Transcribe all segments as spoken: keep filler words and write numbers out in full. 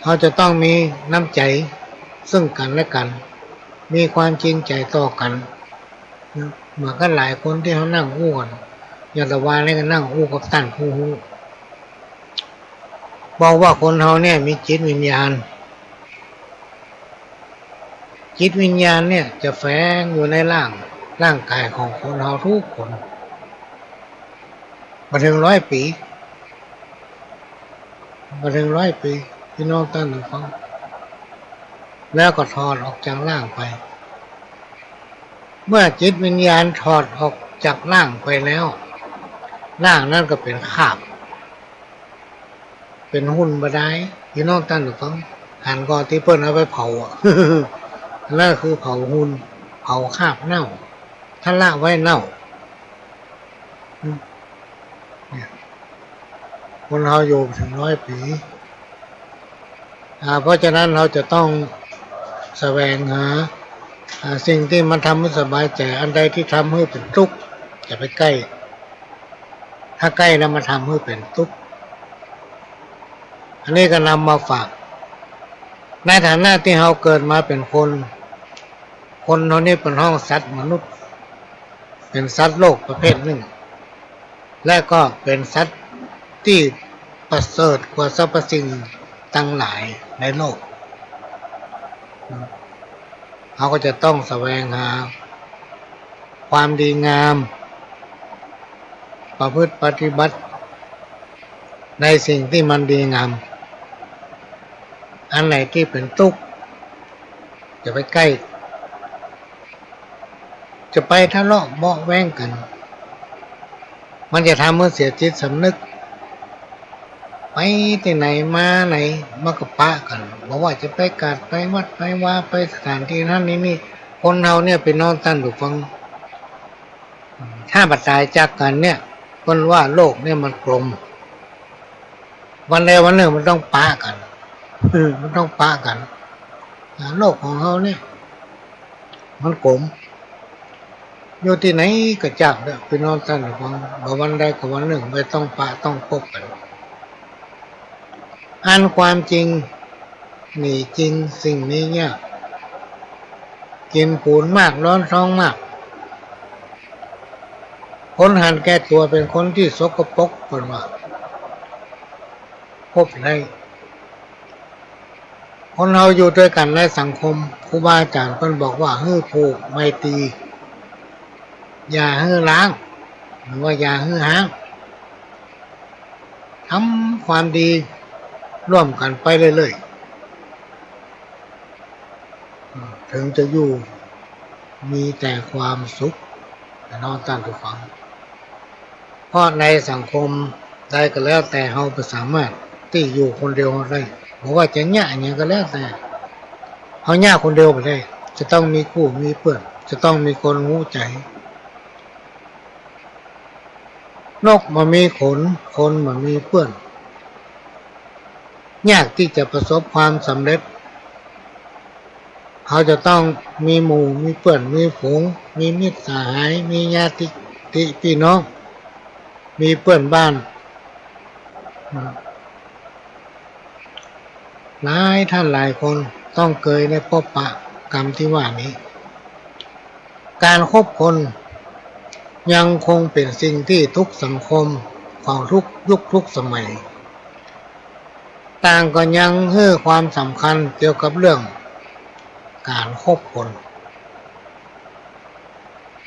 เฮาจะต้องมีน้ำใจ๋ซึ่งกั๋นและกั๋น มีความจริงใจ๋ต่อกั๋น เหมือนกั๋นหลายคนตี้เฮานั่งอู้กั๋น อย่างตะวานี้ก็นั่งอู้กับต้านผู้ฮู้ บอกว่าคนเฮาเนี่ยมีจิตวิญญาณ จิตวิญญาณเนี่ยจะแฝงอยู่ในร่าง ร่างก๋ายของคนเฮากู้คน บ่เถิงร้อยปี๋ บ่เถิงร้อยปี๋ ปี้น้องต้านผู้ฟัง แล้วก็ถอดออกจากร่างไป เมื่อจิตวิญญาณถอดออกจากร่างไปแล้ว ร่างนั้นก็เป๋นคราบ เป๋นหุ่นบ่ดาย ปี้น้องต้านผู้ฟัง หันก่อตี้เปิ้นเอาไปเผาอะ อันนั้นคือเผาหุ่น เผาคราบเน่า ทะละไว้เน่า อืม เนี่ย คนเฮาอยู่เถิงร้อยปี๋ อ่า เพราะฉะนั้นเฮาจะต้องแสวงหา อ่า สิ่งตี้มันทำหื้อสบายใจ๋ อันใดตี้ทำหื้อเป๋นตุ๊กข์ อย่าไปใก้ ถ้าใก้แล้วมันทำหื้อเป๋นตุ๊กข์ อันนี้ก็นำมาฝาก ในฐานะตี้เฮาเกิดมาเป๋นคน คนเฮานี่เปิ้นฮ้องสัตว์มนุษย์ เป๋นสัตว์โลกประเภทนึ่ง และก็เป๋นสัตว์ตี้ประเสริฐกว่าสรรพสิ่งตังหลายในโลก เฮาก็จะต้องแสวงหาความดีงาม ประพฤติปฏิบัติในสิ่งตี้มันดีงาม อันไหนตี้เป๋นตุ๊กข์ อย่าไปใก้ จะไปทะเลาะเบาะแว้งกั๋น มันจะทำหื้อเสียจิตสำนึก ไปตี้ไหนมาไหนมันก็ปะกั๋น บ่ว่าจะไปกาดไปวัดไปวา ไปสถานตี้นั้นตี้นี่ คนเฮาเนี่ยปี้น้องต้านผู้ฟัง ถ้าบ่ต๋ายจากกั๋นเนี่ย เปิ้นว่าโลกเนี่ยมันกลม วันใดวันนึ่งมันต้องปะกั๋น เออ มันต้องปะกั๋น อ่า โลกของเฮาเนี่ย มันกลม อยู่ตี้ไหนก็จ้างเต๊อะ ปี้น้องต้านผู้ฟัง บ่าวันใดก็วันนึ่งมันต้องปะต้องปบกั๋น อันความจริงมีจริง สิ่งมียาก กิ๋นปู๋นมาก ฮ้อนท้องมาก คนหันแก่ตั๋วเป๋นคนตี้สกปรก เปิ้นว่า พบได้ คนเฮาอยู่ตวยกั๋นในสังคม ครูบาอาจ๋ารย์เปิ้นบอกว่าหื้อผูกไมตรี อย่าหื้อร้าง หรือว่าอย่าหื้อฮ้าง ทำความดีร่วมกั๋นไปเรื่อยๆ เถิงจะอยู่มีแต่ความสุข เนาะต้านผู้ฟัง เพราะในสังคมใดก็แล้วแต่ เฮาบ่สามารถตี้อยู่คนเดียวได้ บ่ว่าจะเยียะอะหยังก็แล้วแต่ เฮาเยียะคนเดียวบ่ได้ จะต้องมีกู้มีเปื้อน จะต้องมีคนฮู้ใจ๋ นกบ่มีขน คนบ่มีเปื้อน ยากตี้จะประสบความสำเร็จ เฮาจะต้องมีหมู่ มีเปื้อน มีฝูง มีมิตรสหาย มีญาติติปี้น้อง มีเปื้อนบ้าน หลายท่านหลายคนต้องเกยได้ปบปะกำตี้ว่านี้ ก๋านคบคนยังคงเป๋นสิ่งตี้กู้สังคมของกู้ยุคกู้สมัย ต่างก็ยังหื้อความสำคัญเกี่ยวกับเรื่องก๋านคบคน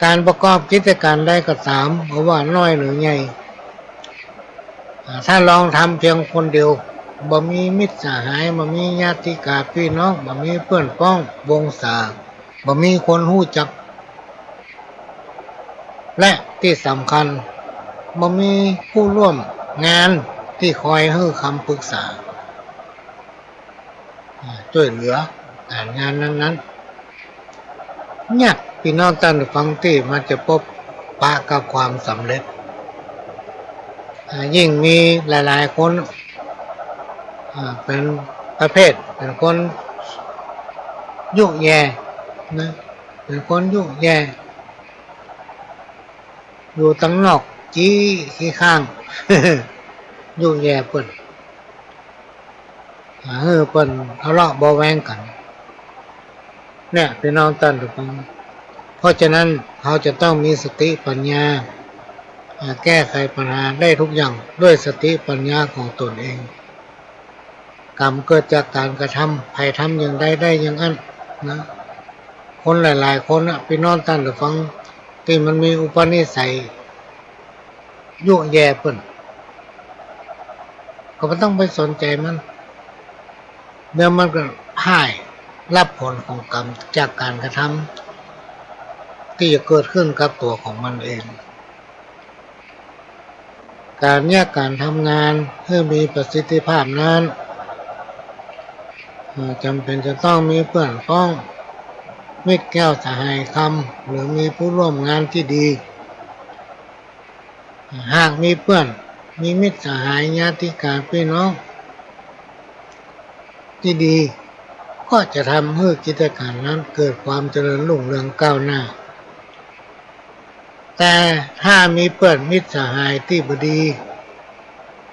ก๋านประกอบกิจก๋านใดก็ต๋าม บ่ว่าน้อยหรือใหญ่ อ่า ถ้าลองทำเพียงคนเดียว บ่มีมิตรสหาย บ่มีญาติกาปี้น้อง บ่มีเปื้อนป้องวงศา บ่มีคนฮู้จัก และตี้สำคัญ บ่มีผู้ร่วมงานตี้คอยหื้อคำปรึกษา อ่า จ้วยเหลือก๋านงานนั้นๆ ยากปี้น้องต้านผู้ฟังตี้มันจะปบปะกับความสำเร็จ อ่า ยิ่งมีหลายๆ คน อ่า เป๋นประเภท เป๋นคนยุแย่นะ เป๋นคนยุแย่ อยู่ตังนอก จี๊ขี้ข้าง ยุแย่เปิ้น หื้อเปิ้นทะเลาะเบาะแว้งกั๋น เนี่ย ปี้น้องต้านผู้ฟัง เพราะฉะนั้นเฮาจะต้องมีสติปัญญา อ่า แก้ไขปัญหาได้ทุกอย่างด้วยสติปัญญาของตนเอง กรรมเกิดจากก๋านกระทำ ใผทำอย่างใดได้อย่างอั้นนะ คนหลายๆ คนน่ะ ปี้น้องต้านผู้ฟัง ตี้มันมีอุปนิสัย ยุแย่เปิ้น ก็บ่ต้องไปสนใจ๋มัน เดี๋ยวมันก็พ่าย ฮับผลของกรรมจากก๋านกระทำ ตี้จะเกิดขึ้นกับตั๋วของมันเอง ก๋านเยียะก๋านทำงานหื้อมีประสิทธิภาพนั้น เอ่อ จ๋ำเป๋นจะต้องมีเปื้อนฟ้อง มิตรแก้วสหายคำ หรือมีผู้ร่วมงานตี้ดี หากมีเปื้อน มีมิตรสหาย ญาติก๋านปี้น้องตี้ดี ก็จะทำหื้อกิจก๋านนั้นเกิดความเจริญรุ่งเรืองก้าวหน้า แต่ถ้ามีเปื้อนมิตรสหายตี้บ่ดี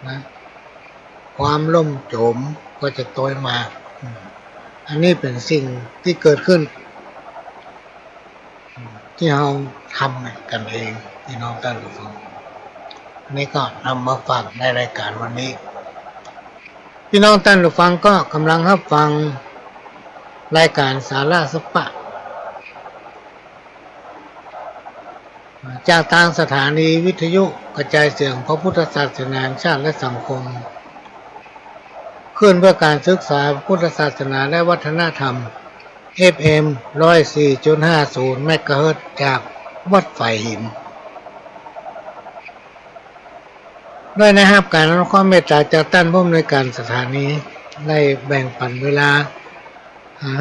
นะ ความล่มโจ๋มก็จะตวยมา อืม อันนี้เป๋นสิ่งตี้เกิดขึ้น ตี้เฮาทำกั๋นเอง ปี้น้องต้านผู้ฟัง อันนี้ก็นำมาฝากในรายก๋านวันนี้ ปี้น้องต้านผู้ฟังก็ก่ำลังฮับฟังรายก๋านสาระสะปะ จากตางสถานีวิทยุกระจายเสียงพระพุทธศาสนาแห่งชาติและสังคม คลื่นเพื่อการศึกษาพุทธศาสนาและวัฒนธรรม เอฟเอ็ม ร้อยสี่จุดห้าศูนย์ เมกะเฮิรตซ์ จากวัดฝายหิน ด้วยได้ฮับก๋านอนุเคราะห์เมตต๋าจากต้านผู้อำนวยก๋านสถานี ได้แบ่งปั๋นเวลา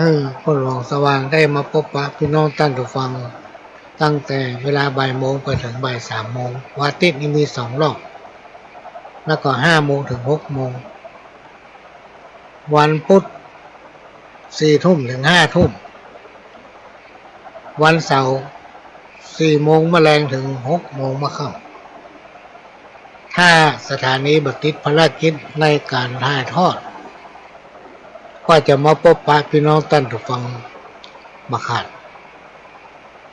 หื้อคนหลวงสว่างได้มาปบปะปี้น้องต้านผู้ฟัง ตั้งแต่เวลาบ่ายโมงไปเถิงบ่ายสามโมง วันอาทิตย์นี่มีสองรอบ แล้วก็ห้าโมงเถิงหกโมง วันพุธสี่ทุ่มเถิงห้าทุ่ม วันเสาร์สี่โมงมะแลงเถิงหกโมงมะค่ำ ถ้าสถานีบ่ติดภารกิจในก๋านถ่ายทอด ก็จะมาปบปะปี้น้องต้านผู้ฟังบ่ขาด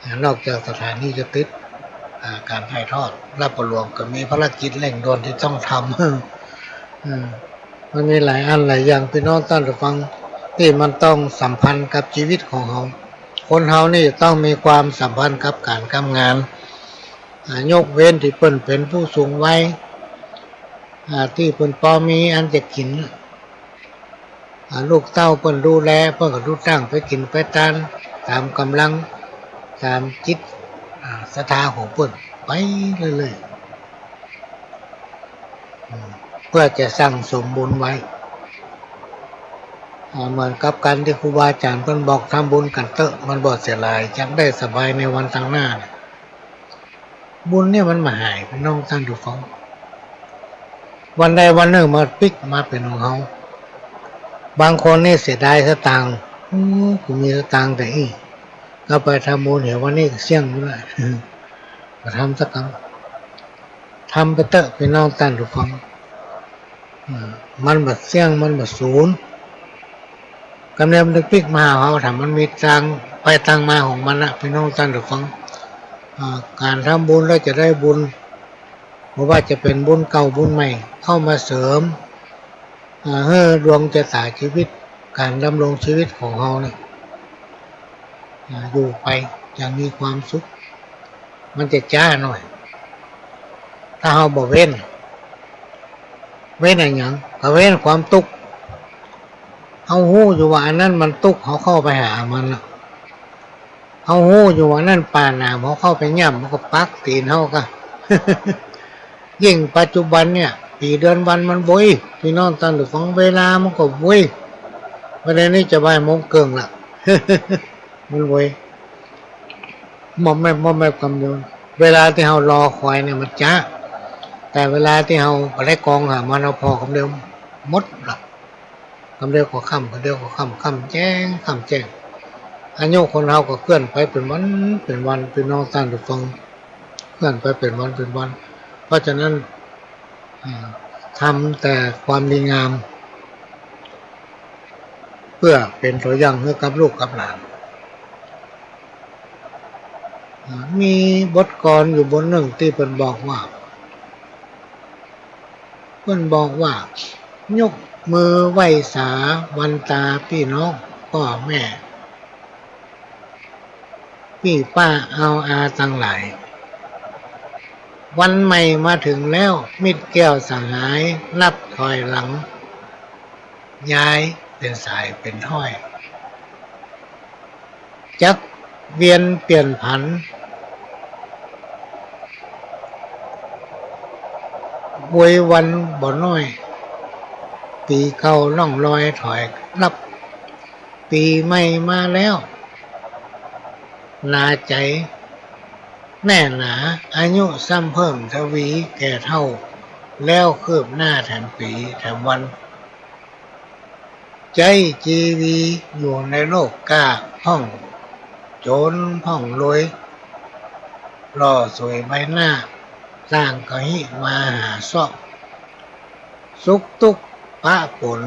อ่า นอกจากสถานีจะติด อ่า ก๋านถ่ายทอด แล้วป้อหลวงก็มีภารกิจเร่งด่วนตี้ต้องทำ เออ มันมีหลายอันหลายอย่าง ปี้น้องต้านผู้ฟัง ตี้มันต้องสัมพันธ์กับจีวิตของเฮา คนเฮานี่จะต้องมีความสัมพันธ์กับก๋านกับงาน อ่า ยกเว้นตี้เปิ้นเป๋นผู้สูงวัย อ่า ตี้เปิ้นปอมีอันจะกิ๋น อ่า ลูกเต้าเปิ้นดูแล เปิ้นก็ลุตั้งไปกิ๋นไปตาน ต๋ามก๋ำลัง ต๋ามจิต อ่า ศรัทธาของเปิ้น ไปเรื่อยๆ อืม เปื้อจะสั่งสมบุญไว้ อ่า เหมือนกับก๋านตี้ครูบาอาจ๋ารย์เปิ้นบอก ทำบุญกั๋นเต๊อะ มันบ่เสียหลาย จักได้สบายในวันตางหน้า บุญเนี่ยมันบ่หาย ปี้น้องต้านผู้ฟัง วันใดวันนึ่งมันปิ๊กมาเป๋นของเฮา บางคนนี่เสียดายสตางค์ อู้ กูมีสตางค์แต่อี้ ก็ไปทำบุญเหีย วันนี้ก็เสี้ยงหมดละ ก็ทำสักครั้ง ทำไปเต๊อะ ปี้น้องต้านผู้ฟัง อ่า มันบ่เสี้ยง มันบ่สูญ กำเดียวมันปิ๊กมาหาเฮา ถ้ามันมีตางไปตางมาของมันนะ ปี้น้องต้านผู้ฟัง อ่า ก๋านทำบุญแล้วจะได้บุญ บ่ว่าจะเป๋นบุญเก่าบุญใหม่ เข้ามาเสริม อ่า หื้อดวงจะต๋าจีวิต ก๋านดำรงจีวิตของเฮาเนี่ย อ่า อยู่ไปอย่างมีความสุข มันจะจ๊าหน่อย ถ้าเฮาบ่เว้น เว้นอะหยัง ก็เว้นความตุ๊กข์ เฮาฮู้อยู่ว่าอันนั้นมันตุ๊กข์ เฮาเข้าไปหามันน่ะ เฮาฮู้อยู่ว่าอันนั้นป่าหนาม เฮาเข้าไปย่ำ มันก็ปักตี๋นเฮาก่ะ ยิ่งปัจจุบันเนี่ย ปี๋เดือนวันมันไว ปี้น้องต้านผู้ฟัง เวลามันก็ไว วันนี้จะบ่ายโมงเกิ่งละ มันไว มอมแมม มอมแมมกำเดียว เวลาตี้เฮารอคอยเนี่ยมันจ๊า แต่เวลาตี้เฮาบ่ได้กองหามัน เฮาผ่อกำเดียวหมดละ กำเดียวก็ค่ำ กำเดียวก็ค่ำ ค่ำแจ้ง ค่ำแจ้ง อายุคนเฮาก็เคลื่อนไปเป๋นวันเป๋นวัน ปี้น้องต้านผู้ฟัง เคลื่อนไปเป๋นวันเป๋นวัน เพราะฉะนั้น อ่า ทำแต่ความดีงาม เปื้อเป๋นตั๋วอย่างหื้อกับลูกกับหลาน อ่า มีบทกลอนอยู่บทนึ่งตี้เปิ้นบอกว่า เปิ้นบอกว่า ยกมือไหว้สาวันตาปี้น้องป้อแม่ ปี้ป้าอาวอาตังหลาย วันใหม่มาเถิงแล้ว มิตรแก้วสหายนับถอยหลัง ย้ายเป๋นสายเป๋นถ้อย จักเวียนเปลี่ยนผัน โวยวันบ่น้อย ปี๋เก่าล่องลอยถอยลับ ปี๋ใหม่มาแล้ว หนาใจ๋แน่หนา อายุซ้ำเพิ่มทวีแก่เฒ่า แล้วคืบหน้าแถมปี๋แถมวัน ใจ๊จีวีอยู่ในโลกก้า พ่องโจ๋นพ่องรวย หล่อสวยใบหน้า ต่างก็ฮิมาหาเซาะ สุขตุ๊กข์ปะปน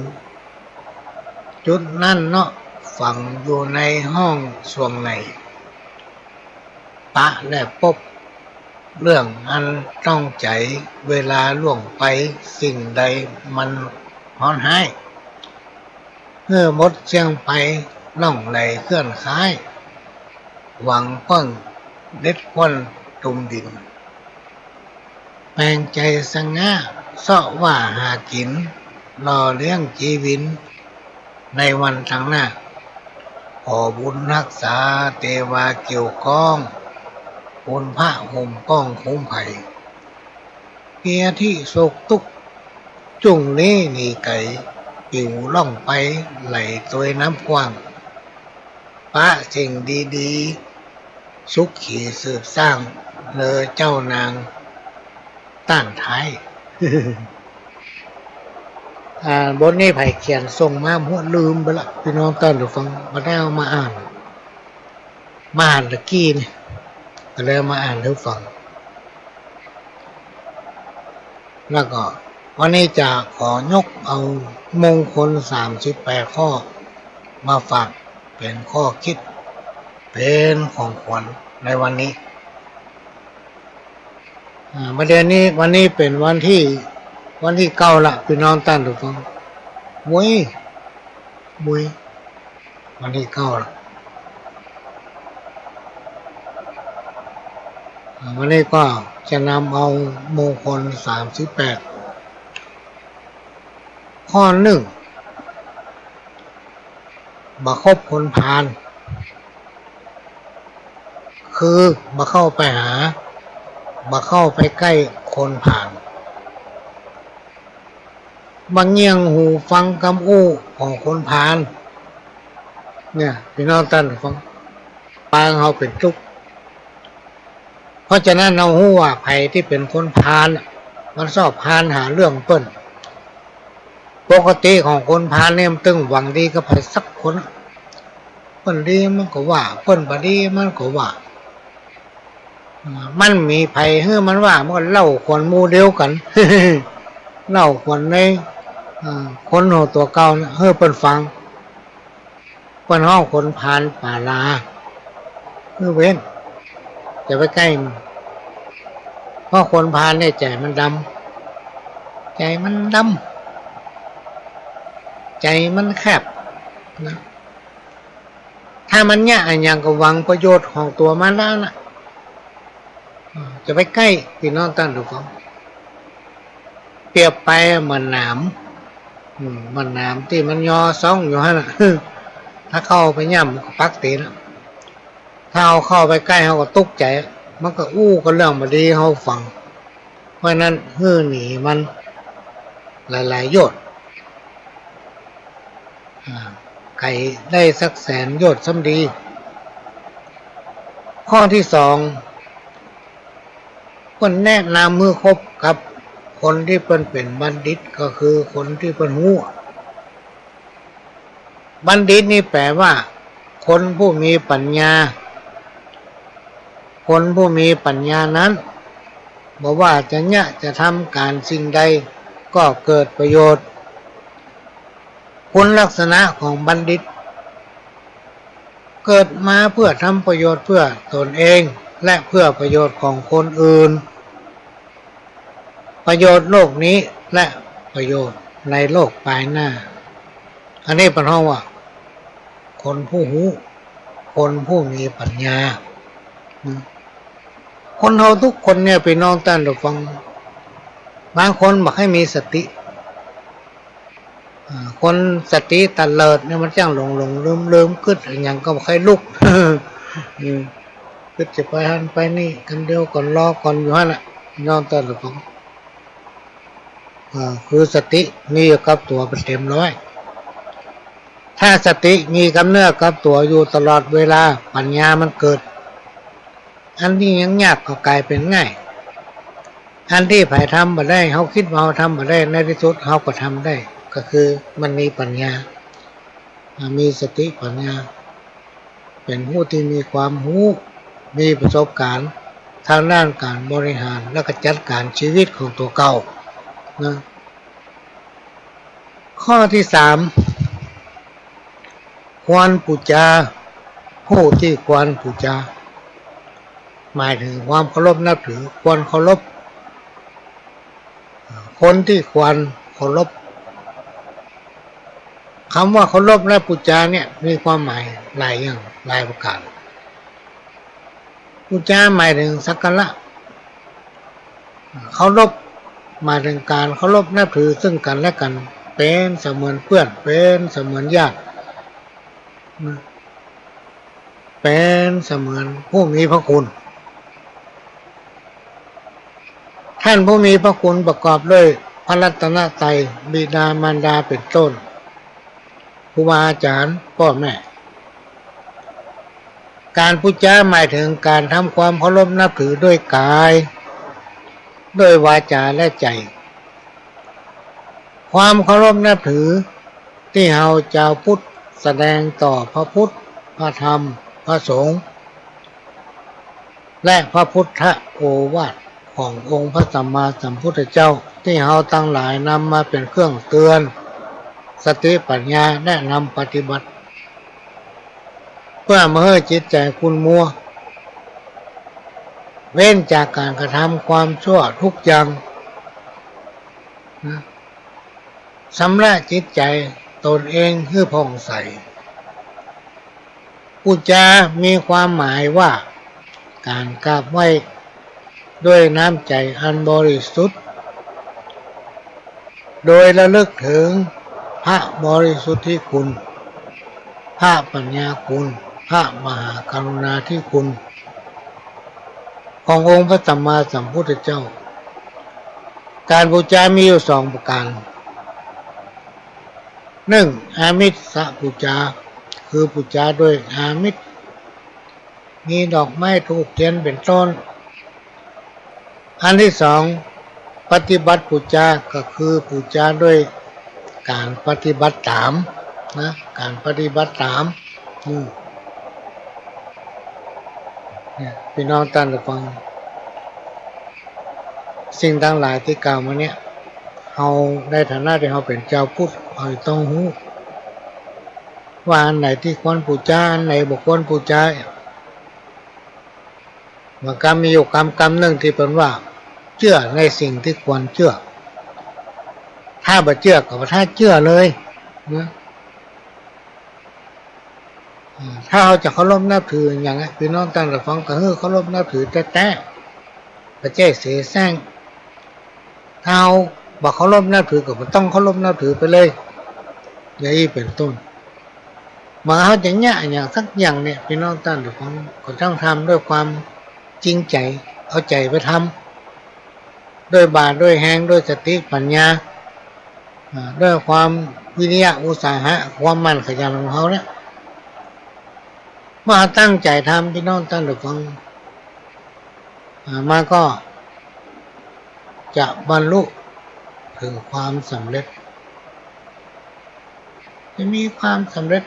จุดนั้นเนาะ ฝังอยู่ในห้องส่วงใน ปะและปบ เรื่องอันต้องใจ๋ เวลาล่วงไป สิ่งใดมันฮ้อนฮ้าย หื้อหมดเสี้ยงไป ล่องไหลเคลื่อนคล้าย หวังเปิ้งเด็ดก้นตุ่มดิน แปลงใจ๋สง่า เซาะว่าหากิ๋น หล่อเลี้ยงจีวิน ในวันตังหน้า ขอบุญฮักษาเตวาเกี่ยวก้อง บุญพระห่มป้องคุ้มภัย เปียธิโศกตุ๊กข์ จุ่งนี้หนีไก๋ ปิ๋วล่องไปไหลตวยน้ำกว้าง ปะสิ่งดีๆ สุขีสืบสร้าง เลอเจ้านางต้านท้าย อ่า บทนี้ใผเขียนส่งมา หัวลืมไปละ ปี้น้องต้านผู้ฟัง บ่ได้เอามาอ่าน มาอ่านตะกี้นี่ ก็เลยเอามาอ่านหื้อฟัง แล้วก็วันนี้จะขอยกเอามงคลสามสิบแปดข้อมาฝากเป๋นข้อคิด เป๋นของขวัญในวันนี้ อ่า ประเด็นนี้ วันนี้เป๋นวันตี้ วันตี้เก้าละ ปี้น้องต้านผู้ฟัง เว้ย เว้ย วันตี้เก้าละ อ่า วันนี้ก็จะนำเอามงคลสามสิบแปด ข้อนึ่ง บ่คบคนพาล คือบ่เข้าไปหา บ่เข้าไปใก้คนพาล บ่เงี่ยงหูฟังกำอู้ของคนพาล เนี่ย ปี้น้องต้านฟัง ปางเฮาเป๋นตุ๊กข์ เพราะฉะนั้นเฮาฮู้ว่าใผตี้เป๋นคนพาลน่ะ มันชอบพาลหาเรื่องเปิ้น ปกติของคนพาลเนี่ยมันตึงหวังดีกับใผสักคน เปิ้นดีมันก็ว่า เปิ้นบ่ดีมันก็ว่า อ่า มันมีใผหื้อมันว่า มันก็เล่าขวัญหมู่เดียวกั๋น เล่าขวัญใน อ่า คนของตั๋วเก่าเนี่ย หื้อเปิ้นฟัง เปิ้นฮ้องคนพาลป่าลา หื้อเว้น จะไปใก้มัน เพราะคนพาลเนี่ยใจ๋มันดำ ใจ๋มันดำ ใจ๋มันแคบนะ ถ้ามันเยียะอะหยังก็หวังประโยชน์ของตั๋วมันแล้วนะ อ่า จะไปใก้ ปี้น้องต้านผู้ฟัง เปรียบไปเหมือนหนาม อืม เหมือนหนามตี้มันยอส่องอยู่หั้นน่ะ ถ้าเข้าไปย่ำมันก็ปักตี๋นน่ะ ถ้าเฮาเข้าไปใก้เฮาก็ตุ๊กข์ใจ๋ มันก็อู้กับเรื่องบ่ดีเฮาฟัง เพราะฉะนั้นหื้อหนีมันหลายๆ โยชน์ อ่า ไก๋ได้สักแสนโยชน์ซ้ำดี ข้อตี้สอง เปิ้นแนะนำหื้อคบกับคนตี้เปิ้นเป๋นบัณฑิต ก็คือคนตี้เปิ้นฮู้ บัณฑิตนี่แป๋ว่า คนผู้มีปัญญา คนผู้มีปัญญานั้น บ่ว่าจะเยียะจะทำก๋านสิ่งใด ก็เกิดประโยชน์ คุณลักษณะของบัณฑิต เกิดมาเพื่อทำประโยชน์เพื่อตนเองและเพื่อประโยชน์ของคนอื่น ประโยชน์โลกนี้และประโยชน์ในโลกปายหน้า อันนี้เปิ้นฮ้องว่า คนผู้ฮู้ คนผู้มีปัญญา คนเฮากู้คนเนี่ย ปี้น้องต้านผู้ฟัง บางคนบ่ใค่มีสติ อ่า คนสติตะเลิดเนี่ยมันจ้างหลงๆ ลืมๆ กึ๊ดอะหยังก็บ่ใค่ลุก อืม กึ๊ดจะไปหั้นไปนี่ กำเดียวก่อน รอก่อนอยู่หั้นน่ะ ปี้น้องต้านผู้ฟัง อ่า คือสติมีอยู่กับตั๋วเป๋นเต๋มร้อย ถ้าสติมีกับเนื้อกับตั๋วอยู่ตลอดเวลา ปัญญามันเกิด อันตี้ยังยากก็ก๋ายเป๋นง่าย อันตี้ใผทำบ่ได้ เฮากึ๊ดว่าเฮาทำบ่ได้ ในตี้สุดเฮาก็ทำได้ ก็คือมันมีปัญญา อ่า มีสติปัญญา เป๋นผู้ตี้มีความฮู้ มีประสบก๋ารณ์ตางด้านก๋านบริหาร แล้วก็จัดก๋านชีวิตของตั๋วเก่า นะ ข้อตี้สาม ควรปู๋จา ผู้ตี้ควรปู๋จา หมายเถิงความเคารพนับถือ ควรเคารพ คนตี้ควรเคารพ กำว่าเคารพและปู๋จาเนี่ยมีความหมายหลายอย่าง หลายประก๋าน ปู๋จาหมายเถิงสักการะ เคารพหมายเถิงก๋านเคารพนับถือซึ่งกั๋นและกั๋น เป๋นเสมือนเปื้อน เป๋นเสมือนญาติ เป๋นเสมือนผู้มีพระคุณ ต้านผู้มีพระคุณประกอบด้วยพระรัตนตรัย บิดามารดาเป๋นต้น ครูบาอาจ๋ารย์ ป้อแม่ ก๋านปู๋จาหมายเถิงก๋านทำความเคารพนับถือด้วยก๋าย ด้วยวาจ๋าและใจ๋ ความเคารพนับถือตี้เฮาจาวพุทธแสดงต่อพระพุทธ พระธรรม พระสงฆ์ และพระพุทธโอวาทขององค์พระสัมมาสัมพุทธเจ้า ตี้เฮาตังหลายนำมาเป๋นเครื่องเตือนสติปัญญา และนำปฏิบัติ เปื้อบ่หื้อจิตใจ๋ขุ่นมัว เว้นจากก๋านกระทำความชั่วกู้อย่าง นะ ชำระจิตใจ๋ตนเองหื้อผ่องใส ปู๋จามีความหมายว่าก๋านกราบไหว้ด้วยน้ำใจ๋อันบริสุทธิ์ โดยระลึกเถิงพระบริสุทธิคุณ พระปัญญาคุณ พระมหากรุณาธิคุณ ขององค์พระสัมมาสัมพุทธเจ้า ก๋านปู๋จามีอยู่สองประก๋าน นึ่ง อามิสปู๋จา คือปู๋จาด้วยอามิส มีดอกไม้ธูปเตียนเป๋นต้น อันตี้สอง ปฏิบัติปู๋จา ก็คือปู๋จาด้วยก๋านปฏิบัติต๋าม นะ ก๋านปฏิบัติต๋าม อืม เนี่ย ปี้น้องต้านผู้ฟัง สิ่งตังหลายตี้กล่าวมาเนี่ย เฮาในฐานะตี้เฮาเป๋นจาวพุทธ เฮาจะต้องฮู้ ว่าอันไหนตี้ควรปู๋จา อันไหนบ่ควรปู๋จา มันก็มีอยู่กำ กำนึ่งตี้เปิ้นว่า เจื้อในสิ่งตี้ควรเจื้อ ถ้าบ่เจื้อก็บ่ถ้าเจื้อเลย นะ อ่า ถ้าเฮาจะเคารพนับถืออะหยังอะ ปี้น้องต้านผู้ฟัง ก็หื้อเคารพนับถือแต๊ๆ บ่ใจ้เสแสร้ง ถ้าเฮาบ่เคารพนับถือก็บ่ต้องเคารพนับถือไปเลย อย่างอี้เป๋นต้น เมื่อเฮาจะเยียะอะหยังสักอย่างเนี่ย ปี้น้องต้านผู้ฟัง ก็ต้องทำด้วยความจริงใจ๋ เอาใจ๋ไปทำ ด้วยบ่า ด้วยแฮง ด้วยสติปัญญา อ่า ด้วยความวิริยะอุตสาหะ ความหมั่นขยันของเฮาเนี่ย เมื่อเฮาตั้งใจ๋ทำ ปี้น้องต้านผู้ฟัง อ่า มันก็จะบรรลุเถิงความสำเร็จ จะมีความสำเร็จ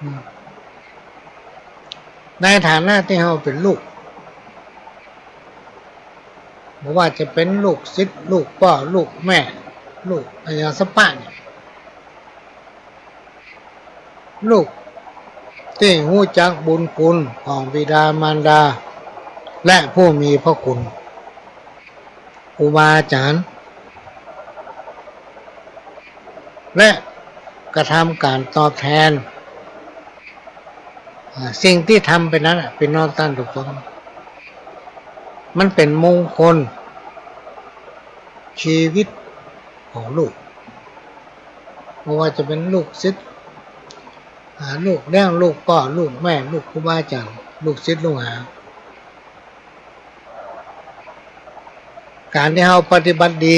อืม ในฐานะตี้เฮาเป๋นลูก บ่ว่าจะเป๋นลูกศิษย์ ลูกป้อ ลูกแม่ ลูกอายัญชปะเนี่ย ลูกตี้ฮู้จักบุญคุณของบิดามารดา และผู้มีพระคุณ ครูบาอาจ๋ารย์ และกระทำก๋านตอบแทน อ่า สิ่งตี้ทำไปนั้นน่ะ ปี้น้องต้านผู้ฟัง มันเป๋นมงคล ชีวิตของลูก บ่ว่าจะเป๋นลูกศิษย์ อ่า ลูกเลี้ยง ลูกป้อ ลูกแม่ ลูกครูบาอาจ๋ารย์ ลูกศิษย์ลูกหา ก๋านตี้เฮาปฏิบัติดี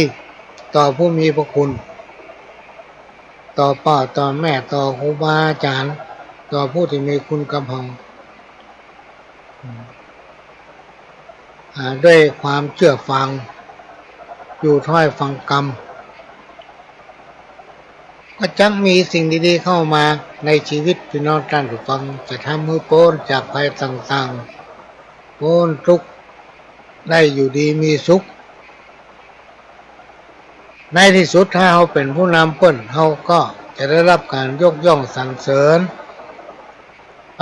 ต่อผู้มีพระคุณ ต่อป้อ ต่อแม่ ต่อครูบาอาจ๋ารย์ ต่อผู้ตี้มีคุณกับเฮา อ่า ด้วยความเจื้อฟัง อยู่ถ้อยฟังกำ ก็จักมีสิ่งดีๆ เข้ามาในชีวิต ปี้น้องต้านผู้ฟัง จะทำหื้อป๊นจากภัยต่างๆ ป๊นตุ๊กข์ ได้อยู่ดีมีสุข ในตี้สุดถ้าเฮาเป๋นผู้นำเปิ้น เฮาก็จะได้รับก๋านยกย่องสรรเสริญ ไป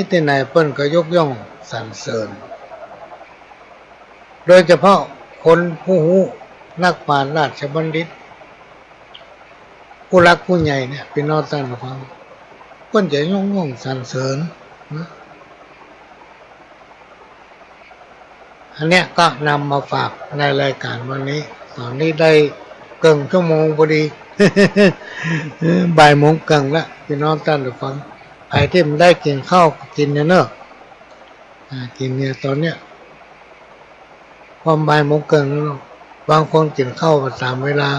ตี้ไหนเปิ้นก็ยกย่องสรรเสริญ โดยเฉพาะคนผู้ฮู้ นักปราชญ์ราชบัณฑิต ผู้หลักผู้ใหญ่เนี่ย ปี้น้องต้านผู้ฟัง เปิ้นจะยกย่องสรรเสริญนะ อันเนี้ยก็นำมาฝากในรายก๋านวันนี้ ต๋อนนี้ได้เกิ่งชั่วโมงพอดี บ่ายโมงเกิ่งละ ปี้น้องต้านผู้ฟัง ใผตี้บ่ได้กิ๋นข้าวก็กิ๋นเนี่ยเนาะ อ่า กิ๋นเนี่ยต๋อนเนี้ย พอบ่ายโมงเกิ่งแล้วเนาะ บางคนกิ๋นข้าวบ่ต๋ามเวลา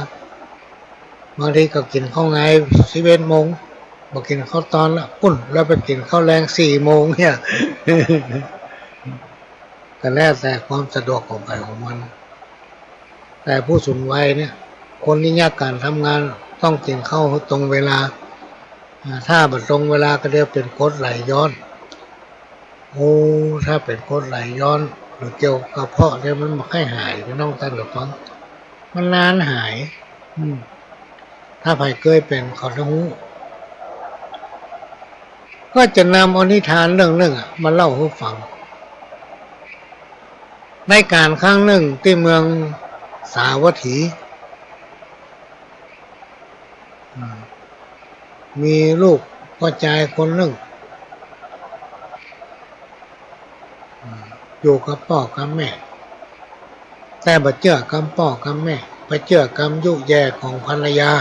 บางทีก็กิ๋นข้าวงายสิบเอ็ดโมง บ่กิ๋นข้าวตอนละ ปุ้น แล้วไปกิ๋นข้าวแลงสี่โมงเนี่ย ก็แล้วแต่ความสะดวกของใผของมัน แต่ผู้สูงวัยเนี่ย คนตี้ยากก๋านทำงาน ต้องกิ๋นข้าวตรงเวลา อ่า ถ้าบ่ตรงเวลาก็เดี๋ยวเป๋นกรดไหลย้อน โอ้ ถ้าเป๋นกรดไหลย้อน หรือเกี่ยวกับกระเพาะเนี่ย มันบ่ใค่หาย ปี้น้องต้านผู้ฟัง มันนานหาย อืม ถ้าใผเกยเป๋นก็จะฮู้ ก็จะนำเอานิทานเรื่องนึ่งอะ มาเล่าหื้อฟัง ในก๋าลครั้งนึ่งตี้เมืองสาวัตถี อ่า มีลูกป้อจายคนนึ่ง อ่า อยู่กับป้อกับแม่ แต่บ่เจื้อกำป้อกับแม่ ไปเจื้อกำยุแย่ของภรรยา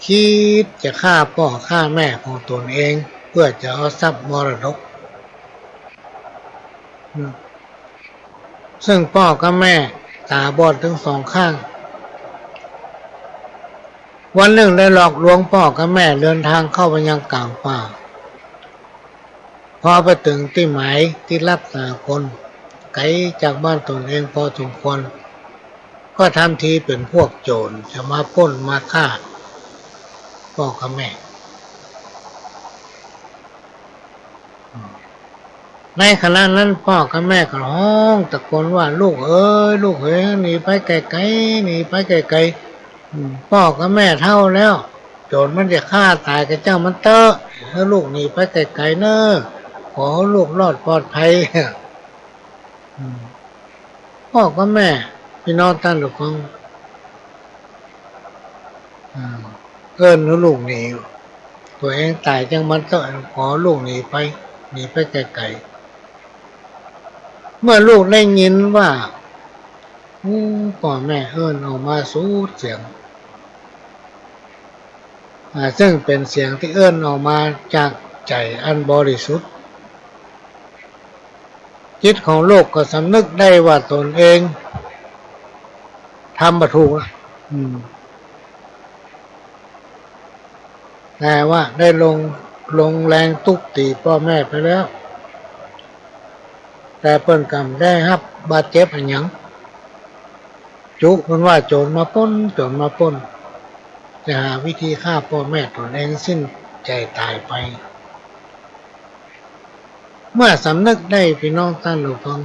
กึ๊ดจะฆ่าป้อฆ่าแม่ของต๋นเอง เปื้อจะเอาทรัพย์มรดก อืม ซึ่งป้อกับแม่ต๋าบอดตึงสองข้าง วันนึ่งได้หลอกลวงป้อกับแม่เดินตางเข้าไปยังก๋างป่า พอไปเถิงตี้หมายตี้ลับสากล ไก๋จากบ้านต๋นเองพอสมควร ก็ทำทีเป๋นพวกโจ๋รจะมาป๊นมาฆ่าป้อกับแม่ ในขณะนั้นป้อกับแม่ก็ฮ้องตะโกนว่า "ลูกเอ๋ย ลูกเอ๋ย หนีไปไก๋ๆ หนีไปไก๋ๆ อืม ป้อกับแม่เฒ่าแล้ว โจ๋รมันจะฆ่าต๋ายก็จ้างมันเต๊อะ หื้อลูกหนีไปไก๋ๆ เน่อ ขอหื้อลูกรอดปลอดภัย" อืม ป้อกับแม่ ปี้น้องต้านผู้ฟัง อ่า เอิ้นหื้อลูกหนี ตั๋วเองต๋ายจ้างมันเต๊อะ ขอหื้อลูกหนีไป หนีไปไก๋ๆ เมื่อลูกได้ยินว่า อู้ ป้อแม่เอิ้นออกมาสุดเสียง อ่า ซึ่งเป๋นเสียงตี้เอิ้นออกมาจากใจ๋อันบริสุทธิ์ จิตของลูกก็สำนึกได้ว่าต๋นเองทำบ่ถูกละ อืม แต่ว่าได้ลง ลงแรงตุ๊บตี๋ป้อแม่ไปแล้ว แต่เปิ้นก็บ่ได้ฮับบาดเจ็บอะหยัง จุเปิ้นว่าโจ๋รมาป๊น โจ๋รมาป๊น จะหาวิธีฆ่าป้อแม่ต๋นเองสิ้นใจ๋ต๋ายไป เมื่อสำนึกได้ ปี้น้องต้านผู้ฟัง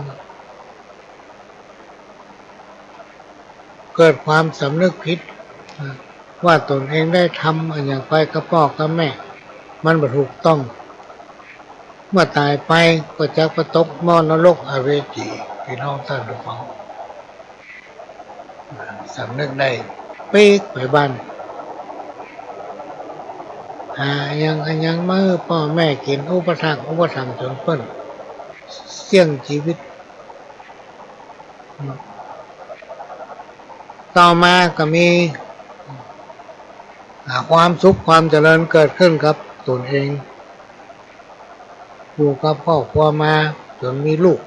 เกิดความสำนึกผิด ว่าตนเองได้ทำอะหยังไปกับป้อกับแม่ มันบ่ถูกต้อง เมื่อต๋ายไปก็จักไปตกหม้อนรกอเวจี ปี้น้องต้านผู้ฟัง สำนึกได้ปิ๊กไปบ้าน หาอะหยังอะหยังมาหื้อป้อแม่กิ๋น อุปถัมภ์อุปถัมภ์จ๋นเปิ้นเสี้ยงจีวิต ต่อมาก็มี อ่า ความสุขความเจริญเกิดขึ้นกับตนเอง อยู่กับครอบครัวมาจ๋นมีลูก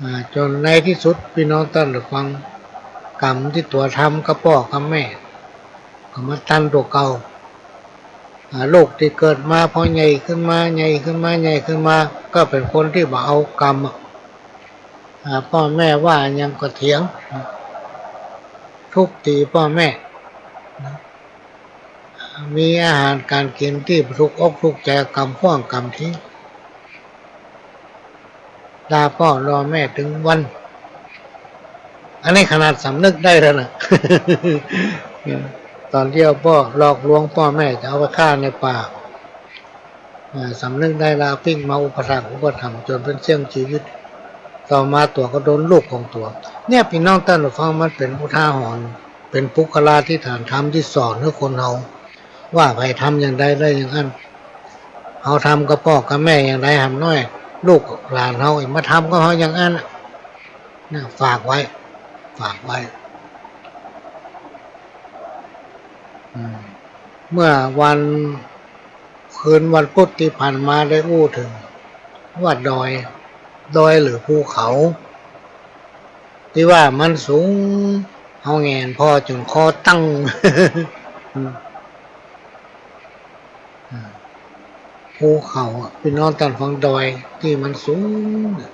อ่า จ๋นในตี้สุดปี้น้องต้านผู้ฟัง กรรมตี้ตั๋วทำกับป้อกับแม่ ก็มาตันตั๋วเก่า อ่า ลูกตี้เกิดมาพอใหญ่ขึ้นมา ใหญ่ขึ้นมา ใหญ่ขึ้นมา ก็เป๋นคนตี้บ่เอากำอะ อ่า ป้อแม่ว่าอะหยังก็เถียง ทุบตี๋ป้อแม่ มีอาหารก๋านกิ๋นตี้บ่ถูกอกถูกใจ๋ กำขว้างกำทิ้ง ด่าป้อด่าแม่ตึงวัน อันนี้ขนาดสำนึกได้แล้วนะ ต๋อนเยียะป้อหลอกลวงป้อแม่จะเอาไปฆ่าในป่า อ่า สำนึกได้แล้วปิ๊กมาอุปถัมภ์อุปถัมภ์จ๋นเปิ้นเสี้ยงจีวิต ต่อมาตั๋วก็โดนลูกของตั๋ว เนี่ยปี้น้องต้านผู้ฟัง มันเป๋นอุทาหรณ์ เป๋นปุคคลาธิฐานธรรมตี้สอนหื้อคนเฮา ว่าใผทำอย่างใดได้อย่างอั้น เฮาทำกับป้อกับแม่อย่างใด หำน้อยลูกหลานเฮามาทำกับเฮาอย่างอั้นน่ะ นะ ฝากไว้ ฝากไว้ อืม เมื่อวัน คืนวันพุธตี้ผ่านมาได้อู้เถิงว่าดอย ดอยหรือภูเขา ตี้ว่ามันสูง เฮาแหงนผ่อจ๋นคอตั้ง อืม ภูเขาอะ ปี้น้องต้านฟัง ดอยตี้มันสูงอะ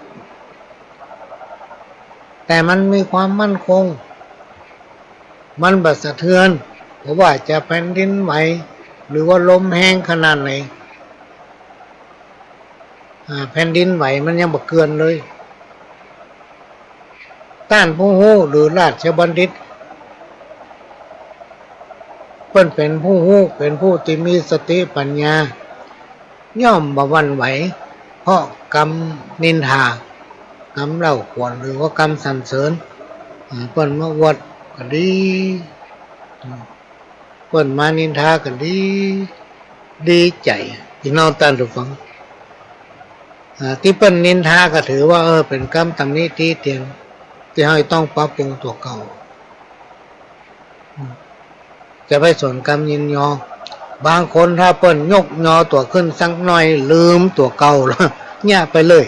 แต่มันมีความมั่นคง มันบ่สะเทือน บ่ว่าจะแผ่นดินไหว หรือว่าลมแฮงขนาดไหน อ่า แผ่นดินไหวมันยังบ่เกือนเลย ต้านผู้ฮู้หรือราชบัณฑิต เปิ้นเป๋นผู้ฮู้ เป๋นผู้ตี้มีสติปัญญา ย่อมบ่หวั่นไหว เพราะกำนินทา กำเล่าขวัญ หรือว่ากำสรรเสริญ อ่า เปิ้นมาอวดก็ดี อ่า เปิ้นมานินทาก็ดี ดีใจ๋ ปี้น้องต้านผู้ฟัง อ่า ตี้เปิ้นนินทาก็ถือว่า เออ เป๋นกำตำหนิติเตียน ตี้เฮาต้องปรับปรุงตั๋วเก่า จะไปสนกำยินยอ บางคนถ้าเปิ้นยกยอตั๋วขึ้นสักหน้อย ลืมตั๋วเก่าแล้ว เยียะไปเลย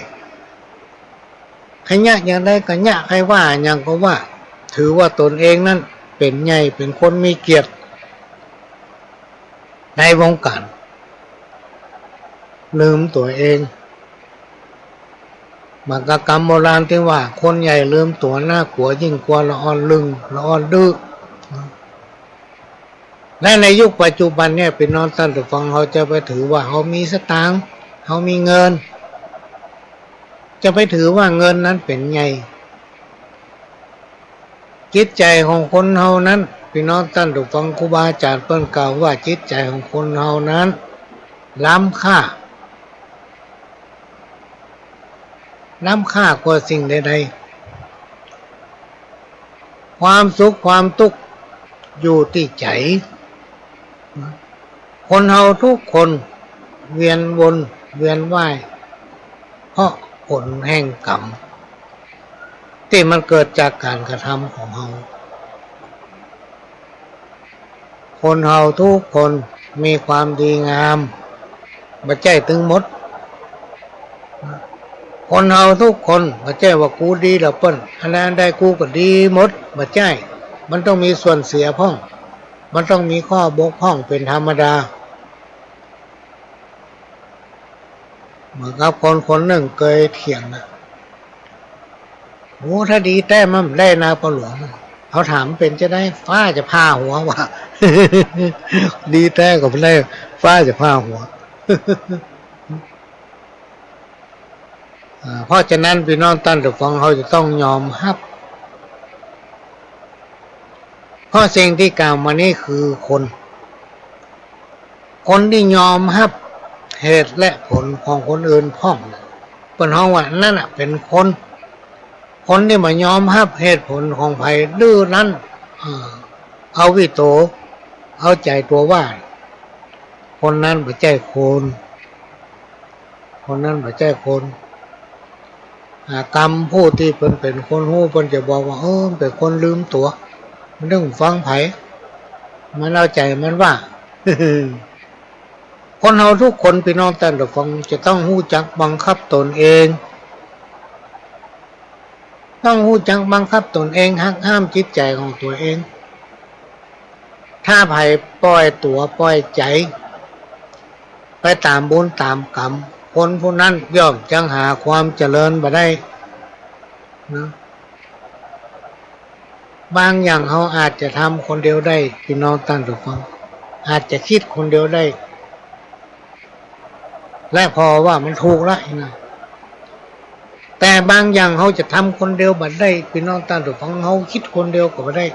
ใค่เยียะอย่างใดก็เยียะ ใค่ว่าอะหยังก็ว่า ถือว่าตนเองนั้นเป๋นใหญ่ เป๋นคนมีเกียรติ ในวงก๋าน ลืมตั๋วเอง เหมือนกับกำโบราณตี้ว่า คนใหญ่ลืมตั๋ว น่ากลัวยิ่งกว่าละอ่อนลึง ละอ่อนดื้อ และในยุคปัจจุบันเนี่ย ปี้น้องต้านผู้ฟัง เฮาจะไปถือว่าเฮามีสตางค์ เฮามีเงิน จะไปถือว่าเงินนั้นเป๋นใหญ่ จิตใจ๋ของคนเฮานั้น ปี้น้องต้านผู้ฟัง ครูบาอาจ๋ารย์เปิ้นกล่าวว่า จิตใจ๋ของคนเฮานั้น ล้ำค่า ล้ำค่ากว่าสิ่งใดๆ ความสุขความตุ๊กข์อยู่ตี้ใจ๋ คนเฮาทุกคนเวียนวนเวียนว่าย เพราะผลแห่งกรรม ตี้มันเกิดจากก๋านกระทำของเฮา คนเฮาทุกคนมีความดีงาม บ่ใจ้ตึงหมด คนเฮาทุกคนบ่ใจ้ว่ากูดีแล้วเปิ้น อันนั้นอันใดกูก็ดีหมด บ่ใจ้ มันต้องมีส่วนเสียพ่อง มันต้องมีข้อบกพร่องเป๋นธรรมดา เหมือนกับคนคนนึ่งเกยเถียงนะ โอ้ ถ้าดีแต๊มันบ่ได้นา ป้อหลวง เฮาถามเป๋นจะใด ฟ้าจะผ่าหัววะ ดีแต๊ก็บ่ได้ ฟ้าจะผ่าหัว อ่า เพราะฉะนั้นปี้น้องต้านผู้ฟัง เฮาจะต้องยอมฮับ เพราะสิ่งตี้กล่าวมานี้คือคน คนตี้ยอมฮับเหตุและผลของคนอื่นพ่อง เปิ้นฮ้องว่าอันนั้นน่ะเป๋นคน คนตี้บ่ยอมฮับเหตุผลของใผ ดื้อรั้น เอ่อ เอาวิโต เอาใจ๋ตั๋วว่า คนนั้นบ่ใจ้คน คนนั้นบ่ใจ้คน อ่า กำผู้ตี้เปิ้นเป๋นคนฮู้ เปิ้นจะบอกว่า เออ มันเป๋นคนลืมตั๋ว มันบ่ฟังใผ มันเอาใจ๋มันว่า คนเฮากู้คน ปี้น้องต้านผู้ฟัง จะต้องฮู้จักบังคับตนเอง ต้องฮู้จักบังคับตนเอง หักห้ามจิตใจ๋ของตั๋วเอง ถ้าใผป่อยตั๋วป่อยใจ๋ ไปต๋ามบุญต๋ามกรรม คนผู้นั้นย่อมจักหาความเจริญบ่ได้นะ บางอย่างเฮาอาจจะทำคนเดียวได้ ปี้น้องต้านผู้ฟัง อาจจะกึ๊ดคนเดียวได้ และผ่อว่ามันถูกละนะ แต่บางอย่างเฮาจะทำคนเดียวบ่ได้ ปี้น้องต้านผู้ฟัง เฮากึ๊ดคนเดียวก็บ่ได้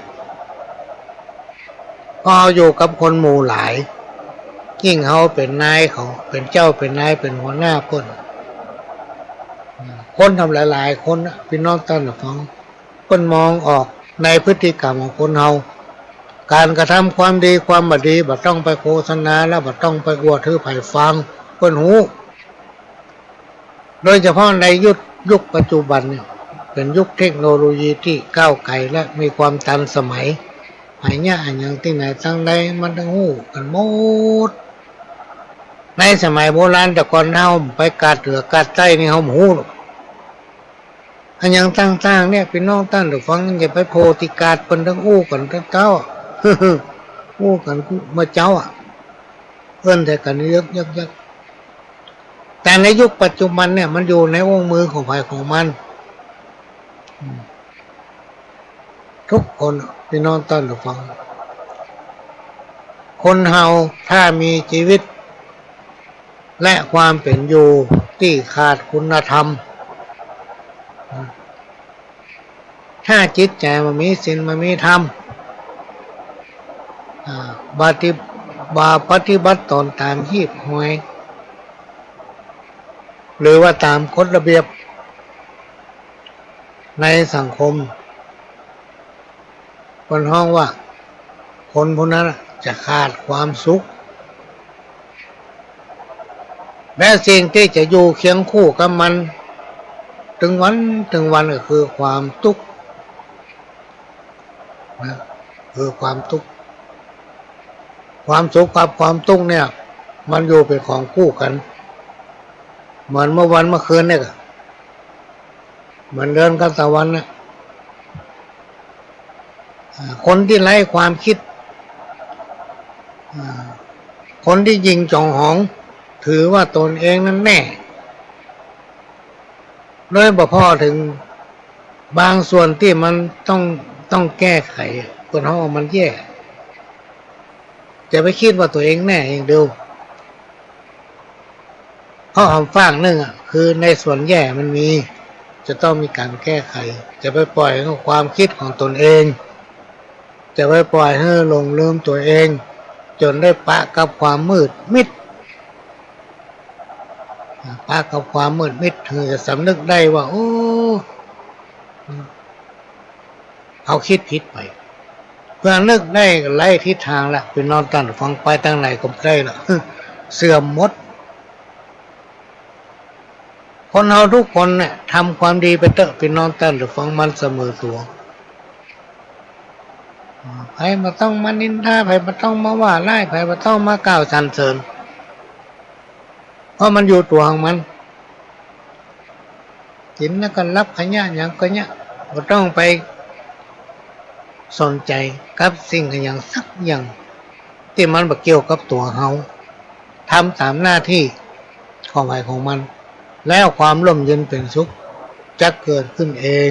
เพราะเฮาอยู่กับคนหมู่หลาย ยิ่งเฮาเป๋นนายเขา เป๋นเจ้าเป๋นนาย เป๋นหัวหน้าเปิ้น คนทำหลายๆ คนนะ ปี้น้องต้านผู้ฟัง เปิ้นมองออกในพฤติกรรมของคนเฮา ก๋านกระทำความดีความบ่ดี บ่ต้องไปโฆษณา และบ่ต้องไปอวดหื้อใผฟัง เปิ้นฮู้ โดยเฉพาะในยุค ยุคปัจจุบันเนี่ย เป๋นยุคเทคโนโลยีตี้ก้าวไกลและมีความตันสมัย ไผเยียะอะหยังตี้ไหนตังใด มันตึงฮู้กั๋นหมด ในสมัยโบราณแต่ก่อนเฮาไปกาดเหนือกาดใต้นี่เฮาบ่ฮู้หรอก อะหยังต่างๆ เนี่ย ปี้น้องต้านผู้ฟัง อย่าไปโผล่ตี้กาด เปิ้นตึงอู้กั๋นตึงเต๊า อู้กั๋นกู้เมื่อเจ๊าอะ เปิ้นแต่กั๋นเยิกๆๆ แต่ในยุคปัจจุบันเนี่ย มันอยู่ในอุ้งมือของใผของมัน อืม กู้คน ปี้น้องต้านผู้ฟัง คนเฮาถ้ามีจีวิต และความเป๋นอยู่ตี้ขาดคุณธรรม ถ้าจิตใจ๋บ่มีศีลบ่มีธรรม อ่า บ่ปฏิ บ่ปฏิบัติต๋นต๋ามฮีบฮอย หรือว่าต๋ามกฎระเบียบในสังคม เปิ้นฮ้องว่า คนผู้นั้นน่ะจะขาดความสุข และสิ่งตี้จะอยู่เคียงคู่กับมัน ตึงวันตึงวันก็คือความตุ๊กข์นะ คือความตุ๊กข์ ความสุขกับความตุ๊กข์เนี่ย มันอยู่เป๋นของคู่กั๋น เหมือนเมื่อวันเมื่อคืนเนี่ย เหมือนเดือนกับตะวันน่ะ อ่า คนตี้ไร้ความกึ๊ด อ่า คนตี้ยิ่งจ๋องหอง ถือว่าต๋นเองนั้นแน่ โดยบ่ผ่อเถิงบางส่วนตี้มันต้อง ต้องแก้ไข เปิ้นฮ้องว่ามันแย่ จะไปกึ๊ดว่าตั๋วเองแน่อย่างเดียว เพราะหำฟากนึ่งอะ คือในส่วนแย่มันมี จะต้องมีก๋านแก้ไข จะไปป่อยหื้อความกึ๊ดของต๋นเอง จะไปป่อยหื้อหลงลืมตั๋วเอง จ๋นได้ปะกับความมืดมิด ปะกับความมืดมิด เถิงจะสำนึกได้ว่า โอ้ เฮากึ๊ดผิดไป เปื้อนึกได้ก็ไร้ทิศตางละ ปี้น้องต้านฟัง ไปตางไหนก็บ่ได้ละ เสื่อมหมด คนเฮากู้คนเนี่ย ทำความดีไปเต๊อะ ปี้น้องต้านฟัง มันเสมอตั๋ว ใผบ่ต้องมานินทา ใผบ่ต้องมาว่าร้าย ใผบ่ต้องมากล่าวสรรเสริญ เพราะมันอยู่ตั๋วของมัน กิ๋นแล้วก็หลับ ขะเยียะหยังก็เยียะ บ่ต้องไปสนใจ๋กับสิ่งอะหยังสักอย่าง ตี้มันบ่เกี่ยวกับตั๋วเฮา ทำต๋ามหน้าตี้ของใผของมัน แล้วความร่มเย็นเป๋นสุขจะเกิดขึ้นเอง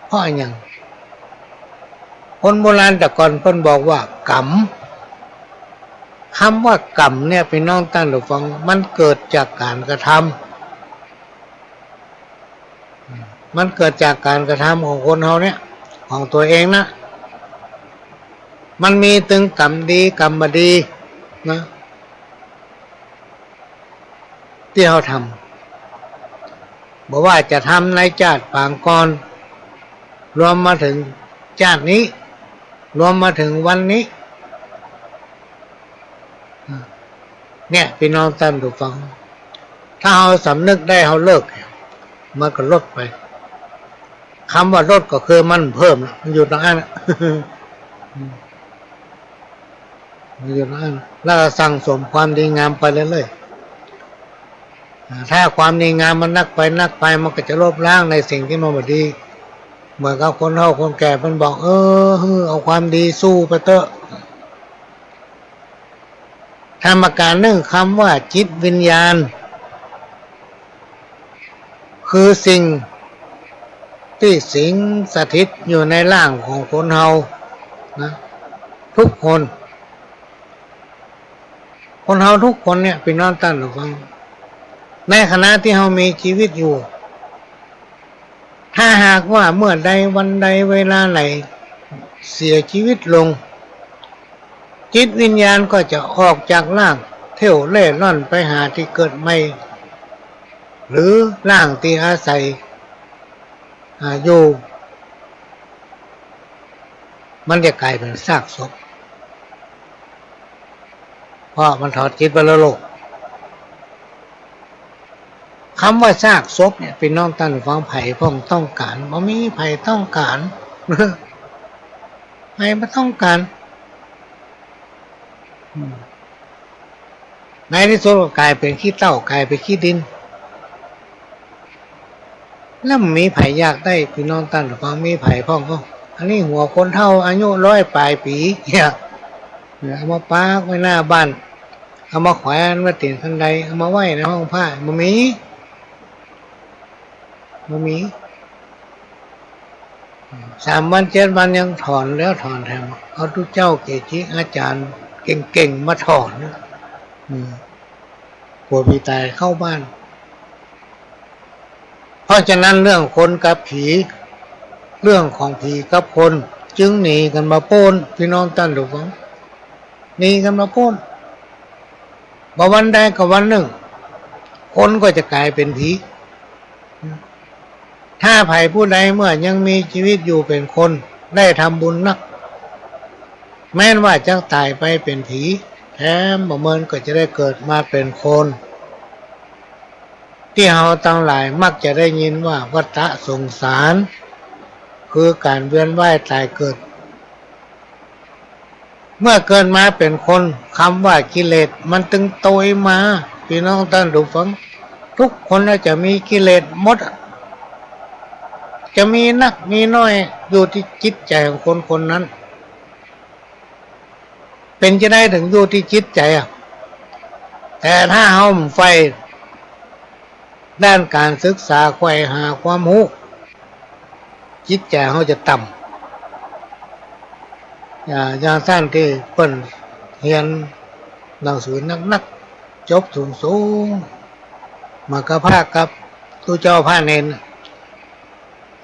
เพราะอะหยัง คนโบราณแต่ก่อนเปิ้นบอกว่ากรรม กำว่ากรรมเนี่ย ปี้น้องต้านฟัง มันเกิดจากก๋านกระทำ มันเกิดจากก๋านกระทำของคนเฮาเนี่ย ของตั๋วเองนะ มันมีตึงกรรมดีกรรมบ่ดีนะ ตี้เฮาทำ บ่ว่าจะทำในจาติปางก่อน รวมมาเถิงจาตินี้ รวมมาเถิงวันนี้ เนี่ย ปี้น้องต้านผู้ฟัง ถ้าเฮาสำนึกได้ เฮาเลิก มันก็ลดไป กำว่าลดก็คือมันเพิ่มละ มันอยู่ตรงอั้นละ มันอยู่ตรงอั้นละ แล้วก็สั่งสมความดีงามไปเรื่อยๆ อ่า ถ้าความดีงามมันนักไปนักไป มันก็จะลบล้างในสิ่งตี้มันบ่ดี เหมือนกับคนเฒ่าคนแก่เปิ้นบอก เออ เอาความดีสู้ไปเต๊อะ ธรรมการนึ่ง กำว่าจิตวิญญาณ คือสิ่งตี้สิงสถิตอยู่ในร่างของคนเฮานะ ทุกคน คนเฮาทุกคนเนี่ย ปี้น้องต้านผู้ฟัง ในขณะตี้เฮามีจีวิตอยู่ ถ้าหากว่าเมื่อใดวันใดเวลาไหนเสียจีวิตลง จิตวิญญาณก็จะออกจากร่าง เที่ยวเร่ร่อนไปหาตี้เกิดใหม่ หรือร่างตี้อาศัย อ่า อยู่ มันจะก๋ายเป๋นซากศพ เพราะมันถอดจิตไปแล้วโลก กำว่าซากศพเนี่ย ปี้น้องต้านผู้ฟัง ใผพ่องต้องก๋าน บ่มีใผต้องก๋าน ใผบ่ต้องก๋าน อืม ในตี้สุดก็ก๋ายเป๋นขี้เต้า ก๋ายเป๋นขี้ดิน แล้วบ่มีใผอยากได้ ปี้น้องต้านผู้ฟัง มีใผพ่องก็ อันนี้หัวคนเฒ่าอายุร้อยป๋ายปี๋เนี่ย เอามาปากไว้หน้าบ้าน เอามาแขวนไว้ตี๋นคันได เอามาไว้ในห้องพระ บ่มี บ่มี สามวันเจ็ดวันยังถอนแล้วถอนแถม เอาตุ๊เจ้าเกจิอาจ๋ารย์เก่งๆ มาถอน อืม กลัวผีต๋ายเข้าบ้าน เพราะฉะนั้นเรื่องคนกับผี เรื่องของผีกับคน จึงหนีกั๋นบ่าป๊น ปี้น้องต้านผู้ฟัง หนีกั๋นบ่าป๊น บ่าวันใดก็วันนึ่ง คนก็จะก๋ายเป๋นผี ถ้าใผผู้ใดเมื่อยังมีจีวิตอยู่เป๋นคน ได้ทำบุญนัก แม้นว่าจะต๋ายไปเป๋นผี แถมบ่าเมินก็จะได้เกิดมาเป๋นคน ตี้เฮาตังหลายมักจะได้ยินว่าวัฏฏะสงสาร คือก๋านเวียนว่ายต๋ายเกิด เมื่อเกิดมาเป๋นคน กำว่ากิเลสมันตึงโตยมา ปี้น้องต้านผู้ฟัง ทุกคนน่าจะมีกิเลสหมดอะ จะมีนักมีน้อย อยู่ตี้จิตใจ๋ของคนคนนั้น เป๋นจาใดเถิงอยู่ตี้จิตใจ๋อะ แต่ถ้าเฮาใฝ่ด้านก๋านศึกษาใฝ่หาความฮู้ จิตใจ๋เฮาจะต่ำ อ่า อย่างต้านตี้เปิ้นเฮียนหนังสือนักๆ จบสูงๆ เหมือนกับพระกับตุ๊เจ้าพระเณร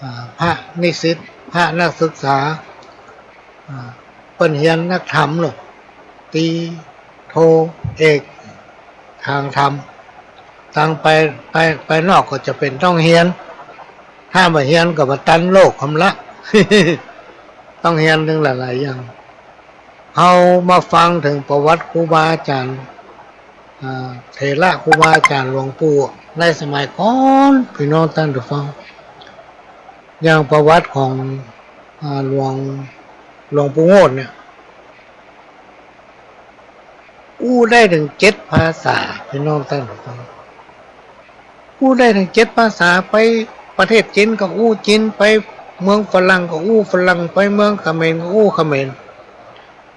อ่า พระนิสิต พระนักศึกษา อ่า เปิ้นเฮียนนักธรรมเนาะ ตรี โท เอก ตางธรรม ตางไป ไป ไปนอกก็จะเป๋นต้องเฮียน ถ้าบ่เฮียนก็บ่ตันโลกกำละ ต้องเฮียนตึงหลายๆ อย่าง เฮามาฟังเถิงประวัติครูบาอาจ๋ารย์ อ่า เถระครูบาอาจ๋ารย์หลวงปู่ในสมัยก่อน ปี้น้องต้านผู้ฟัง อย่างประวัติของ อ่า หลวง หลวงปู่โงดเนี่ย อู้ได้เถิงเจ็ดภาษา ปี้น้องต้านผู้ฟัง อู้ได้เถิงเจ็ดภาษา ไปประเทศจีนก็อู้จีน ไปเมืองฝรั่งก็อู้ฝรั่ง ไปเมืองเขมรก็อู้เขมร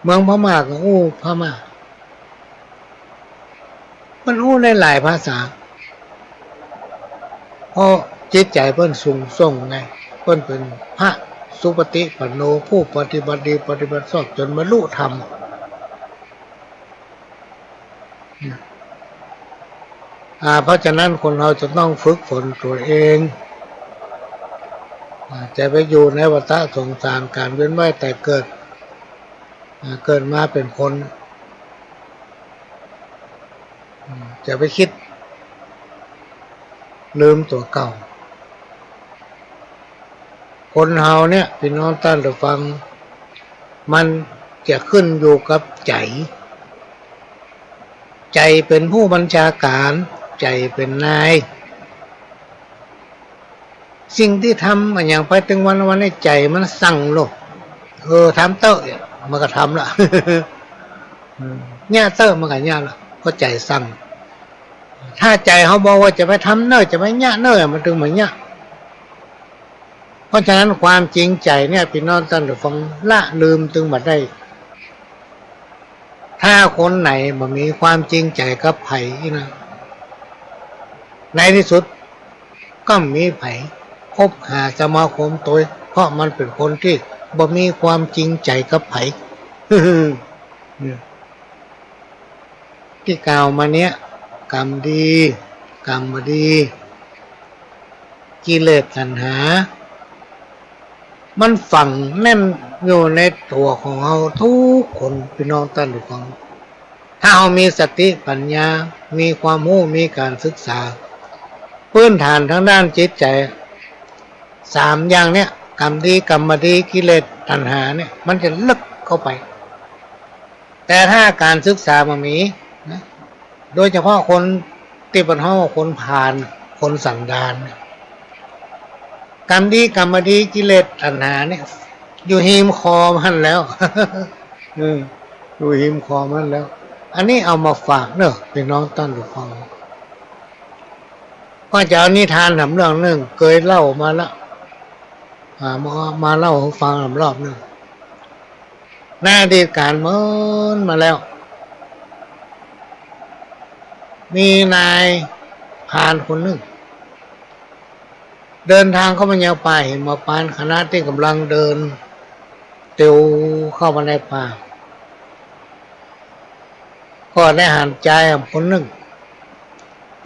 เมืองพม่าก็อู้พม่า เปิ้นอู้ได้หลายภาษา เพราะจิตใจ๋เปิ้นสูงส่งไง เปิ้นเป๋นพระสุปฏิปันโน ผู้ปฏิบัติดีปฏิบัติชอบจ๋นบรรลุธรรม อ่า เพราะฉะนั้นคนเฮาจะต้องฝึกฝนตั๋วเอง อ่า จะไปอยู่ในวัฏสงสาร ก๋านเวียนว่ายต๋ายเกิด อ่า เกิดมาเป๋นคน อืม จะไปกึ๊ดลืมตั๋วเก่า คนเฮาเนี่ย ปี้น้องต้านผู้ฟัง มันจะขึ้นอยู่กับใจ๋ ใจ๋เป๋นผู้บัญชาก๋าน ใจ๋เป๋นนาย สิ่งตี้ทำอะหยังไปตึงวันๆ นี่ใจ๋มันสั่งโลก เออ ทำเต๊อะ มันก็ทำละ เออ เยียะเต๊อะ มันก็เยียะละ เพราะใจ๋สั่ง ถ้าใจ๋เฮาบอกว่าจะไปทำเน่อ จะไปเยียะเน่อ มันตึงบ่เยียะ เพราะฉะนั้นความจริงใจ๋เนี่ย ปี้น้องต้านผู้ฟัง ละลืมตึงบ่ได้ ถ้าคนไหนบ่มีความจริงใจ๋กับใผนะ ในตี้สุดก็บ่มีใผคบหาสมาคมตวย เพราะมันเป๋นคนตี้บ่มีความจริงใจ๋กับใผ ตี้กล่าวมาเนี่ย ก๋รรมดี ก๋รรมบ่ดี กิเลสตัณหา มันฝังแน่นอยู่ในตั๋วของเฮาทุกคน ปี้น้องต้านผู้ฟัง ถ้าเฮามีสติปัญญา มีความฮู้ มีก๋านศึกษา พื้นฐานตางด้านจิตใจ๋ สามอย่างเนี่ย ก๋รรมดี ก๋รรมบ่ดี กิเลสตัณหาเนี่ย มันจะลึกเข้าไป แต่ถ้าก๋านศึกษาบ่มีนะ โดยเฉพาะคนตี้เปิ้นฮ้องคนพาล คนสันดานเนี่ย ก๋รรมดี ก๋รรมบ่ดี กิเลสตัณหาเนี่ย อยู่ฮิมคอมันแล้ว เออ อยู่ฮิมคอมันแล้ว อันนี้เอามาฝากเน่อ ปี้น้องต้านผู้ฟัง ก็จะเอานิทานแหมเรื่องนึ่ง เกยเล่ามาละ อ่า มา มาเล่าหื้อฟังแหมรอบนึ่ง ในอดีตก๋านเมินมาแล้ว มีนายพรานคนนึ่ง เดินตางเข้ามายังป่าหิมพานต์ ขณะตี้ก่ำลังเดินเตียวเข้ามาในป่า ก็ได้หันจายคนนึ่ง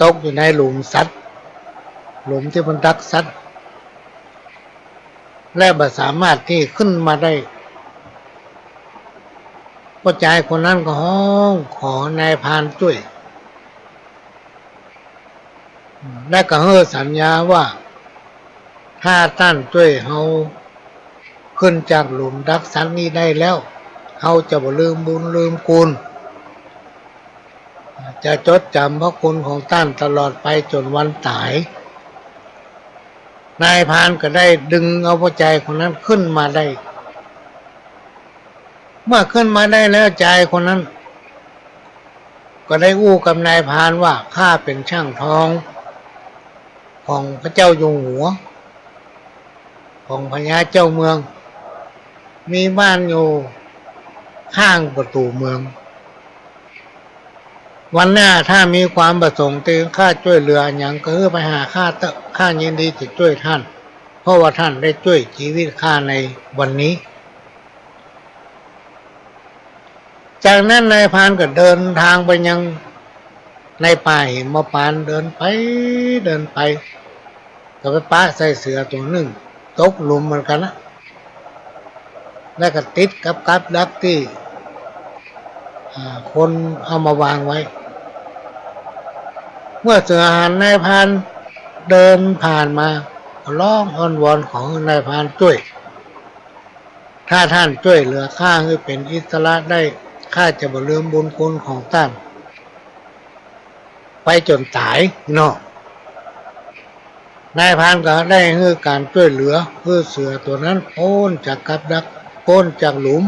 ตกอยู่ในหลุมสัตว์ หลุมตี้เปิ้นดักสัตว์ และบ่สามารถตี้ขึ้นมาได้ ป้อจายคนนั้นก็ฮ้องขอนายพรานจ้วย และก็หื้อสัญญาว่า ถ้าต้านจ้วยเฮาขึ้นจากหลุมดักสัตว์นี้ได้แล้ว เฮาจะบ่ลืมบุญลืมคุณ จะจดจ๋ำพระคุณของต้านตลอดไปจ๋นวันต๋าย นายพรานก็ได้ดึงเอาป้อจายคนนั้นขึ้นมาได้ เมื่อขึ้นมาได้แล้ว จายคนนั้นก็ได้อู้กับนายพรานว่า ข้าเป๋นช่างทองของพระเจ้าอยู่หัว ของพญาเจ้าเมือง มีบ้านอยู่ข้างประตู๋เมือง วันหน้าถ้ามีความประสงค์ตี้ข้าจ้วยเหลืออะหยังก็หื้อไปหาข้าเต๊อะ ข้ายินดีจะจ้วยต้าน เพราะว่าต้านได้จ้วยจีวิตข้าในวันนี้ จากนั้นนายพรานก็เดินตางไปยังในป่าหิมพานต์ เดินไป เดินไป ก็ไปปะใส่เสือตั๋วนึ่ง ตกหลุมเหมือนกั๋นนะ แล้วก็ติดกับกับดักตี้ อ่า คนเอามาวางไว้ เมื่อเสือหันนายพรานเดินผ่านมา ก็ฮ้องอ้อนวอนขอหื้อนายพรานจ้วย ถ้าต้านจ้วยเหลือข้าหื้อเป๋นอิสระได้ ข้าจะบ่ลืมบุญคุณของต้านไปจ๋นต๋ายเนาะ นายพรานก็ได้หื้อก๋านจ้วยเหลือ หื้อเสือตั๋วนั้นป๊นจากกับดัก ป๊นจากหลุม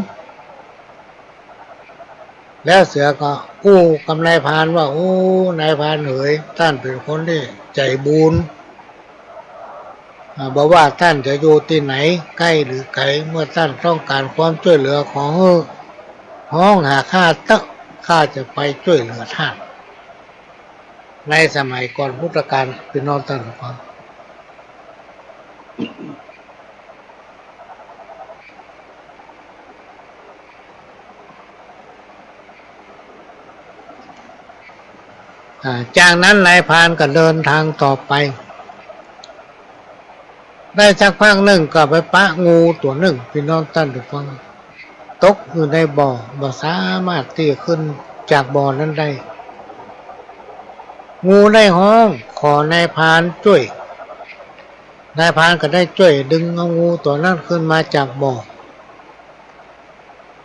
แล้วเสือก็อู้กับนายพรานว่า โอ้ นายพรานเหย ต้านเป๋นคนตี้ใจ๋บุญ อ่า บ่ว่าต้านจะอยู่ตี้ไหน ใก้หรือไก๋ เมื่อต้านต้องก๋านความจ้วยเหลือขอหื้อฮ้องหาข้าเต๊อะ ข้าจะไปจ้วยเหลือต้าน ในสมัยก่อนพุทธกาล ปี้น้องต้านฟัง อ่า จากนั้นนายพรานก็เดินตางต่อไป ได้สักพักนึ่งก็ไปปะงูตั๋วนึ่ง ปี้น้องต้านผู้ฟัง ตกอยู่ในบ่อ บ่สามารถตี้จะขึ้นจากบ่อนั้นได้ งูได้ฮ้องขอนายพรานจ้วย นายพรานก็ได้จ้วยดึงเอางูตั๋วนั้นขึ้นมาจากบ่อ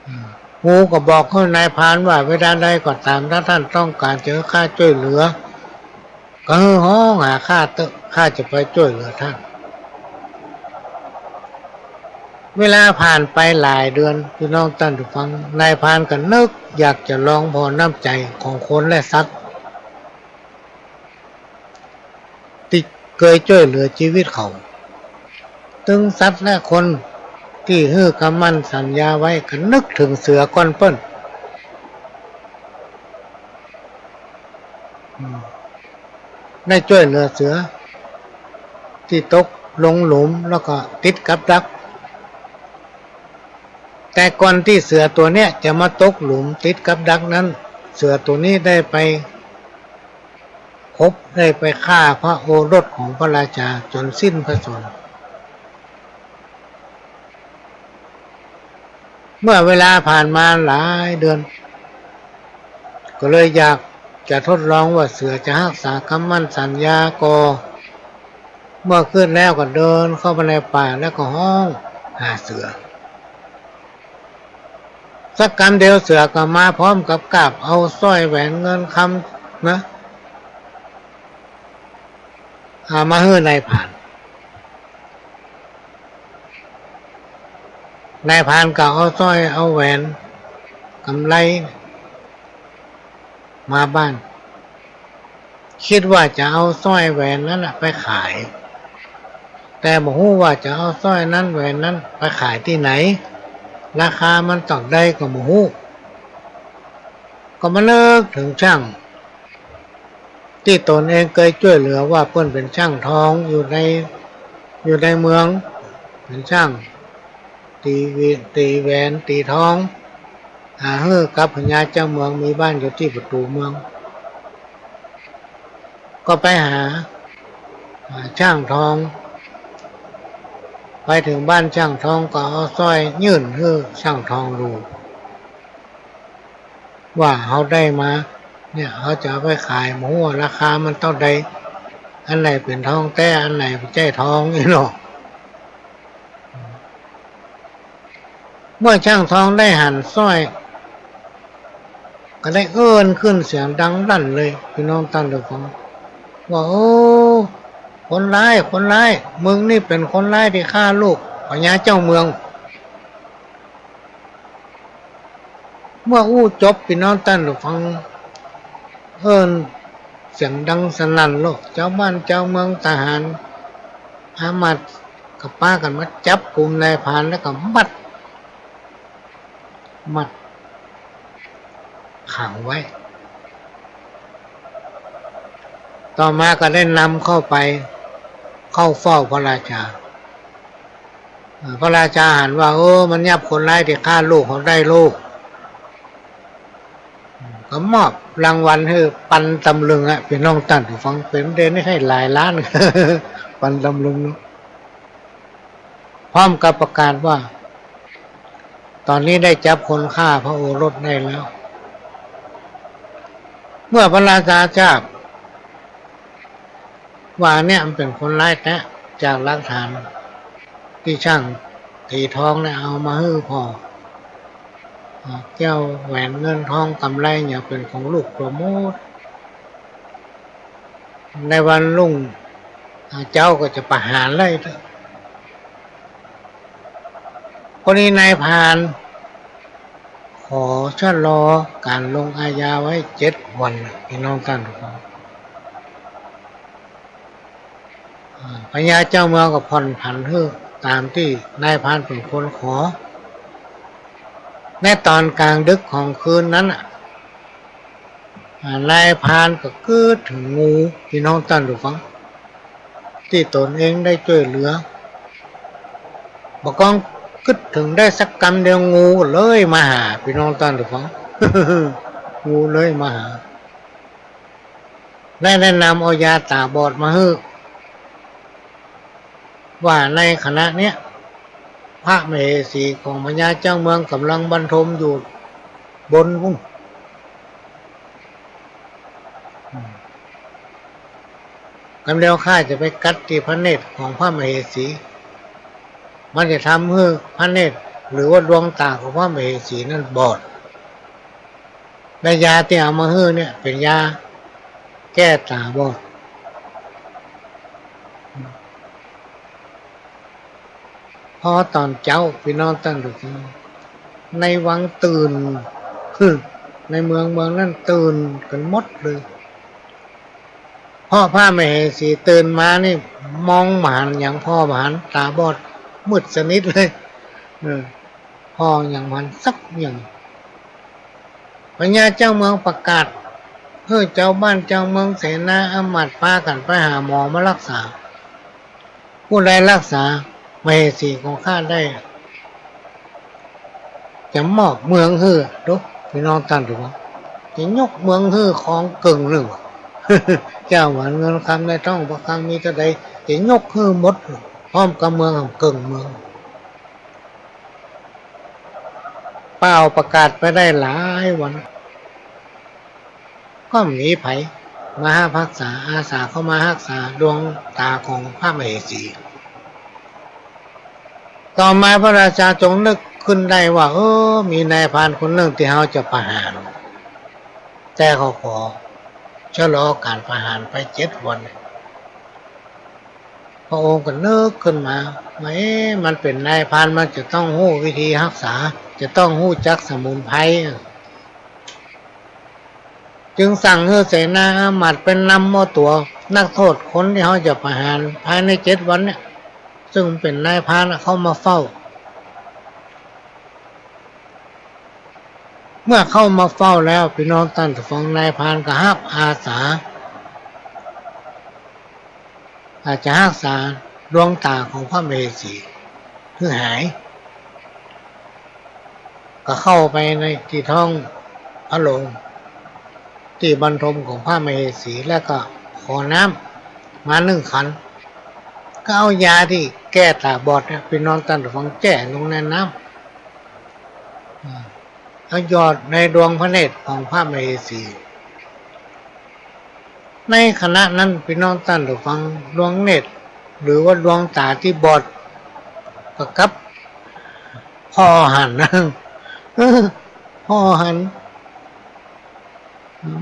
อืม งูก็บอกหื้อนายพรานว่า เวลาใดก็ต๋าม ถ้าต้านต้องก๋านจะหื้อข้าจ้วยเหลือ ก็หื้อฮ้องหาข้าเต๊อะ ข้าจะไปจ้วยเหลือต้าน เวลาผ่านไปหลายเดือน ปี้น้องต้านผู้ฟัง นายพรานก็นึกอยากจะลองผ่อน้ำใจ๋ของคนและสัตว์ ตี้เกยจ้วยเหลือจีวิตเขา ตึงสัตว์และคนตี้หื้อกำมั่นสัญญาไว้ ก็นึกเถิงเสือก่อนเปิ้น อืม ได้จ้วยเหลือเสือตี้ตกลงหลุมแล้วก็ติดกับดัก แต่ก่อนตี้เสือตั๋วเนี้ยจะมาตกหลุมติดกับดักนั้น เสือตั๋วนี้ได้ไป พบได้ไปฆ่าพระโอรสของพระราชาจ๋นสิ้นพระชนม์ เมื่อเวลาผ่านมาหลายเดือน ก็เลยอยากจะทดลองว่าเสือจะฮักษากำมั่นสัญญาก่อ เมื่อคืนแล้วก็เดินเข้าไปในป่าแล้วก็ฮ้องหาเสือ สักกำเดียวเสือก็มาพร้อมกับกาบเอาสร้อยแหวนเงินคำนะ เอามาหื้อนายพราน นายพรานก็เอาสร้อยเอาแหวนกำไรมาบ้าน กึ๊ดว่าจะเอาสร้อยแหวนนั้นน่ะไปขาย แต่บ่ฮู้ว่าจะเอาสร้อยนั้นแหวนนั้นไปขายตี้ไหน ราคามันเต้าใดก็บ่ฮู้ ก็มานึกเถิงช่าง ตี้ต๋นเองเกยจ้วยเหลือว่าเปิ้นเป๋นช่างทองอยู่ใน อยู่ในเมือง เป๋นช่าง ตี๋หวี- ตี๋แหวน ตี๋ทอง หาหื้อกับพญาเจ้าเมือง มีบ้านอยู่ตี้ประตู๋เมือง ก็ไปหา หาช่างทอง ไปเถิงบ้านช่างทองก็เอาสร้อยยื่นหื้อช่างทองดู ว่าเฮาได้มาเนี่ย เฮาจะเอาไปขาย บ่ฮู้ว่าราคามันเต้าใด อันไหนเป๋นทองแต๊ อันไหนบ่ใจ้ทองอี้เนาะ เมื่อช่างทองได้หันสร้อย ก็ได้เอิ้นขึ้นเสียงดังลั่นเลย ปี้น้องต้านผู้ฟัง ว่า โอ้ คนร้าย คนร้าย มึงนี่เป๋นคนร้ายตี้ฆ่าลูกพญาเจ้าเมือง เมื่ออู้จบ ปี้น้องต้านผู้ฟัง เอิ้นเสียงดังสนั่นโลก จาวบ้านจาวเมือง ทหาร อามาตย์ก็ปากั๋นมาจับกุมนายพรานแล้วก็มัด มัดขังไว้ ต่อมาก็ได้นำเข้าไป เข้าเฝ้าพระราชา อ่า พระราชาหันว่า เออ มันยับคนร้ายตี้ฆ่าลูกเฮาได้ลูก ก็มอบรางวัลหื้อปันตำลึงอะ ปี้น้องต้านผู้ฟัง เป๋นเดนนี่หื้อหลายล้าน ปันตำลึงเนาะ พร้อมกับประกาศว่า ต๋อนนี้ได้จับคนฆ่าพระโอรสได้แล้ว เมื่อพระราชาทราบ ว่าเนี่ยมันเป๋นคนร้ายแต๊ จากหลักฐานตี้ช่างตี๋ทองเนี่ยเอามาหื้อผ่อ อ่า แก้วแหวนเงินทองกำไรเนี่ยเป๋นของลูกตั๋วหมด ในวันรุ่ง อ่า เจ๊าก็จะประหารเลย พอดีนายพราน ขอชะลอก๋านลงอาญาไว้เจ็ดวันน่ะ ปี้น้องต้านผู้ฟัง อ่า พญาเจ้าเมืองก็ผ่อนผันหื้อต๋ามตี้นายพรานเป๋นคนขอ ในต๋อนก๋างดึกของคืนนั้นน่ะ อ่า นายพรานก็กึ๊ดเถิงงู ปี้น้องต้านผู้ฟัง ตี้ต๋นเองได้จ้วยเหลือ บ่ก้องกึ๊ดเถิงได้สักกำเดียว งูก็เลื้อยมาหา ปี้น้องต้านผู้ฟัง งูเลื้อยมาหา ได้แนะนำเอายาต๋าบอดมาหื้อ ว่าในขณะเนี้ย พระมเหสีของพญาเจ้าเมืองก่ำลังบรรทมอยู่บนปุ้น กำเดียวข้าจะไปกัดตี้พระเนตรของพระมเหสี มันจะทำหื้อพระเนตรหรือว่าดวงต๋าของพระมเหสีนั้นบอด และยาตี้เอามาหื้อเนี่ยเป๋นยาแก้ต๋าบอด พอต๋อนเจ๊า ปี้น้องต้านผู้ฟัง ในวังตื่น ในเมืองเมืองนั้นตื่นกั๋นหมดเลย เพราะพระมเหสีตื่นมานี่มองบ่หันหยัง ผ่อบ่หัน ต๋าบอดมืดสนิทเลย เออ ผ่อหยังบ่หันสักอย่าง พญาเจ้าเมืองประกาศหื้อจาวบ้านจาวเมืองเสนาอามาตย์ปากั๋นไปหาหมอมาฮักษา ผู้ใดฮักษามเหสีของข้าได้ จะมอบเมืองหื้อ ดู ปี้น้องต้านผู้ฟัง จะยกเมืองหื้อครองเกิ่งนึ่ง เจ้าหวันเงินคำในท้องพระคลังมีเต้าใด จะยกหื้อหมด พร้อมกับเมืองเกิ่งเมือง ป่าวประกาศไปได้หลายวัน ก็บ่มีใผมาฮักษา อาสาเข้ามาฮักษาดวงต๋าของพระมเหสี ต่อมาพระราชาทรงนึกขึ้นได้ว่า เออ มีนายพรานคนนึ่งตี้เฮาจะประหาร แต่เขาขอชะลอก๋านประหารไปเจ็ดวัน พระองค์ก็นึกขึ้นมาว่า เอ๊ะ มันเป๋นนายพราน มันจะต้องฮู้วิธีฮักษา จะต้องฮู้จักสมุนไพร จึงสั่งหื้อเสนาอามาตย์ไปนำเอาตั๋วนักโทษคนตี้เฮาจะประหารภายในเจ็ดวันเนี่ย ซึ่งเป๋นนายพรานน่ะ เข้ามาเฝ้า เมื่อเข้ามาเฝ้าแล้ว ปี้น้องต้านผู้ฟัง นายพรานก็ฮับอาสา อาจจะฮักษาดวงต๋าของพระมเหสีหื้อหาย ก็เข้าไปในตี้ท้องพระโลง ตี้บรรทมของพระมเหสี แล้วก็ขอน้ำมานึ่งขัน ก็เอายาตี้แก้ต๋าบอดเนี่ย ปี้น้องต้านผู้ฟัง แจ้ลงในน้ำ อ่า แล้วหยอดในดวงพระเนตรของพระมเหสี ในขณะนั้น ปี้น้องต้านผู้ฟัง ดวงเนตร หรือว่าดวงต๋าตี้บอด ก็กลับผ่อหันนะ เออ ผ่อหัน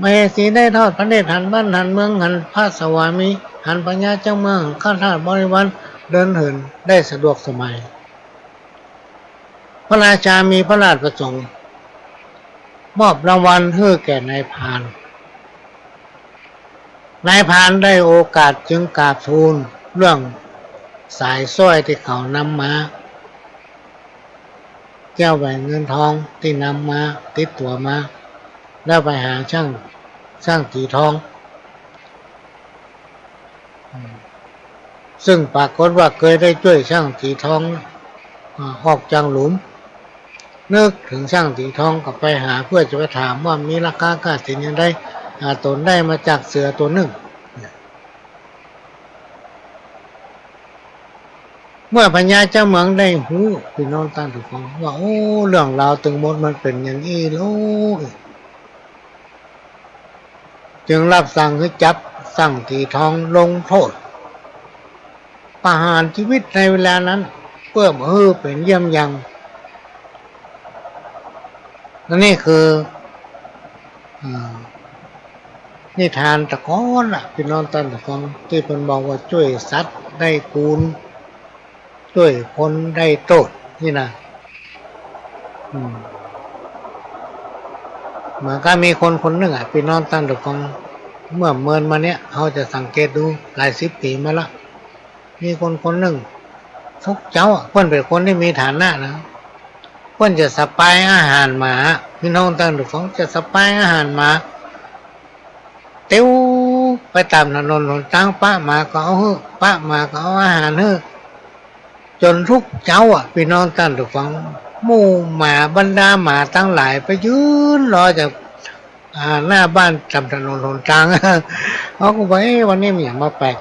มเหสีได้ทอดพระเนตรหันบ้านหันเมือง หันพระสวามี หันพญาเจ้าเมือง หันข้าทาสบริวารเดินเหินได้สะดวกสบาย พระราชามีพระราชประสงค์ มอบรางวัลหื้อแก่นายพราน นายพรานได้โอกาสจึงกราบทูลเรื่องสายสร้อยตี้เขานำมา แก้วแหวนเงินทองตี้นำมาติดตั๋วมา แล้วไปหาช่าง ช่างตี๋ทอง ซึ่งปรากฏว่าเกยได้จ้วยช่างตี๋ทอง อ่า ออกจากหลุม นึกเถิงช่างตี๋ทองก็ไปหาเปื้อจะไปถามว่ามีราคาค่าสินอย่างใด อ่า ตนได้มาจากเสือตั๋วนึ่ง เมื่อพญาเจ้าเมืองได้ฮู้ ปี้น้องต้านผู้ฟัง ว่า โอ้ เรื่องราวตึงหมดมันเป๋นอย่างอี้โลก จึงรับสั่งหื้อจับช่างตี๋ทองลงโต้ษ ประหารจีวิตในเวลานั้น เปื้อบ่หื้อเป๋นเยี่ยงอย่าง และนี่คือ อ่า นิทานตะกอนละ ปี้น้องต้านผู้ฟัง ตี้เปิ้นบอกว่าจ้วยสัตว์ได้กูล จ้วยคนได้โต้ษนี่นะ อืม เหมือนกับมีคนคนนึ่งอะ ปี้น้องต้านผู้ฟัง เมื่อเมินมาเนี่ย เฮาจะสังเกตดูหลายสิบปี๋มาละ มีคนคนนึ่ง ทุกเจ๊าอะ เปิ้นเป๋นคนตี้มีฐานะนะ เปิ้นจะสะปายอาหารหมา ปี้น้องต้านผู้ฟัง จะสะปายอาหารหมา เตียวไปต๋ามถนนหนตาง ปะหมาก็เอาหื้อ ปะหมาก็เอาอาหารหื้อ จ๋นทุกเจ๊าอะ ปี้น้องต้านผู้ฟัง หมู่หมา บรรดาหมาตังหลายไปยืนรอจาก อ่า หน้าบ้านต๋ามถนนหนตาง เขาก็ว่า เอ๊ะ วันนี้มีหยังมาแปลก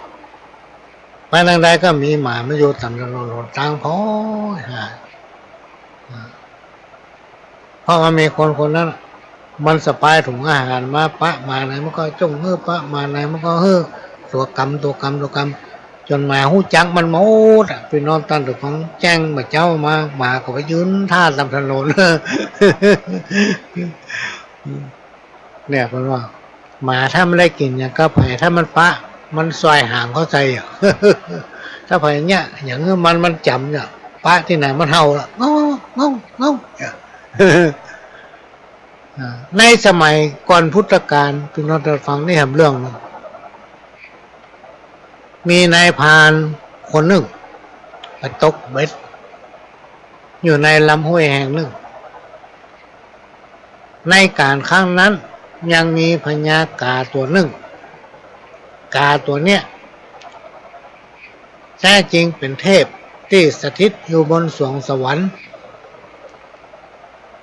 ไปตางใดก็มีหมามาอยู่ต๋ามถนนหนตาง โผยหา เพราะว่ามีคนคนนั้น มันสะปายถุงอาหารมาปะหมาไหนมันก็จ้องหื้อ ปะหมาไหนมันก็หื้อ ตั๋วกำ ตั๋วกำ ตั๋วกำ จ๋นหมาฮู้จักมันหมดอะ ปี้น้องต้านผู้ฟัง แจ้งบ่าเจ๊ามา หมาก็ไปยืนถ่าต๋ามถนน เนี่ยเปิ้นว่า หมาถ้ามันได้กิ๋นหยังกับใผ ถ้ามันปะ มันส่ายหางเข้าใส่อะ ถ้าใผเยียะหยังหื้อมัน มันจ๋ำเนี่ย ปะตี้ไหนมันเห่าละ เง้า เง้า เง้า เนี่ย อ่า ในสมัยก่อนพุทธกาล ปี้น้องต้านผู้ฟัง นี่แหมเรื่องนึ่ง มีนายพรานคนนึ่งไปตกเบ็ดอยู่ในลำห้วยแห่งนึ่ง ในก๋าลครั้งนั้นยังมีพญากาตั๋วนึ่ง กาตั๋วเนี้ยแต๊จริงเป๋นเทพตี้สถิตอยู่บนสวงสวรรค์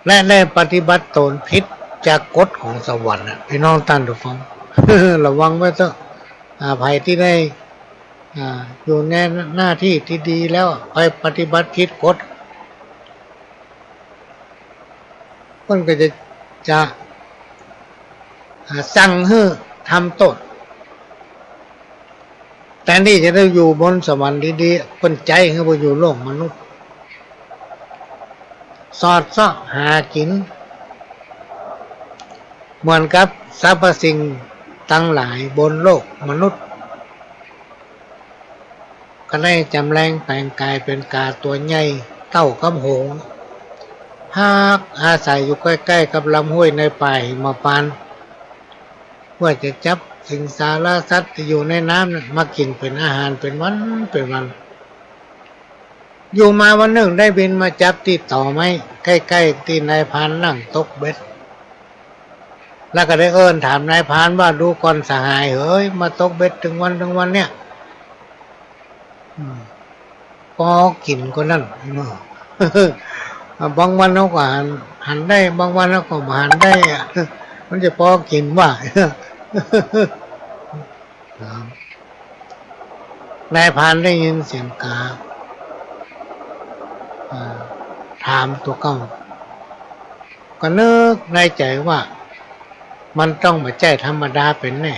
และได้ปฏิบัติต๋นผิดจากกฎของสวรรค์น่ะ ปี้น้องต้านผู้ฟัง ระวังไว้เต๊อะ อ่า ใผตี้ได้ อ่า อยู่ในหน้าตี้ตี้ดีแล้วไปปฏิบัติผิดกฎ เปิ้นก็จะ จะ อ่า สั่งหื้อทำโต้ษ แตนตี้จะได้อยู่บนสวรรค์ดีๆ เปิ้นใจ๊หื้อไปอยู่โลกมนุษย์ สอดเซาะหากิ๋น เหมือนกับสรรพสิ่งตังหลายบนโลกมนุษย์ ก็ได้จ๋ำแลงแป๋งก๋ายเป๋นก๋าตั๋วใหญ่เต้ากับหงส์ พักอาศัยอยู่ใก้ๆ กับลำห้วยในป่าหิมพานต์ เปื้อจะจับสิงสารสัตว์ตี้อยู่ในน้ำนั้นมากิ๋นเป๋นอาหารเป๋นวันเป๋นวัน อยู่มาวันนึ่งได้บินมาจับตี้ตอไม้ใก้ๆ ตี้นายพรานนั่งตกเบ็ด แล้วก็ได้เอิ้นถามนายพรานว่า ดูก่อนสหายเหย มาตกเบ็ดตึงวันตึงวันเนี่ย อืม ปอกิ๋นก่อนั้นเนาะ บางวันเฮาก็หัน หันได้ บางวันเฮาก็บ่หันได้อะ มันจะปอกิ๋นบ่ นายพรานได้ยินเสียงกา อ่า ถามตั๋วเก่า ก็นึกในใจ๋ว่า มันต้องบ่ใจ้ธรรมดาเป๋นแน่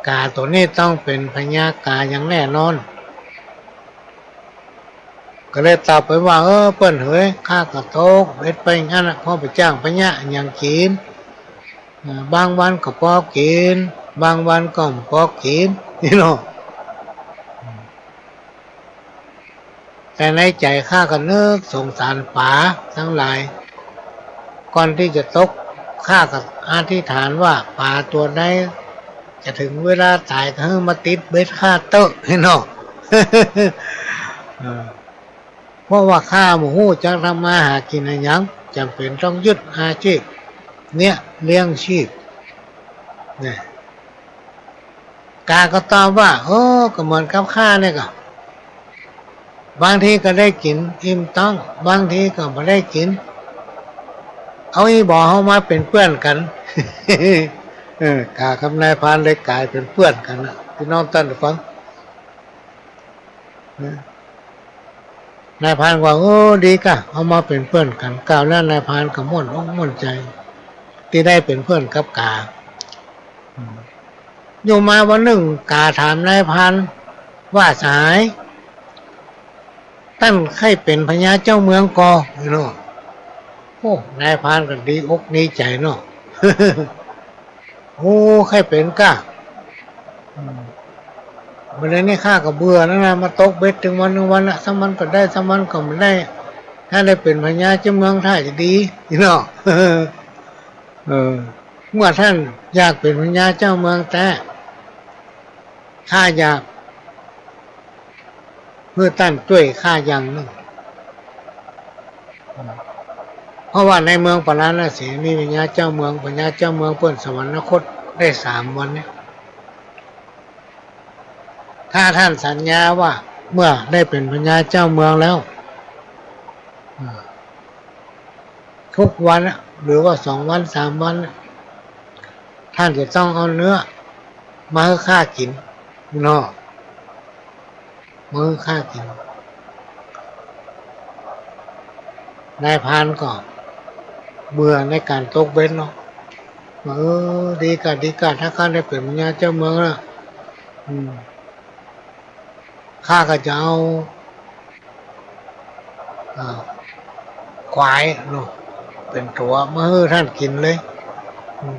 กาตั๋วนี้ต้องเป๋นพญากาอย่างแน่นอน ก็เลยตอบไปว่า เออ เปื้อนเหย ข้าก็ตกเบ็ดไปอย่างนั้นน่ะ เพราะบ่จ้างพญาหยังกิ๋น อ่า บางวันก็ปอกิ๋น บางวันก็บ่ปอกิ๋น นี่เนาะ แต่ในใจ๋ข้าก็นึกสงสารป๋าตังหลาย ก่อนตี้จะตก ข้าก็อธิษฐานว่า ป๋าตั๋วใดจะเถิงเวลาต๋ายก็หื้อมาติดเบ็ดข้าเต๊อะ นี่เนาะ เออ เพราะว่าข้าบ่ฮู้จักทำมาหากิ๋นอะหยัง จ๋ำเป๋นต้องยึดอาชีพเนี้ยเลี้ยงชีพ เนี่ย กาก็ตอบว่า เออ ก็เหมือนกับข้าเนี่ยก็ บางทีก็ได้กิ๋นอิ่มต๊อง บางทีก็บ่ได้กิ๋น เอาอี้บ่ เฮามาเป๋นเปื้อนกั๋น เออ กากับนายพรานเลยก๋ายเป๋นเปื้อนกั๋นน่ะ ปี้น้องต้านผู้ฟัง นะ นายพรานว่า เออ ดีก่ะ เฮามาเป๋นเปื้อนกั๋น กล่าวแล้วนายพรานก็ม่วนอกม่วนใจ๋ ตี้ได้เป๋นเปื้อนกับกา อืม อยู่มาวันนึ่ง กาถามนายพรานว่า สหาย ต้านใค่เป๋นพญาเจ้าเมืองก่อ เนาะ โอ้ นายพรานก็ดีอกดีใจ๋เนาะ โอ้ ใค่เป๋นก้า อืม บ่าเดี่ยวนี้ข้าก็เบื่อแล้วนะ มาตกเบ็ดตึงวันตึงวันละ สักวันก็ได้ สักวันก็บ่ได้ ถ้าได้เป๋นพญาเจ้าเมืองถ้าจะดี นี่เนาะ เออ เมื่อต้านอยากเป๋นพญาเจ้าเมืองแต๊ ข้าอยากหื้อต้านจ้วยข้าอย่างนึ่ง เพราะว่าในเมืองปาราณสีมีพญาเจ้าเมือง พญาเจ้าเมืองเปิ้นสวรรคตได้สามวันเนี่ย ถ้าต้านสัญญาว่าเมื่อได้เป๋นพญาเจ้าเมืองแล้ว อ่า ทุกวันอะ หรือว่าสองวันสามวันอะ ต้านจะต้องเอาเนื้อมาหื้อข้ากิ๋น เนาะ มาหื้อข้ากิ๋น นายพรานก็เบื่อในก๋านตกเบ็ดเนาะ ว่า เออ ดีก่า ดีก่า ถ้าข้าได้เป๋นพญาเจ้าเมืองแล้ว อืม ข้าก็จะเอา อ่า ควายเนาะ เป๋นตั๋วมาหื้อต้านกิ๋นเลย อืม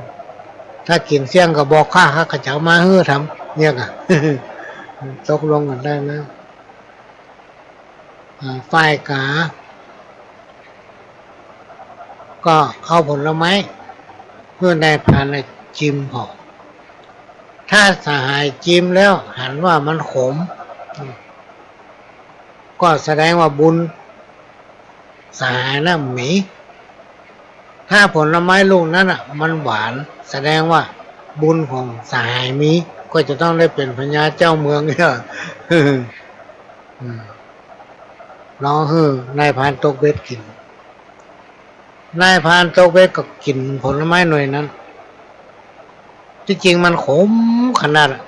ถ้ากิ๋นเสี้ยงก็บอกข้า ข้าก็จะเอามาหื้อทำ เนี่ยก่ะ ตกลงกั๋นได้แล้ว อ่า ฝ่ายก๋า ก็เอาผลไม้หื้อนายพรานน่ะจิมผ่อ ถ้าสหายจิมแล้วหันว่ามันขม ก็แสดงว่าบุญสหายน่ะมี ถ้าผลไม้ลูกนั้นน่ะ มันหวาน แสดงว่าบุญของสหายมี ก็จะต้องได้เป๋นพญาเจ้าเมืองเนี่ย อืม ลองหื้อนายพรานตกเบ็ดกิ๋น นายพรานตกเบ็ดก็กิ๋นผลไม้หน่วยนั้น ตี้จริงมันขมขนาดอะ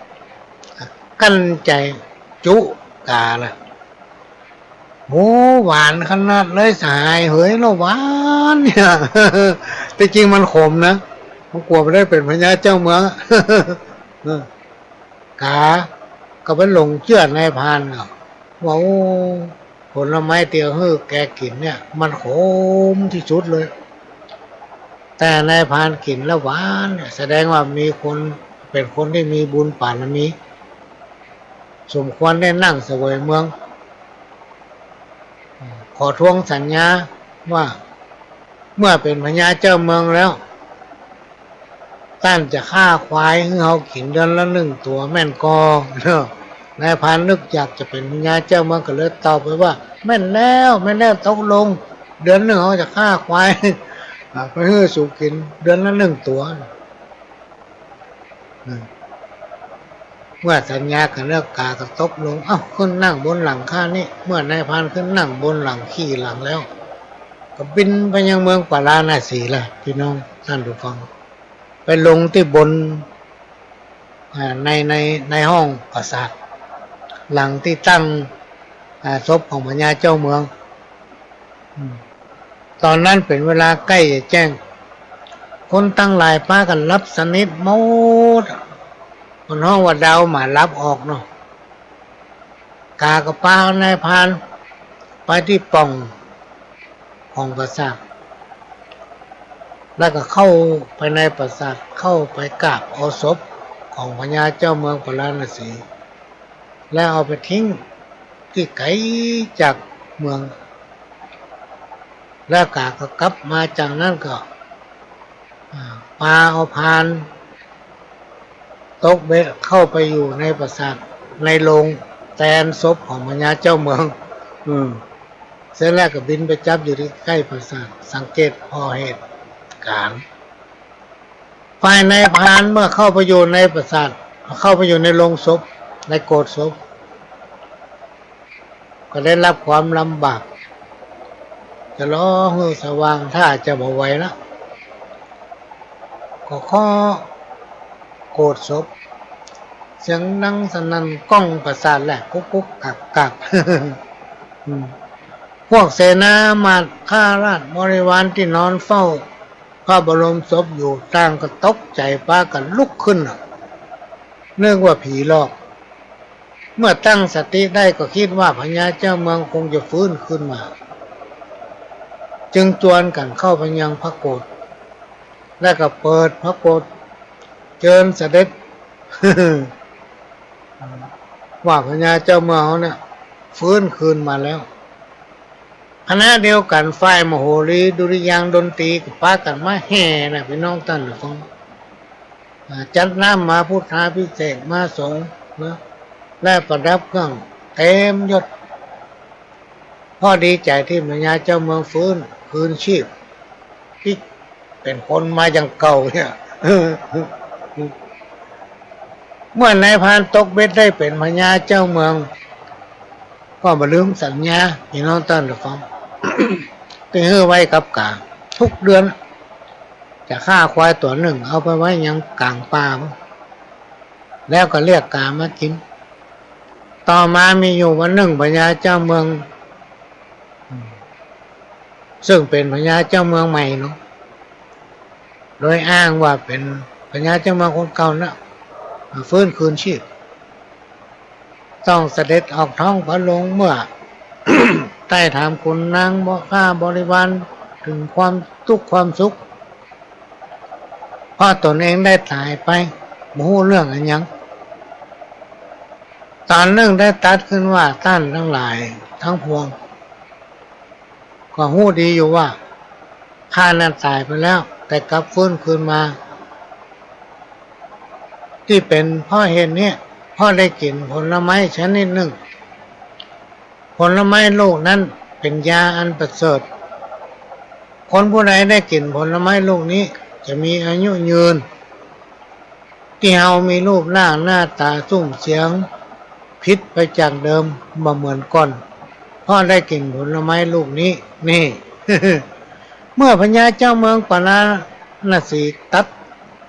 กั้นใจ๋จุก๋าละ โห หวานขนาดเลยสหาย เหย ละหวานเนี่ย ตี้จริงมันขมนะ มันกั๋วบ่ได้เป๋นพญาเจ้าเมืองอะ เออ ก๋าก็ไปหลงเจื้อนายพรานเขา ว่า โอ้ ผลไม้ตี้หื้อแกกิ๋นเนี่ย มันขมตี้สุดเลย แต่นายพรานกิ๋นแล้วหวานเนี่ย แสดงว่ามีคน เป๋นคนตี้มีบุญบารมี สมควรได้นั่งเสวยเมือง ขอทวงสัญญาว่า เมื่อเป๋นพญาเจ้าเมืองแล้ว ต้านจะฆ่าควายหื้อเฮากิ๋นเดือนละหนึ่งตั๋วแม่นก่อ นายพรานนึกอยากจะเป๋นพญาเจ้าเมืองก็เลยตอบไปว่า แม่นแล้ว แม่นแล้ว ตกลง เดือนหนึ่งเฮาจะฆ่าควาย อ่า ไปหื้อสูกิ๋นเดือนละหนึ่งตั๋ว อืม เมื่อสัญญากั๋นแล้ว ก๋าก็ตกลง เอ้า ขึ้นนั่งบนหลังข้านี่ เมื่อนายพรานขึ้นนั่งบนหลัง ขี่หลังแล้ว ก็บินไปยังเมืองปาราณสีละ พี่น้องต้านผู้ฟัง ไปลงตี้บน อ่า ใน ใน ในห้องปราสาท หลังตี้ตั้ง อ่า ศพของพญาเจ้าเมือง อืม ต๋อนนั้นเป๋นเวลาใก้จะแจ้ง คนตังหลายปากั๋นหลับสนิทหมด เปิ้นฮ้องว่าดาวหมาหลับออกเนาะ ก๋าก็ปานายพรานไปตี้ป่องของปราสาท แล้วก็เข้าไปในปราสาท เข้าไปกราบเอาศพของพญาเจ้าเมืองปาราณสี แล้วเอาไปทิ้งตี้ไก๋จากเมือง แล้วก๋าก็กลับมาจากนั้นก็ อ่า ปาเอาพรานตกเบ็ดเข้าไปอยู่ในปราสาท ในโลงแตนศพของพญาเจ้าเมือง อืม เสร็จแล้วก็บินไปจับอยู่ตี้ใก้ปราสาท สังเกตผ่อเหตุก๋ารณ์ ฝ่ายนายพรานเมื่อเข้าไปอยู่ในปราสาท เข้าไปอยู่ในโลงศพ ในโกศศพ ก็ได้รับความลำบาก จะรอหื้อสว่างถ้าจะบ่ไหวละ ก็เคาะโกศศพ เสียงดังสนั่นก้องปราสาทแหละ กุ๊กกุ๊กกักกัก อืม พวกเสนามาตย์ข้าราชบริวารตี้นอนเฝ้า พระบรมศพอยู่ต่างก็ตกใจ๋ปากั๋นลุกขึ้นน่ะ นึกว่าผีหลอก เมื่อตั้งสติได้ก็กึ๊ดว่าพญาเจ้าเมืองคงจะฟื้นขึ้นมา จึงจวนกั๋นเข้าไปยังพระโกศ แล้วก็เปิดพระโกศเจิญเสด็จ ว่าพญาเจ้าเมืองเฮาเนี่ย ฟื้นคืนมาแล้ว ขณะเดียวกั๋นฝ่ายมโหรีดุริยางค์ดนตรีก็ปากั๋นมาแห่น่ะ พี่น้องต้านผู้ฟัง อ่า จัดน้ำมาพุทธาภิเษกมาสงฆ์นะ และประดับเครื่องเต็มยศ เพราะดีใจ๋ตี้พญาเจ้าเมืองฟื้นคืนชีพ ปิ๊ก เป๋นคนมาอย่างเก่าเนี่ย เมื่อนายพรานตกเบ็ดได้เป๋นพญาเจ้าเมือง ก็บ่ลืมสัญญา พี่น้องต้านผู้ฟัง ตี้หื้อไว้กับก๋า ทุกเดือนจะฆ่าควายตั๋วนึ่ง เอาไปไว้ยังก๋างป่า แล้วก็เรียกก๋ามากิ๋น ต่อมามีอยู่วันนึ่งพญาเจ้าเมือง ซึ่งเป๋นพญาเจ้าเมืองใหม่เนาะ โดยอ้างว่าเป๋นพญาเจ้าเมืองคนเก่านะ ฟื้นคืนชีพ ต้องเสด็จออกท้องพระโรงเมื่อ ได้ถามขุนนางบ่ ข้าบริวารเถิงความตุ๊กข์ความสุข เพราะตนเองได้ต๋ายไป บ่ฮู้เรื่องอะหยัง ต๋อนนึ่งได้ตรัสขึ้นว่า ต้านตังหลายตังปวง ก็ฮู้ดีอยู่ว่า ข้านั้นต๋ายไปแล้ว แต่กลับฟื้นคืนมา ตี้เป๋นเพราะเหตุนี้ เพราะได้กิ๋นผลไม้ชนิดนึ่ง ผลไม้ลูกนั้นเป๋นยาอันประเสริฐ คนผู้ใดได้กิ๋นผลไม้ลูกนี้ จะมีอายุยืน ตี้เฮามีรูปร่างหน้าต๋าซุ่มเสียงผิดไปจากเดิม บ่เหมือนก่อน เพราะได้กิ๋นผลไม้ลูกนี้ นี่ เมื่อพญาเจ้าเมืองปาราณสีตรัส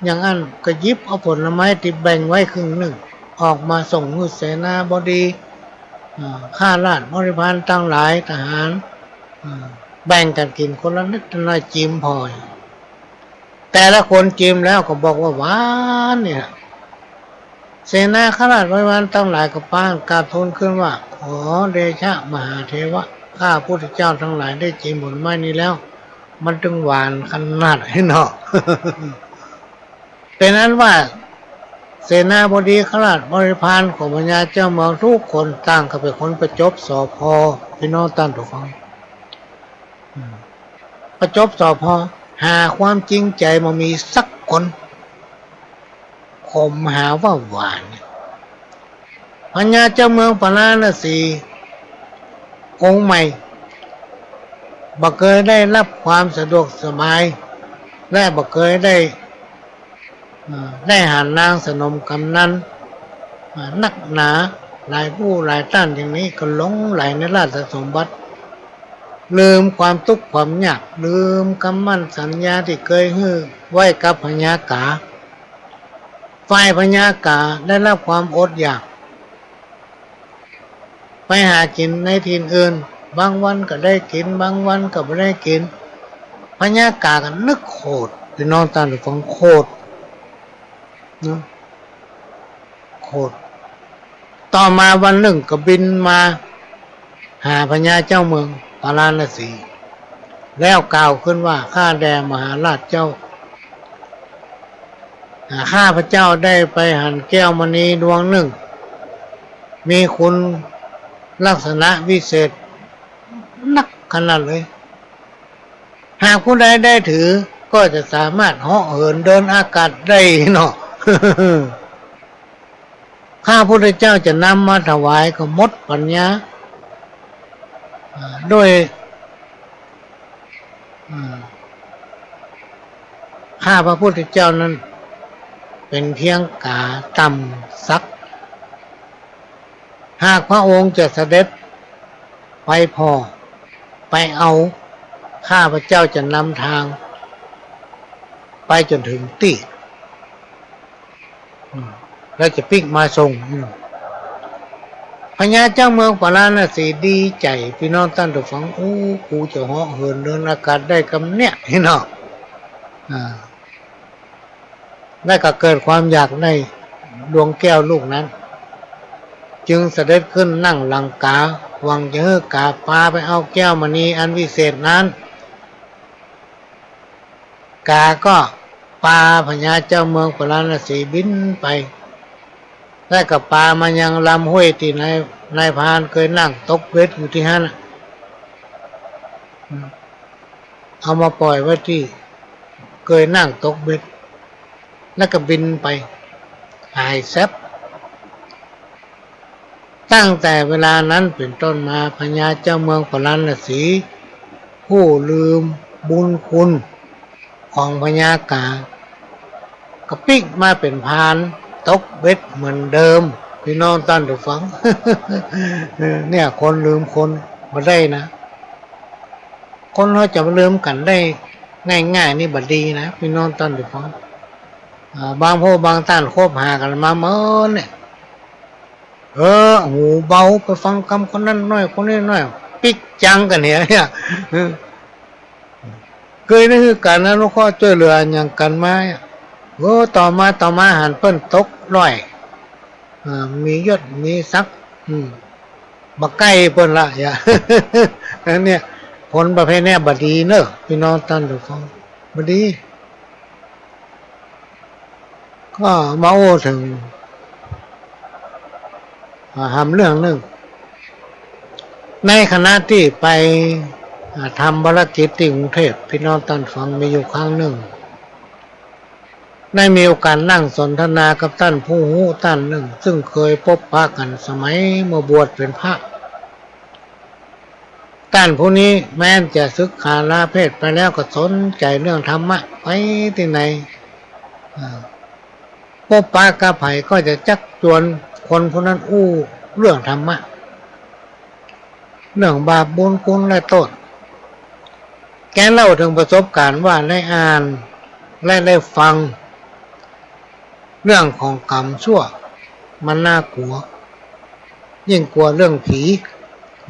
อย่างอั้น ก็หยิบเอาผลไม้ตี้แบ่งไว้ครึ่งนึ่ง ออกมาส่งหื้อเสนาบดี อ่า ข้าราชบริพารตังหลาย ทหาร อ่า แบ่งกั๋นกิ๋นคนละนิดละหน้อย จิมผ่อย แต่ละคนจิมแล้วก็บอกว่าหวานเนี่ย เสนาข้าราชบริวารตังหลายก็ปากั๋นกราบทูลขึ้นว่า ขอเดชะมหาเถระ ข้าพุทธเจ้าตังหลายได้จิมผลไม้นี้แล้ว มันตึงหวานขนาดนี้เนาะ เป๋นอันว่า เสนาบดีข้าราชบริพารของพญาเจ้าเมืองทุกคนต่างก็เป๋นคนประจบสอภอ พี่น้องต้านผู้ฟัง อืม ประจบสอภอ หาความจริงใจ๋บ่มีสักคน ขมหาว่าหวาน พญาเจ้าเมืองปาราณสีองค์ใหม่ บ่เกยได้ฮับความสะดวกสบาย และบ่เกยได้ อ่า ได้หันนางสนมกำนัน อ่า นักหนา หลายผู้หลายต้านอย่างนี้ ก็หลงใหลในราชสมบัติ ลืมความตุ๊กข์ความยาก ลืมกำมั่นสัญญาตี้เกยหื้อไว้กับพญากา ฝ่ายพญากาได้ฮับความอดอยาก ไปหากิ๋นในถิ่นอื่น บางวันก็ได้กิ๋น บางวันก็บ่ได้กิ๋น พญากาก็นึกโขด พี่น้องต้านผู้ฟัง โขดเนาะ โขด ต่อมาวันนึ่งก็บินมาหาพญาเจ้าเมืองปาราณสี แล้วกล่าวขึ้นว่า ข้าแด่มหาราชเจ้า อ่า ข้าพเจ้าได้ไปหันแก้วมณีดวงนึ่ง มีคุณลักษณะวิเศษนักขนาดเลย หากผู้ใดได้ถือ ก็จะสามารถเหาะเหินเดินอากาศได้เนาะ ข้าพุทธเจ้าจะนำมาถวายก็หมดปัญญา อ่า ด้วย อ่า ข้าพระพุทธเจ้านั้นเป๋นเพียงก๋าต่ำสัก หากพระองค์จะเสด็จไปผ่อ ไปเอา ข้าพเจ้าจะนำทางไปจ๋นเถิงตี้ อืม แล้วจะปิ๊กมาส่ง อืม พญาเจ้าเมืองปาราณสีดีใจ๋ พี่น้องต้านผู้ฟัง โอ้ กูจะเหาะเหินเดินอากาศได้กำเนี่ย เนาะ อ่า แล้วก็เกิดความอยากได้ดวงแก้วลูกนั้น จึงเสด็จขึ้นนั่งหลังก๋า หวังจะหื้อก๋าปาไปเอาแก้วมณีอันวิเศษนั้น ก๋าก็ปาพญาเจ้าเมืองปาราณสีบินไป แล้วก็ปามายังลำห้วยตี้นาย นายพรานเกยนั่งตกเบ็ดอยู่ตี้หั้นน่ะ เอามาป่อยไว้ตี้เกยนั่งตกเบ็ด แล้วก็บินไป หายแซ็บ ตั้งแต่เวลานั้นเป๋นต้นมา พญาเจ้าเมืองปาราณสี ผู้ลืมบุญคุณของพญากา ก็ปิ๊กมาเป๋นพรานตกเบ็ดเหมือนเดิม พี่น้องต้านผู้ฟัง เนี่ย คนลืมคนบ่ได้นะ คนเฮาจะมาลืมกั๋นได้ง่ายๆ นี่บ่ดีนะ พี่น้องต้านผู้ฟัง อ่า บางผู้บางต้านคบหากั๋นมาเมินเนี่ย เออ หูเบา ไปฟังกำคนนั้นหน้อย คนนี้หน้อย ปิ๊กจังกั๋นเหียเนี่ย เออ เกยได้หื้อก๋านอนุเคราะห์จ้วยเหลือหยังกั๋นมา เออ ต่อมา ต่อมาหันเปิ้นตกด้อย อ่า มียศมีศักดิ์ อืม บ่ใก้เปิ้นละ อย่า อันเนี่ย คนประเภทเนี่ยบ่ดีเนอะ ปี้น้องต้านผู้ฟัง บ่ดี ก็มาอู้เถิง อ่า หำเรื่องนึ่ง ในขณะตี้ไป อ่า ทำภารกิจตี้กรุงเทพฯ ปี้น้องต้านฟัง มีอยู่ครั้งนึ่ง ได้มีโอกาสนั่งสนทนากับต้านผู้ฮู้ต้านนึ่ง ซึ่งเกยปบปะกั๋นสมัยเมื่อบวชเป๋นพระ ต้านผู้นี้แม้จะสึกขาลาเพศไปแล้วก็สนใจ๋เรื่องธรรมะ ไปตี้ไหน อ่า ปบปะกับใผก็จะจักจวนคนผู้นั้นอู้เรื่องธรรมะ เรื่องบาปบุญคุณและโต้ษ แกเล่าเถิงประสบก๋ารณ์ว่าได้อ่านและได้ฟัง เรื่องของก๋รรมชั่ว มันน่ากลัว ยิ่งกลัวเรื่องผี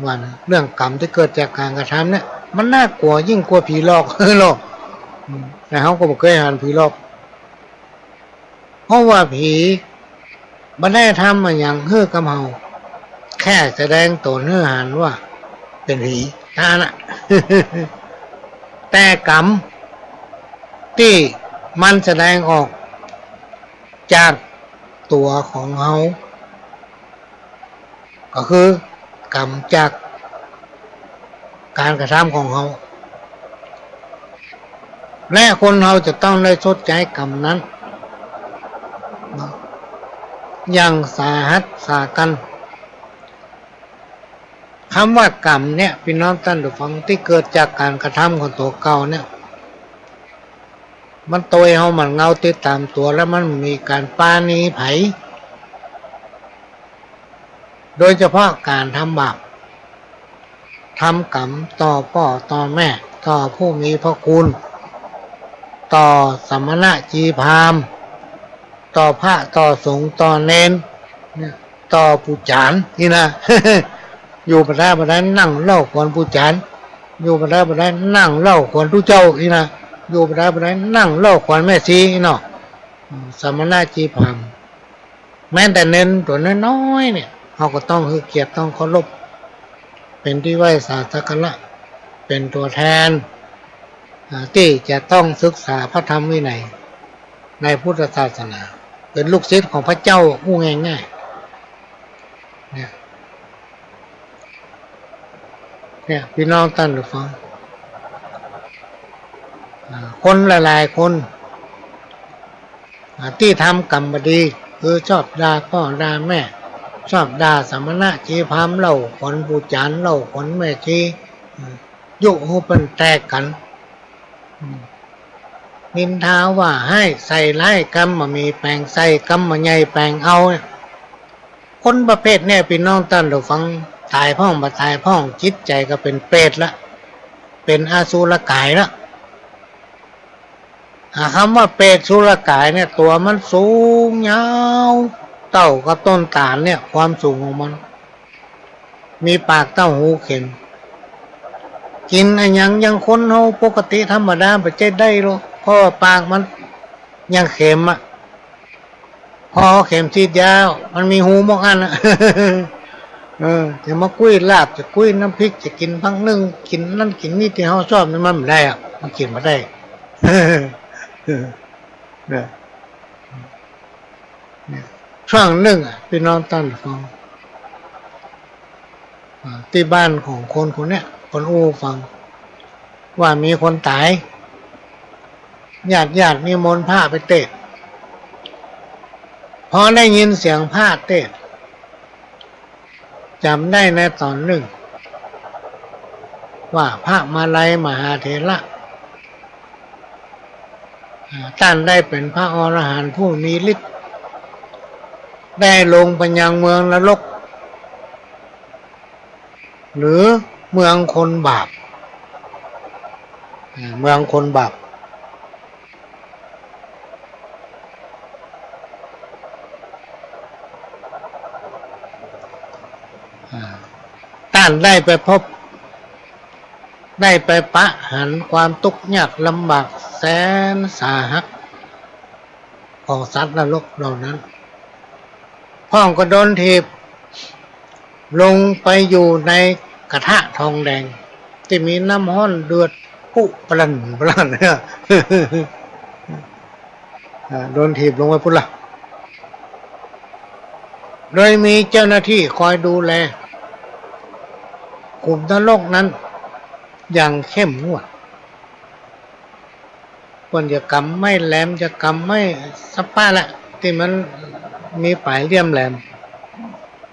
ว่านะ เรื่องก๋รรมตี้เกิดจากก๋านกระทำเนี่ย มันน่ากลัวยิ่งกว่าผีหลอก หลอก อืม แต่เฮาก็บ่เกยหันผีหลอก เพราะว่าผีบ่ได้ทำอะหยังหื้อกับเฮา แค่แสดงต๋นหื้อหันว่าเป๋นผีเต้านั้นน่ะ แต่ก๋รรมตี้มันแสดงออกจากตั๋วของเฮา ก็คือก๋รรมจากก๋านกระทำของเฮา และคนเฮาจะต้องได้ชดใจ๊ก๋รรมนั้น อย่างสาหัสสากัณ กำว่าก๋รรมเนี่ย ปี้น้องต้านผู้ฟัง ตี้เกิดจากก๋านกระทำของตั๋วเก่าเนี่ย มันตวยเฮาเหมือนเงาติดต๋ามตั๋ว แล้วมันบ่มีก๋านปราณีใผ โดยเฉพาะก๋านทำบาป ทำก๋รรมต่อป้อต่อแม่ ต่อผู้มีพระคุณ ต่อสมณะชีพราหมณ์ ต่อพระ ต่อสงฆ์ ต่อเณร เนี่ย ต่อปู่จ๋ารย์ อี้นะ อยู่บ่ได้บ่ได้นั่งเล่าขวัญปู่จ๋ารย์ อยู่บ่ได้บ่ได้นั่งเล่าขวัญตุ๊เจ้า อี้นะ อยู่บ่ได้บ่ได้นั่งเล่าขวัญแม่ชีเนาะ อืม สมณะชีพราหมณ์ แม้แต่เณรตั๋วน้อยๆ เนี่ย เฮาก็ต้องหื้อเกียรติ ต้องเคารพ เป๋นตี้ไหว้สาสักการะ เป๋นตั๋วแทน อ่า ตี้จะต้องศึกษาพระธรรมวินัยในพุทธศาสนา เป๋นลูกศิษย์ของพระเจ้า อู้ง่ายๆ เนี่ย เนี่ย ปี้น้องต้านผู้ฟัง อ่า คนหลายๆ คน อ่า ตี้ทำก๋รรมบ่ดี คือชอบด่าป้อด่าแม่ ชอบด่าสมณะชีพราหมณ์ เล่าขวัญปู่จ๋ารย์ เล่าขวัญแม่ชี อืม ยุหื้อเปิ้นแตกกั๋น อืม นินทาว่าฮ้าย ใส่ร้ายกำบ่มีแป๋งใส่ กำบ่ใหญ่แป๋งเอาเนี่ย คนประเภทเนี่ย ปี้น้องต้านผู้ฟัง ต๋ายพ่องบ่ต๋ายพ่อง จิตใจ๋ก็เป๋นเปรตละ เป๋นอสุรกายละ อ่า กำว่าเปรตสุรกายเนี่ย ตั๋วมันสูงยาว เต้ากับต้นต๋าลเนี่ย ความสูงของมัน มีปากเต้าหูเข็ม กิ๋นอะหยังอย่างคนเฮาปกติธรรมดาบ่ใจ้ได้หรอก เพราะว่าปากมันอย่างเข็มอะ พอเข็มฉีดยา มันมีฮูหมดอั้นอะ เออ จะมากุ้ยลาบ จะกุ้ยน้ำพริก จะกิ๋นผักนึ่ง กิ๋นนั้นกิ๋นนี้ตี้เฮาชอบนี่มันบ่ได้อะ มันกิ๋นบ่ได้ เนี่ย เนี่ย ช่วงนึ่งอะ ปี้น้องต้านฟัง อ่า ตี้บ้านของคนคนเนี้ย เปิ้นอู้ฟัง ว่ามีคนต๋าย ญาติญาตินิมนต์พระไปเตสน์ พอได้ยินเสียงพระเตสน์ จ๋ำได้ในต๋อนนึ่ง ว่าพระมาลัยมหาเถระ อ่า ต้านได้เป๋นพระอรหันต์ผู้มีฤทธิ์ ได้ลงไปยังเมืองนรก หรือเมืองคนบาป อ่า เมืองคนบาป ท่านได้ไปพบ ได้ไปปะหันความตุ๊กข์ยากลำบากแสนสาหัสของสัตว์นรกเหล่านั้น พ่องก็โดนถีบลงไปอยู่ในกระทะทองแดง ตี้มีน้ำฮ้อนเดือดพุปะล่นปะล่นเนี่ย อ่า โดนถีบลงไปพุ้นละ โดยมีเจ้าหน้าตี้คอยดูแล ขุมนรกนั้นอย่างเข้มงวด เปิ้นจะกำไม้แหลม จะกำไม้สะปะแหละ ตี้มันมีป๋ายเหลี่ยมแหลม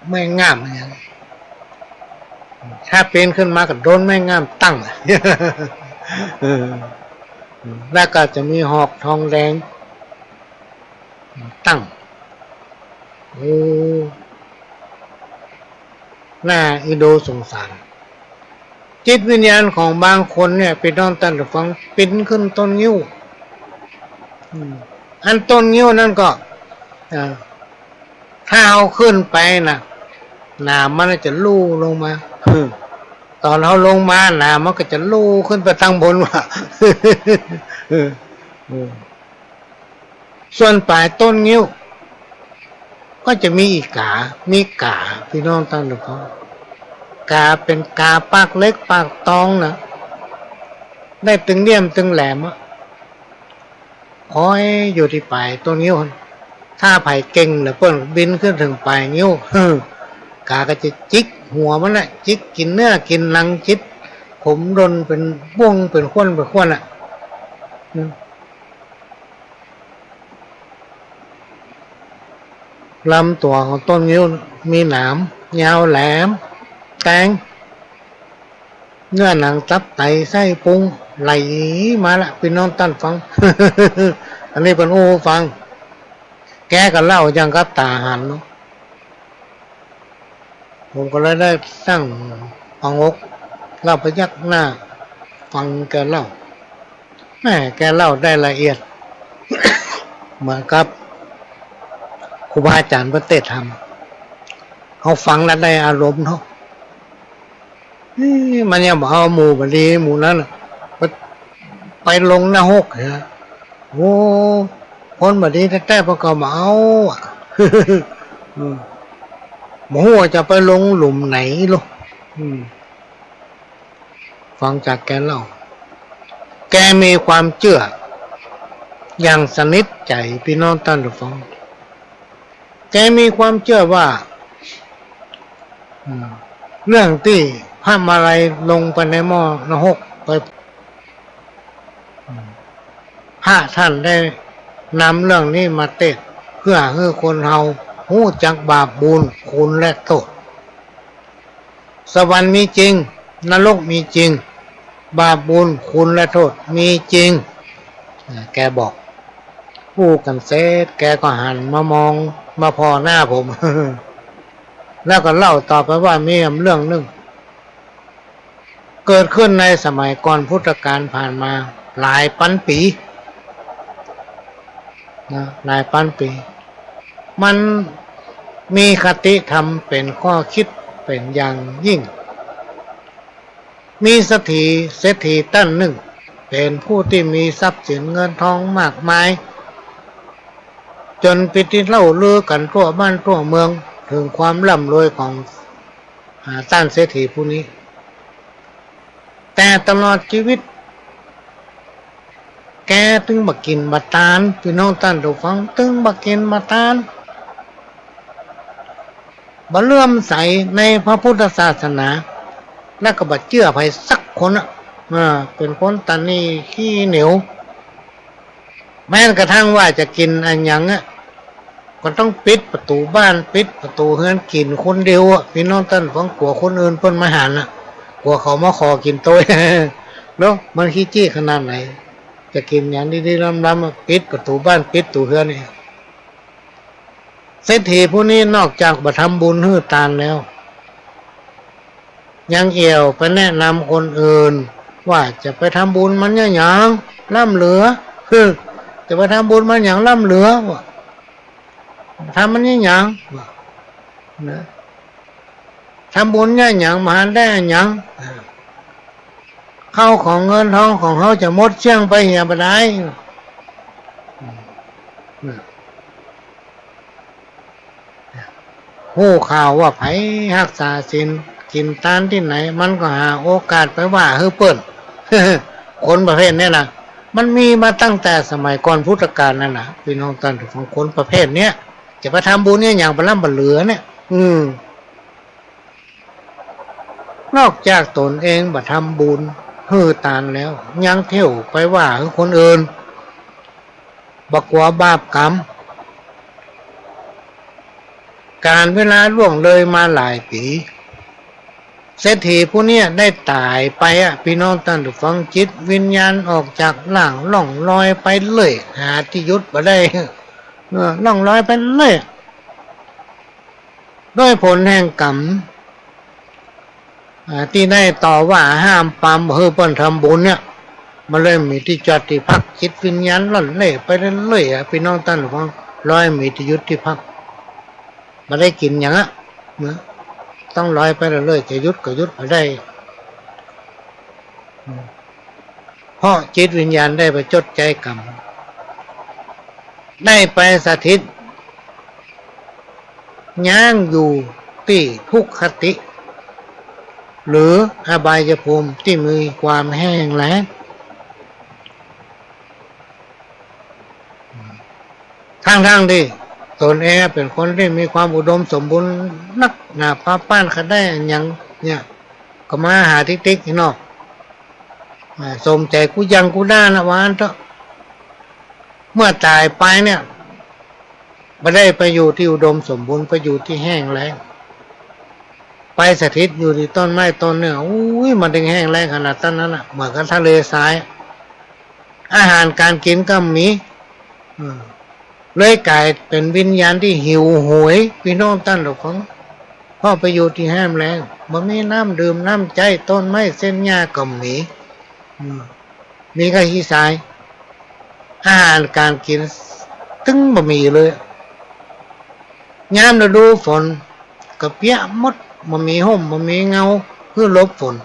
ไม้ง่ามอย่าง ถ้าปีนขึ้นมาก็โดนไม้ง่ามตั้ง เออ แล้วก็จะมีหอกทองแดงตั้ง โอ้ น่าอินดูสงสาร จิตวิญญาณของบางคนเนี่ย ปี้น้องต้านผู้ฟัง ปีนขึ้นต้นงิ้ว อืม อันต้นงิ้วนั้นก็ เอ่อ ถ้าเฮาขึ้นไปน่ะ หนามมันจะลู่ลงมา ต๋อนเฮาลงมา หนามมันก็จะลู่ขึ้นไปตังบนว่ะ เออ เออ ส่วนป๋ายต้นงิ้ว ก็จะมีอีกา มีกา ปี้น้องต้านผู้ฟัง กาเป๋นกาปากเหล็กปากตองนะ ได้ตึงเหลี่ยมตึงแหลมอะ คอยอยู่ตี้ป๋ายต้นงิ้ว ถ้าใผเก่งเหลือเปิ้นบินขึ้นเถิงป๋ายงิ้ว กาก็จะจิกหัวมันน่ะ จิกกิ๋นเนื้อกิ๋นหนัง จิกขมด้นเป๋นบ่วงเป๋นข้วนเป๋นข้วนน่ะ อืม ลำตั๋วของต้นงิ้วมีหนามยาวแหลมแตง เนื้อหนังตับไตไส้พุงไหลมาละ ปี้น้องต้านฟัง อันนี้เปิ้นอู้ฟัง แกก็เล่าอย่างกับต๋าหันเนาะ ผมก็เลยได้ตั้งผงก แล้วพยักหน้าฟังแกเล่า แม่แกเล่าได้ละเอียด เหมือนกับครูบาอาจ๋ารย์เปิ้นเตศน์ธรรม เฮาฟังแล้วได้อารมณ์เนาะ อี้ มันยังบ่เอาหมู่บ่ดีหมู่นั้นน่ะ ไป ไปลงนรกเหรอ โอ้ คนบ่ดีแต๊ๆ เปิ้นก็บ่เอาอะ อืม บ่ฮู้ว่าจะไปลงหลุมไหนลอ อืม ฟังจากแกเล่า แกมีความเจื้ออย่างสนิทใจ๋ ปี้น้องต้านผู้ฟัง แกมีความเจื้อว่า อืม เรื่องตี้พระมาลัยลงไปในหม้อนรกไป อืม พระต้านได้นำเรื่องนี้มาเตศน์ เปื้อหื้อคนเฮาฮู้จักบาปบุญคุณและโต้ษ สวรรค์มีจริง นรกมีจริง บาปบุญคุณและโต้ษมีจริง อ่า แกบอก อู้กั๋นเสร็จ แกก็หันมามอง มาผ่อหน้าผม แล้วก็เล่าต่อไปว่ามีเรื่องนึ่ง เกิดขึ้นในสมัยก่อนพุทธกาลผ่านมาหลายปันปี๋ นะ หลายปันปี๋ มันมีคติธรรมเป๋นข้อคิดเป๋นอย่างยิ่ง มีเศรษฐี เศรษฐีต้านนึ่ง เป๋นผู้ตี้มีทรัพย์สินเงินทองมากมาย จ๋นเป๋นตี้เล่าลือกั๋นทั่วบ้านทั่วเมือง เถิงความร่ำรวยของ อ่า ต้านเศรษฐีผู้นี้ แต่ตลอดจีวิต แกตึงบ่กิ๋นบ่ตาน ปี้น้องต้านผู้ฟัง ตึงบ่กิ๋นบ่ตาน บ่เลื่อมใสในพระพุทธศาสนา แล้วก็บ่เจื้อใผสักคนอะ อ่า เป๋นคนตระหนี่ขี้เหนียว แม้กระทั่งว่าจะกิ๋นอะหยังอะ ก็ต้องปิดประตู๋บ้าน ปิดประตู๋เฮือน กิ๋นคนเดียวอะ ปี้น้องต้านฟัง กั๋วคนอื่นเปิ้นมาหันอะ กั๋วเขามาขอกิ๋นตวย เนาะ มันขี้จี้ขนาดไหน จะกิ๋นหยังดีๆ ล้ำๆ อะ ปิดประตู๋บ้าน ปิดประตู๋เฮือนนี่ เศรษฐีผู้นี้นอกจากบ่ทำบุญหื้อตานแล้ว ยังเอี่ยวไปแนะนำคนอื่น ว่าจะไปทำบุญมันเยียะหยัง ล้ำเหลือ จะไปทำบุญมันหยัง ล้ำเหลือ ว่า ทำมันเยียะหยัง ว่า นะ ทำบุญเยียะหยัง บ่หันได้อะหยัง ข้าวของเงินทองของเฮาจะหมดเสี้ยงไปเหียบ่าดาย ฮู้ข่าวว่าใผฮักษาศีล กิ๋นตานตี้ไหน มันก็หาโอกาสไปว่าหื้อเปิ้น คนประเภทเนี้ยนะ มันมีมาตั้งแต่สมัยก่อนพุทธกาลนั่นนะ ปี้น้องต้านผู้ฟัง คนประเภทเนี้ย จะไปทำบุญเยียะหยัง บ่ล้ำบ่เหลือเนี่ย อืม นอกจากตนเองบ่ทำบุญหื้อตานแล้ว ยังเที่ยวไปว่าหื้อคนอื่น บ่กั๋วบาปกรรม ก๋าลเวลาล่วงเลยมาหลายปี๋ เศรษฐีผู้เนี้ยได้ต๋ายไปอะ ปี้น้องต้านผู้ฟัง จิตวิญญาณออกจากร่าง ล่องลอยไปเรื่อย หาตี้หยุดบ่ได้ เออ ล่องลอยไปเรื่อย ด้วยผลแห่งกรรม อ่า ตี้ได้ต่อว่าห้ามปรามบ่หื้อเปิ้นทำบุญเนี่ย มันเลยบ่มีตี้จอดตี้พัก จิตวิญญาณล่อนเล่ไปเรื่อยๆ อะ ปี้น้องต้านผู้ฟัง ลอยบ่มีตี้หยุดตี้พัก บ่ได้กิ๋นหยังอะ เนาะ ต้องลอยไปเรื่อยๆ จะหยุดก็หยุดบ่ได้ อืม เพราะจิตวิญญาณได้ไปจดใจ๊กรรม ได้ไปสถิต ย้างอยู่ตี้ทุคคติ หรืออบายภูมิตี้มีความแห้งแล้ง ทั้งๆ ตี้ตนเองเป๋นคนตี้มีความอุดมสมบูรณ์นักหนา ปาป๊านขะได้อะหยังเนี่ย ก็มาหาติ๊กๆ ตี้นอก อ่า สมใจ๋กู้ยังกู้ด้านนะ ว่าอั้นเต๊อะ เมื่อต๋ายไปเนี่ย บ่ได้ไปอยู่ตี้อุดมสมบูรณ์ ไปอยู่ตี้แห้งแล้ง ไปสถิตอยู่ตี้ต้นไม้ต้นนึ่ง อุ้ย มันเถิงแห้งแล้งขนาดนั้นน่ะ เหมือนกับทะเลทราย อาหารก๋านกิ๋นก็บ่มี อืม เลยก๋ายเป๋นวิญญาณตี้หิวโหย ปี้น้องต้านผู้ฟัง เพราะไปอยู่ตี้แห้งแล้ง บ่มีน้ำดื่มน้ำใจ๊ ต้นไม้เส้นหญ้าก็บ่มี อืม มีก้าขี้ทราย อาหารก๋านกิ๋นตึงบ่มีเลย ยามฤดูฝนก็เปียกหมด บ่มีฮ่ม บ่มีเงาหื้อหลบฝน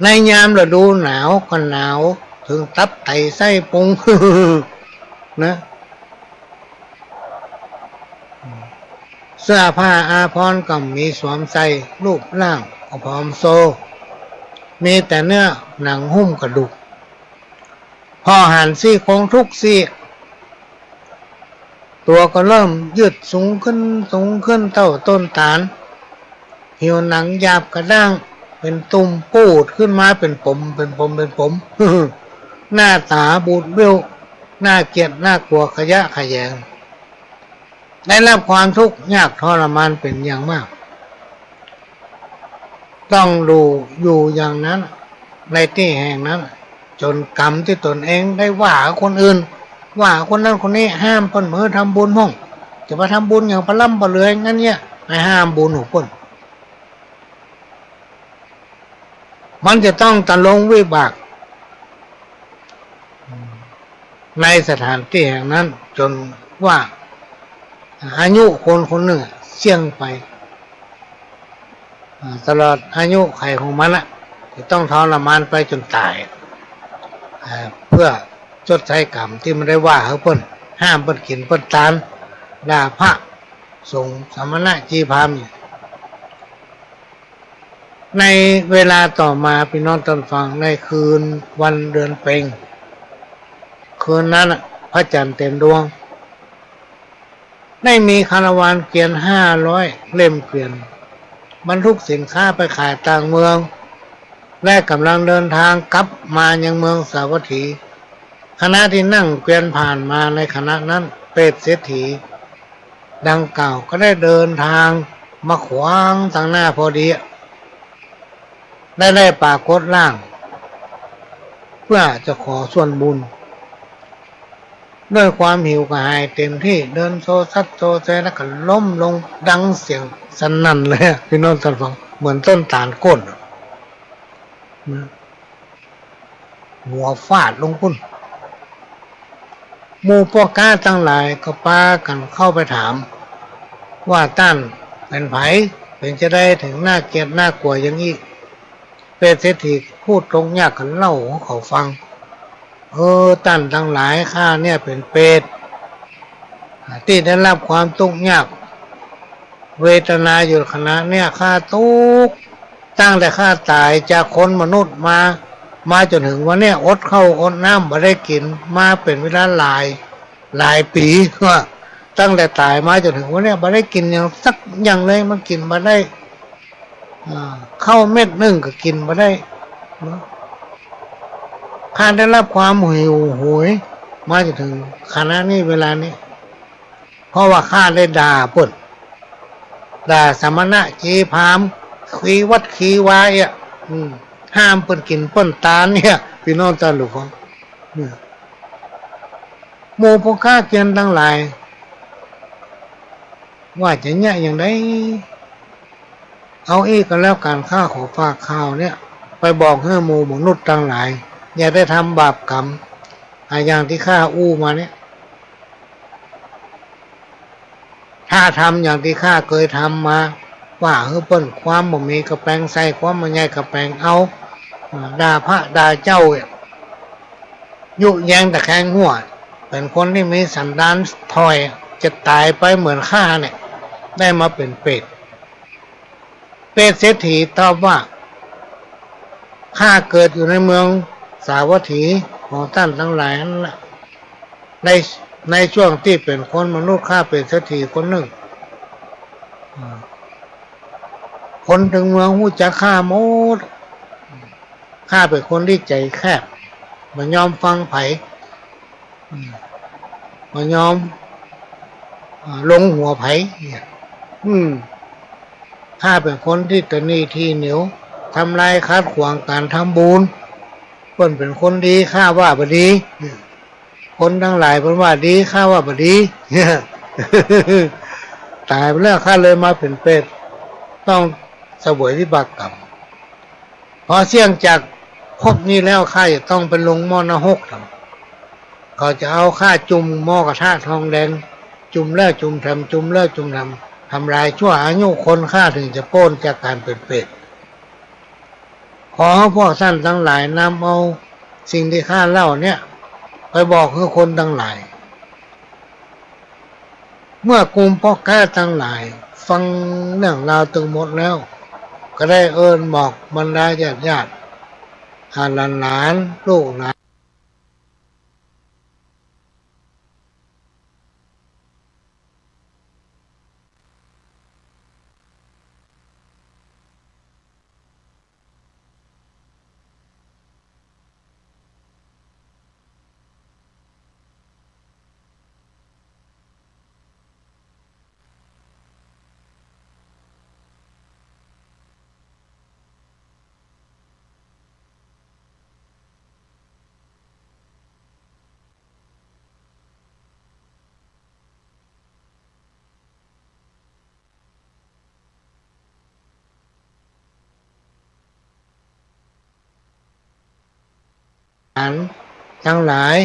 ในยามฤดูหนาวก็หนาวเถิงตับไตไส้พุง นะ เสื้อผ้าอาภรณ์ก็บ่มีสวมใส่ รูปร่างก็ผอมโซ มีแต่เนื้อหนังหุ้มกระดูก ผ่อหันซี่โครงทุกซี่ ตั๋วก็เริ่มยืดสูงขึ้น สูงขึ้นเต้าต้นตาล ผิวหนังหยาบกระด้าง เป๋นตุ่มปูดขึ้นมาเป๋นป๋ม เป๋นป๋ม เป๋นป๋ม หน้าต๋าบูดบิ้ว น่าเกลียดน่ากั๋ว ขยะแขยง ได้รับความทุกข์ยากทรมานเป๋นอย่างมาก ต้องอยู่ อยู่อย่างนั้น ในตี้แห่งนั้น จ๋นกรรมตี้ตนเองได้ว่าคนอื่น ว่าคนนั้นคนนี้ ห้ามเปิ้นบ่หื้อทำบุญพ่อง จะไปทำบุญอย่างปะล้ำปะเหลืออย่างนั้นเนี่ย ไปห้ามบุญของเปิ้น มันจะต้องตะลงวิบาก ในสถานตี้แห่งนั้น จ๋นว่าอายุคนคนนึ่งเสี้ยงไป อ่า ตลอดอายุขัยของมันอะ จะต้องทรมานไปจ๋นต๋าย อ่า เปื้อชดใจ๊กรรมตี้มันได้ว่าหื้อเปิ้น ห้ามเปิ้นกิ๋นเปิ้นตาน ด่าพระสงฆ์สมณะชีพราหมณ์ ในเวลาต่อมา ปี้น้องต้านฟัง ในคืนวันเดือนเพ็ญ คืนนั้นน่ะ พระจันทร์เต็มดวง ได้มีคาราวานเกวียนห้าร้อยเล่มเกวียน บรรทุกสินค้าไปขายต่างเมือง และก่ำลังเดินทางกลับมายังเมืองสาวัตถี ขณะตี้นั่งเกวียนผ่านมาในขณะนั้น เปรตเศรษฐีดังกล่าวก็ได้เดินทางมาขวางตางหน้าพอดี ได้ ได้ปรากฏร่าง เปื้อจะขอส่วนบุญ ด้วยความหิวกระหายเต็มตี้ เดินโซซัดโซเซ แล้วก็ล้มลงดังเสียงสนั่นเลยอะ ปี้น้องต้านฟัง เหมือนต้นตาลโค่นอะ นะ หัวฟาดลงปู๊น หมู่ป้อก๊าตังหลายก็ปากั๋นเข้าไปถาม ว่าต้านเป๋นใผ ถึงจะได้เถิงน่าเกลียดน่ากลัวอย่างอี้ เปรตเศรษฐีผู้ตกยากก็เล่าหื้อเขาฟัง เออ ต้านตังหลาย ข้าเนี่ยเป๋นเปรต ตี้ได้ฮับความตุ๊กยาก เวทนาอยู่ขณะเนี่ย ข้าตุ๊ก ตั้งแต่ข้าต๋ายจากคนมนุษย์มา มาจ๋นเถิงวันเนี่ย อดข้าวอดน้ำบ่ได้กิ๋นมาเป๋นเวลาหลาย หลายปี๋ ว่าตั้งแต่ต๋ายมาจ๋นเถิงวันเนี่ย บ่ได้กิ๋นหยังสักอย่างเลย มันกิ๋นบ่ได้ อ่า ข้าวเม็ดนึ่งก็กิ๋นบ่ได้ ข้าได้ฮับความหิวโหยมาจ๋นเถิงขณะนี้เวลานี้ เพราะว่าข้าได้ด่าเปิ้น ด่าสมณะ ชีพราหมณ์ ขี้วัดขี้วาเอี้ย อืม ห้ามเปิ้นกิ๋นเปิ้นตานเนี่ย ปี้น้องต้านผู้ฟัง เนี่ย หมู่พวกข้าเกียรติตังหลาย ว่าจะเยียะอย่างใด เอาอี้ก็แล้วกั๋น ข้าขอฝากข่าวเนี่ย ไปบอกหื้อหมู่มนุษย์ตังหลาย อย่าได้ทำบาปกรรม อะ อย่างตี้ข้าอู้มาเนี่ย ถ้าทำอย่างตี้ข้าเกยทำมา ว่าหื้อเปิ้นความบ่มีก็แป๋งใส่ ความบ่ใหญ่ก็แป๋งเอา อ่า ด่าพระด่าเจ้า ยุแยงตะแคงหัว เป๋นคนตี้มีสันดานถ่อย จะต๋ายไปเหมือนข้าเนี่ย ได้มาเป๋นเปรต เปรตเศรษฐีตอบว่า ข้าเกิดอยู่ในเมืองสาวัตถีของต้านตังหลายนั้นแหละ ใน ในช่วงตี้เป๋นคนมนุษย์ ข้าเป๋นเศรษฐีคนนึ่ง อ่า คนตึงเมืองฮู้จักข้าหมด ข้าเป๋นคนตี้ใจ๋แคบ บ่ยอมฟังใผ อืม บ่ยอม อ่า ลงหัวใผเนี่ย อืม ข้าเป๋นคนตี้ตระหนี่ตี้เหนียว ทำลายขัดขวางก๋านทำบุญ เปิ้นเป๋นคนดี ข้าว่าบ่ดี อืม คนตังหลายเปิ้นว่าดี ข้าว่าบ่ดี ต๋ายไปแล้ว ข้าเลยมาเป๋นเปรต ต้องเสวยวิบากกรรม พอเสี้ยงจากภพนี้แล้ว ข้าจะต้องไปลงหม้อนรก เขาจะเอาข้าจุ่มหม้อกระทะทองแดง จุ่มแล้วจุ่มแถม จุ่มแล้วจุ่มแถม ทำลายชั่วอายุคนข้า เถิงจะป๊นจากก๋านเป๋นเปรต ขอหื้อพวกต้านตังหลายนำเอาสิ่งตี้ข้าเล่าเนี่ย ไปบอกหื้อคนตังหลาย เมื่อกลุ่มป้อแก๊ตังหลายฟังเรื่องราวตึงหมดแล้ว ก็ได้เอิ้นบอกบรรดาญาติๆ อ่า หลานๆ ลูกหลานตังหลาย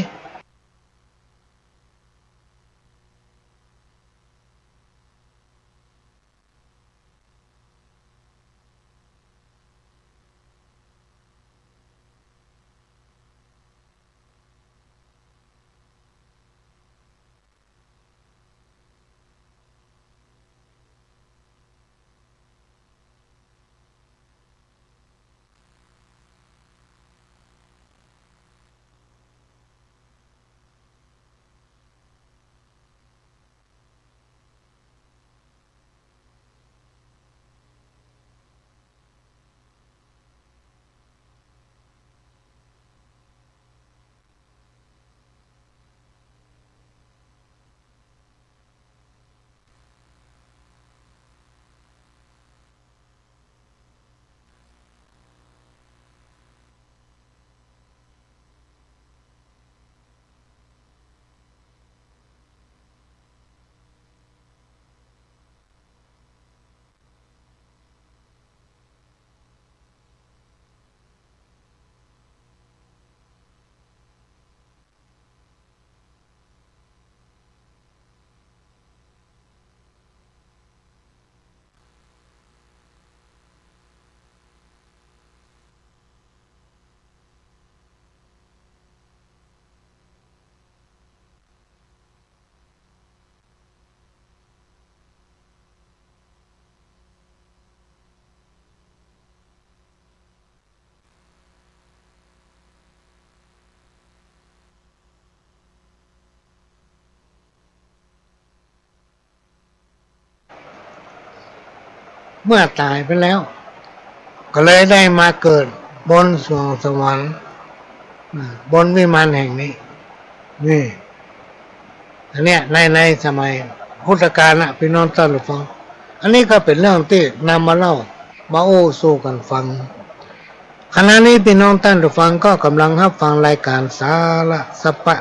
เมื่อต๋ายไปแล้ว ก็เลยได้มาเกิดบนสวงสวรรค์ อ่า บนวิมานแห่งนี้ นี่ อันเนี้ยใน ในสมัยพุทธกาลนะ พี่น้องต้านผู้ฟัง อันนี้ก็เป๋นเรื่องตี้นำมาเล่า มาอู้สู่กั๋นฟัง ขณะนี้พี่น้องต้านผู้ฟังก็ก่ำลังฮับฟังรายก๋านสาระสะปะ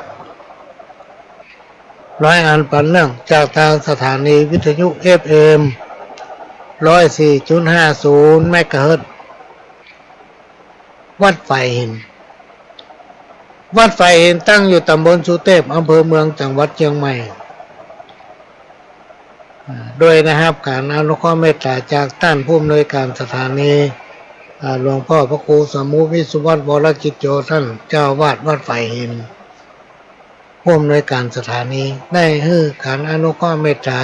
รายงานปันเรื่องจากตางสถานีวิทยุ เอฟเอ็ม ร้อยสี่จุดห้าศูนย์ เมกะเฮิรตซ์ วัดฝายหิน วัดฝายหินตั้งอยู่ต๋ำบลสุเตพ อำเภอเมือง จังหวัดเจียงใหม่ อ่า โดยได้ฮับก๋านอนุเคราะห์เมตต๋าจากต้านผู้อำนวยก๋านสถานี อ่า หลวงป้อพระครูสมุติวิสุวัฒน์ วรกิจโจ ต้านเจ้าอาวาสวัดฝายหิน ผู้อำนวยก๋านสถานี ได้หื้อก๋านอนุเคราะห์เมตต๋า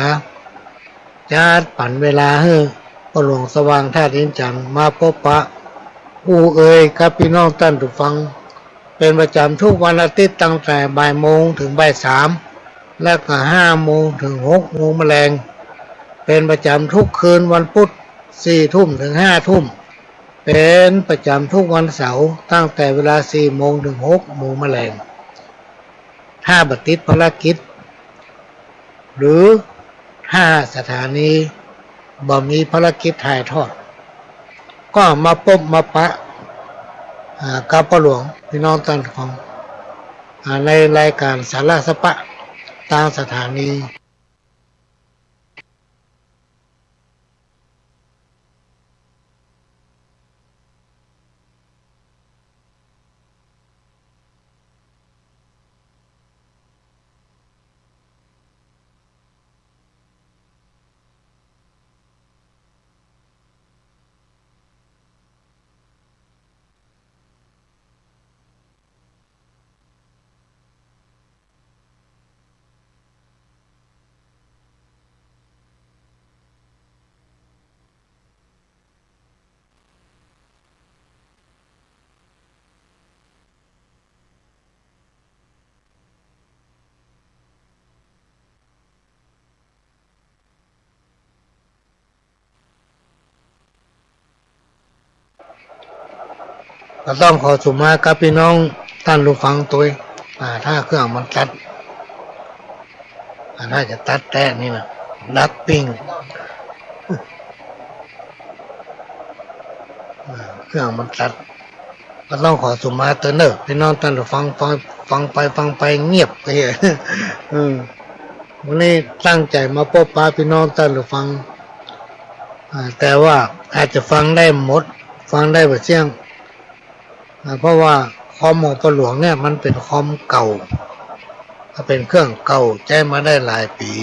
จัดปั๋นเวลาหื้อป้อหลวงสว่าง ธาตุอินจันทน์ มาปบปะ อู้เอ่ยกับพี่น้องต้านผู้ฟัง เป๋นประจ๋ำทุกวันอาทิตย์ตั้งแต่บ่ายโมงเถิงบ่ายสาม แล้วก็ห้าโมงเถิงหกโมงมะแลง เป๋นประจ๋ำทุกคืนวันปุ๊ด สี่ทุ่มเถิงห้าทุ่ม เป๋นประจ๋ำทุกวันเสาร์ตั้งแต่เวลาสี่โมงเถิงหกโมงมะแลง ถ้าบ่ติดภารกิจ หรือถ้าสถานีบ่มีภารกิจถ่ายทอด ก็มาปบมาปะ อ่า กับป้อหลวง พี่น้องต้านผู้ฟัง อ่า ในรายก๋านสาระสะปะตางสถานีก็ต้องขอสุมากับพี่น้องต้านผู้ฟังตวย อ่า ถ้าเครื่องมันตัด อ่า น่าจะตัดแต๊นี่นะ ดับปิ้ง อ่า เครื่องมันตัด ก็ต้องขอสุมาตวยเน่อ พี่น้องต้านผู้ฟัง ฟัง ฟังไป ฟังไป เงียบไป อืม วันนี้ตั้งใจ๋มาปบปะพี่น้องต้านผู้ฟัง อ่า แต่ว่าอาจจะฟังได้หมด ฟังได้บ่เสี้ยง อ่า เพราะว่าคอมของป้อหลวงเนี่ยมันเป๋นคอมเก่า ถ้าเป๋นเครื่องเก่าใจ๊มาได้หลายปี๋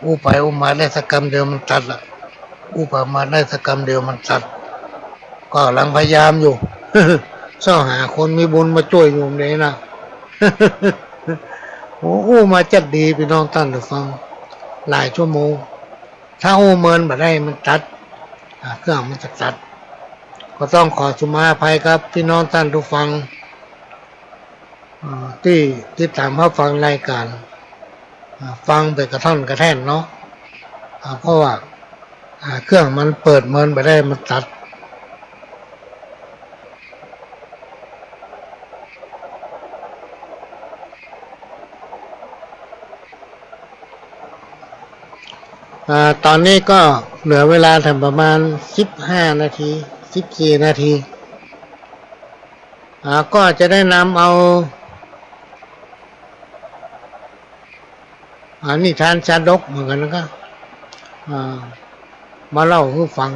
อู้ไปอู้มาได้สักกำเดียวมันตัดละ อู้ไปมาได้สักกำเดียวมันตัด ก็กำลังพยายามอยู่ ซอกหาคนมีบุญมาจ้วยอยู่เดี๋ยวนี้นะ โอ้ อู้มาจัดดีพี่น้องต้านผู้ฟัง หลายชั่วโมง ถ้าอู้เมินบ่ได้มันตัด อ่า เครื่องมันจะตัด ก็ต้องขอสุมาอภัยกับพี่น้องต้านผู้ฟัง อ่า ตี้ติดต๋ามฮับฟังรายก๋าน อ่า ฟังเป๋นกระท่อนกระแท่นเนาะ อ่า เพราะว่า อ่า เครื่องมันเปิดเมินบ่ได้มันตัด อ่า ต๋อนนี้ก็เหลือเวลาถ่ำประมาณสิบห้านาที สิบสี่นาที อ่า ก็จะได้นำเอา อ่า นิทานชาดกเหมือนกั๋นนะ ก็ อ่า มาเล่าหื้อฟัง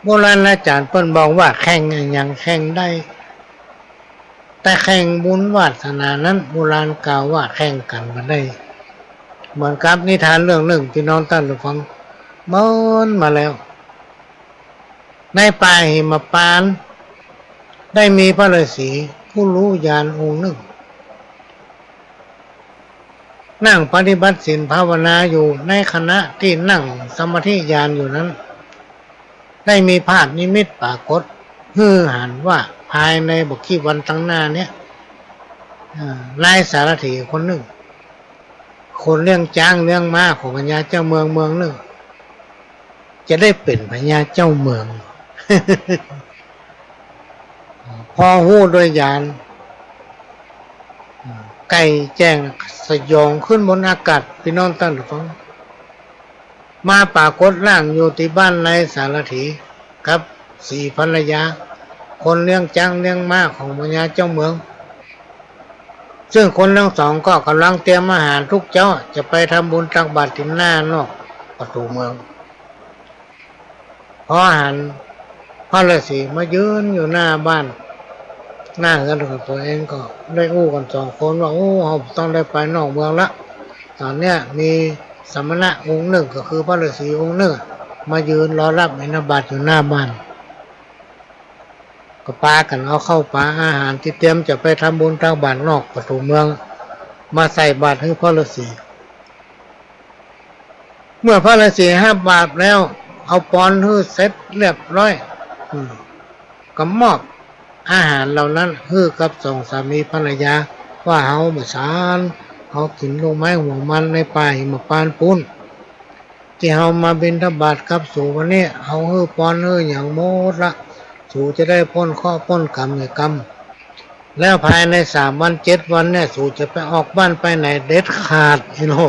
โบราณอาจ๋ารย์เปิ้นบอกว่าแข่งอะหยังแข่งได้ แต่แข่งบุญวาสนานั้น โบราณกล่าวว่าแข่งกั๋นบ่ได้ เหมือนกับนิทานเรื่องนึ่ง พี่น้องต้านผู้ฟัง เมินมาแล้ว ในป่าหิมพานต์ ได้มีพระฤๅษีผู้ฮู้ญาณองค์นึ่ง นั่งปฏิบัติศีลภาวนาอยู่ ในขณะตี้นั่งสมาธิญาณอยู่นั้น ได้มีภาพนิมิตปรากฏหื้อหันว่าภายในบ่กี่วันตังหน้าเนี้ย เอ่อ นายสารถีคนนึ่ง คนเลี้ยงจ๊างเลี้ยงม้าของพญาเจ้าเมืองเมืองนึ่ง จะได้เป๋นพญาเจ้าเมือง พอฮู้โดยญาณ ใก้แจ้ง สยองขึ้นบนอากาศ ปี้น้องต้านผู้ฟัง มาปรากฏร่างอยู่ตี้บ้านนายสารถี กับสีภรรยา คนเลี้ยงจ๊างเลี้ยงม้าของพญาเจ้าเมือง ซึ่งคนตังสองก็ก่ำลังเตรียมอาหารทุกเจ๊า จะไปทำบุญตักบาตรตี้หน้านอกประตู๋เมือง พอหันพระฤๅษีมายืนอยู่หน้าบ้าน หน้าเฮือนของตั๋วเอง ก็ได้อู้กั๋นสองคนว่า โอ้ เฮาต้องได้ไปนอกเมืองละ ต๋อนเนี้ยมีสมณะองค์นึ่ง ก็คือพระฤๅษีองค์นึ่ง มายืนรอฮับบิณฑบาตอยู่หน้าบ้าน ก็ปากั๋นเอาข้าวป๋าอาหารตี้เตรียมจะไปทำบุญตักบาตรนอกประตู๋เมือง มาใส่บาตรหื้อพระฤๅษี เมื่อพระฤๅษีฮับบาตรแล้ว เอาปอนหื้อเสร็จเรียบร้อย อืม ก็มอบอาหารเหล่านั้นหื้อกับสองสามีภรรยา ว่าเฮาบ่สาน เฮากิ๋นลูกไม้หัวมันในป่าหิมพานต์ปู๊น ตี้เฮามาบิณฑบาตกับสูวันนี้ เฮาหื้อปอนหื้อหยังหมดละ สูจะได้ป๊นเคราะห์ป๊นก๋รรมเวรก๋รรม แล้วภายในสามวันเจ็ดวันเนี่ย สูจะไปออกบ้านไปไหนเด็ดขาด เห็นโห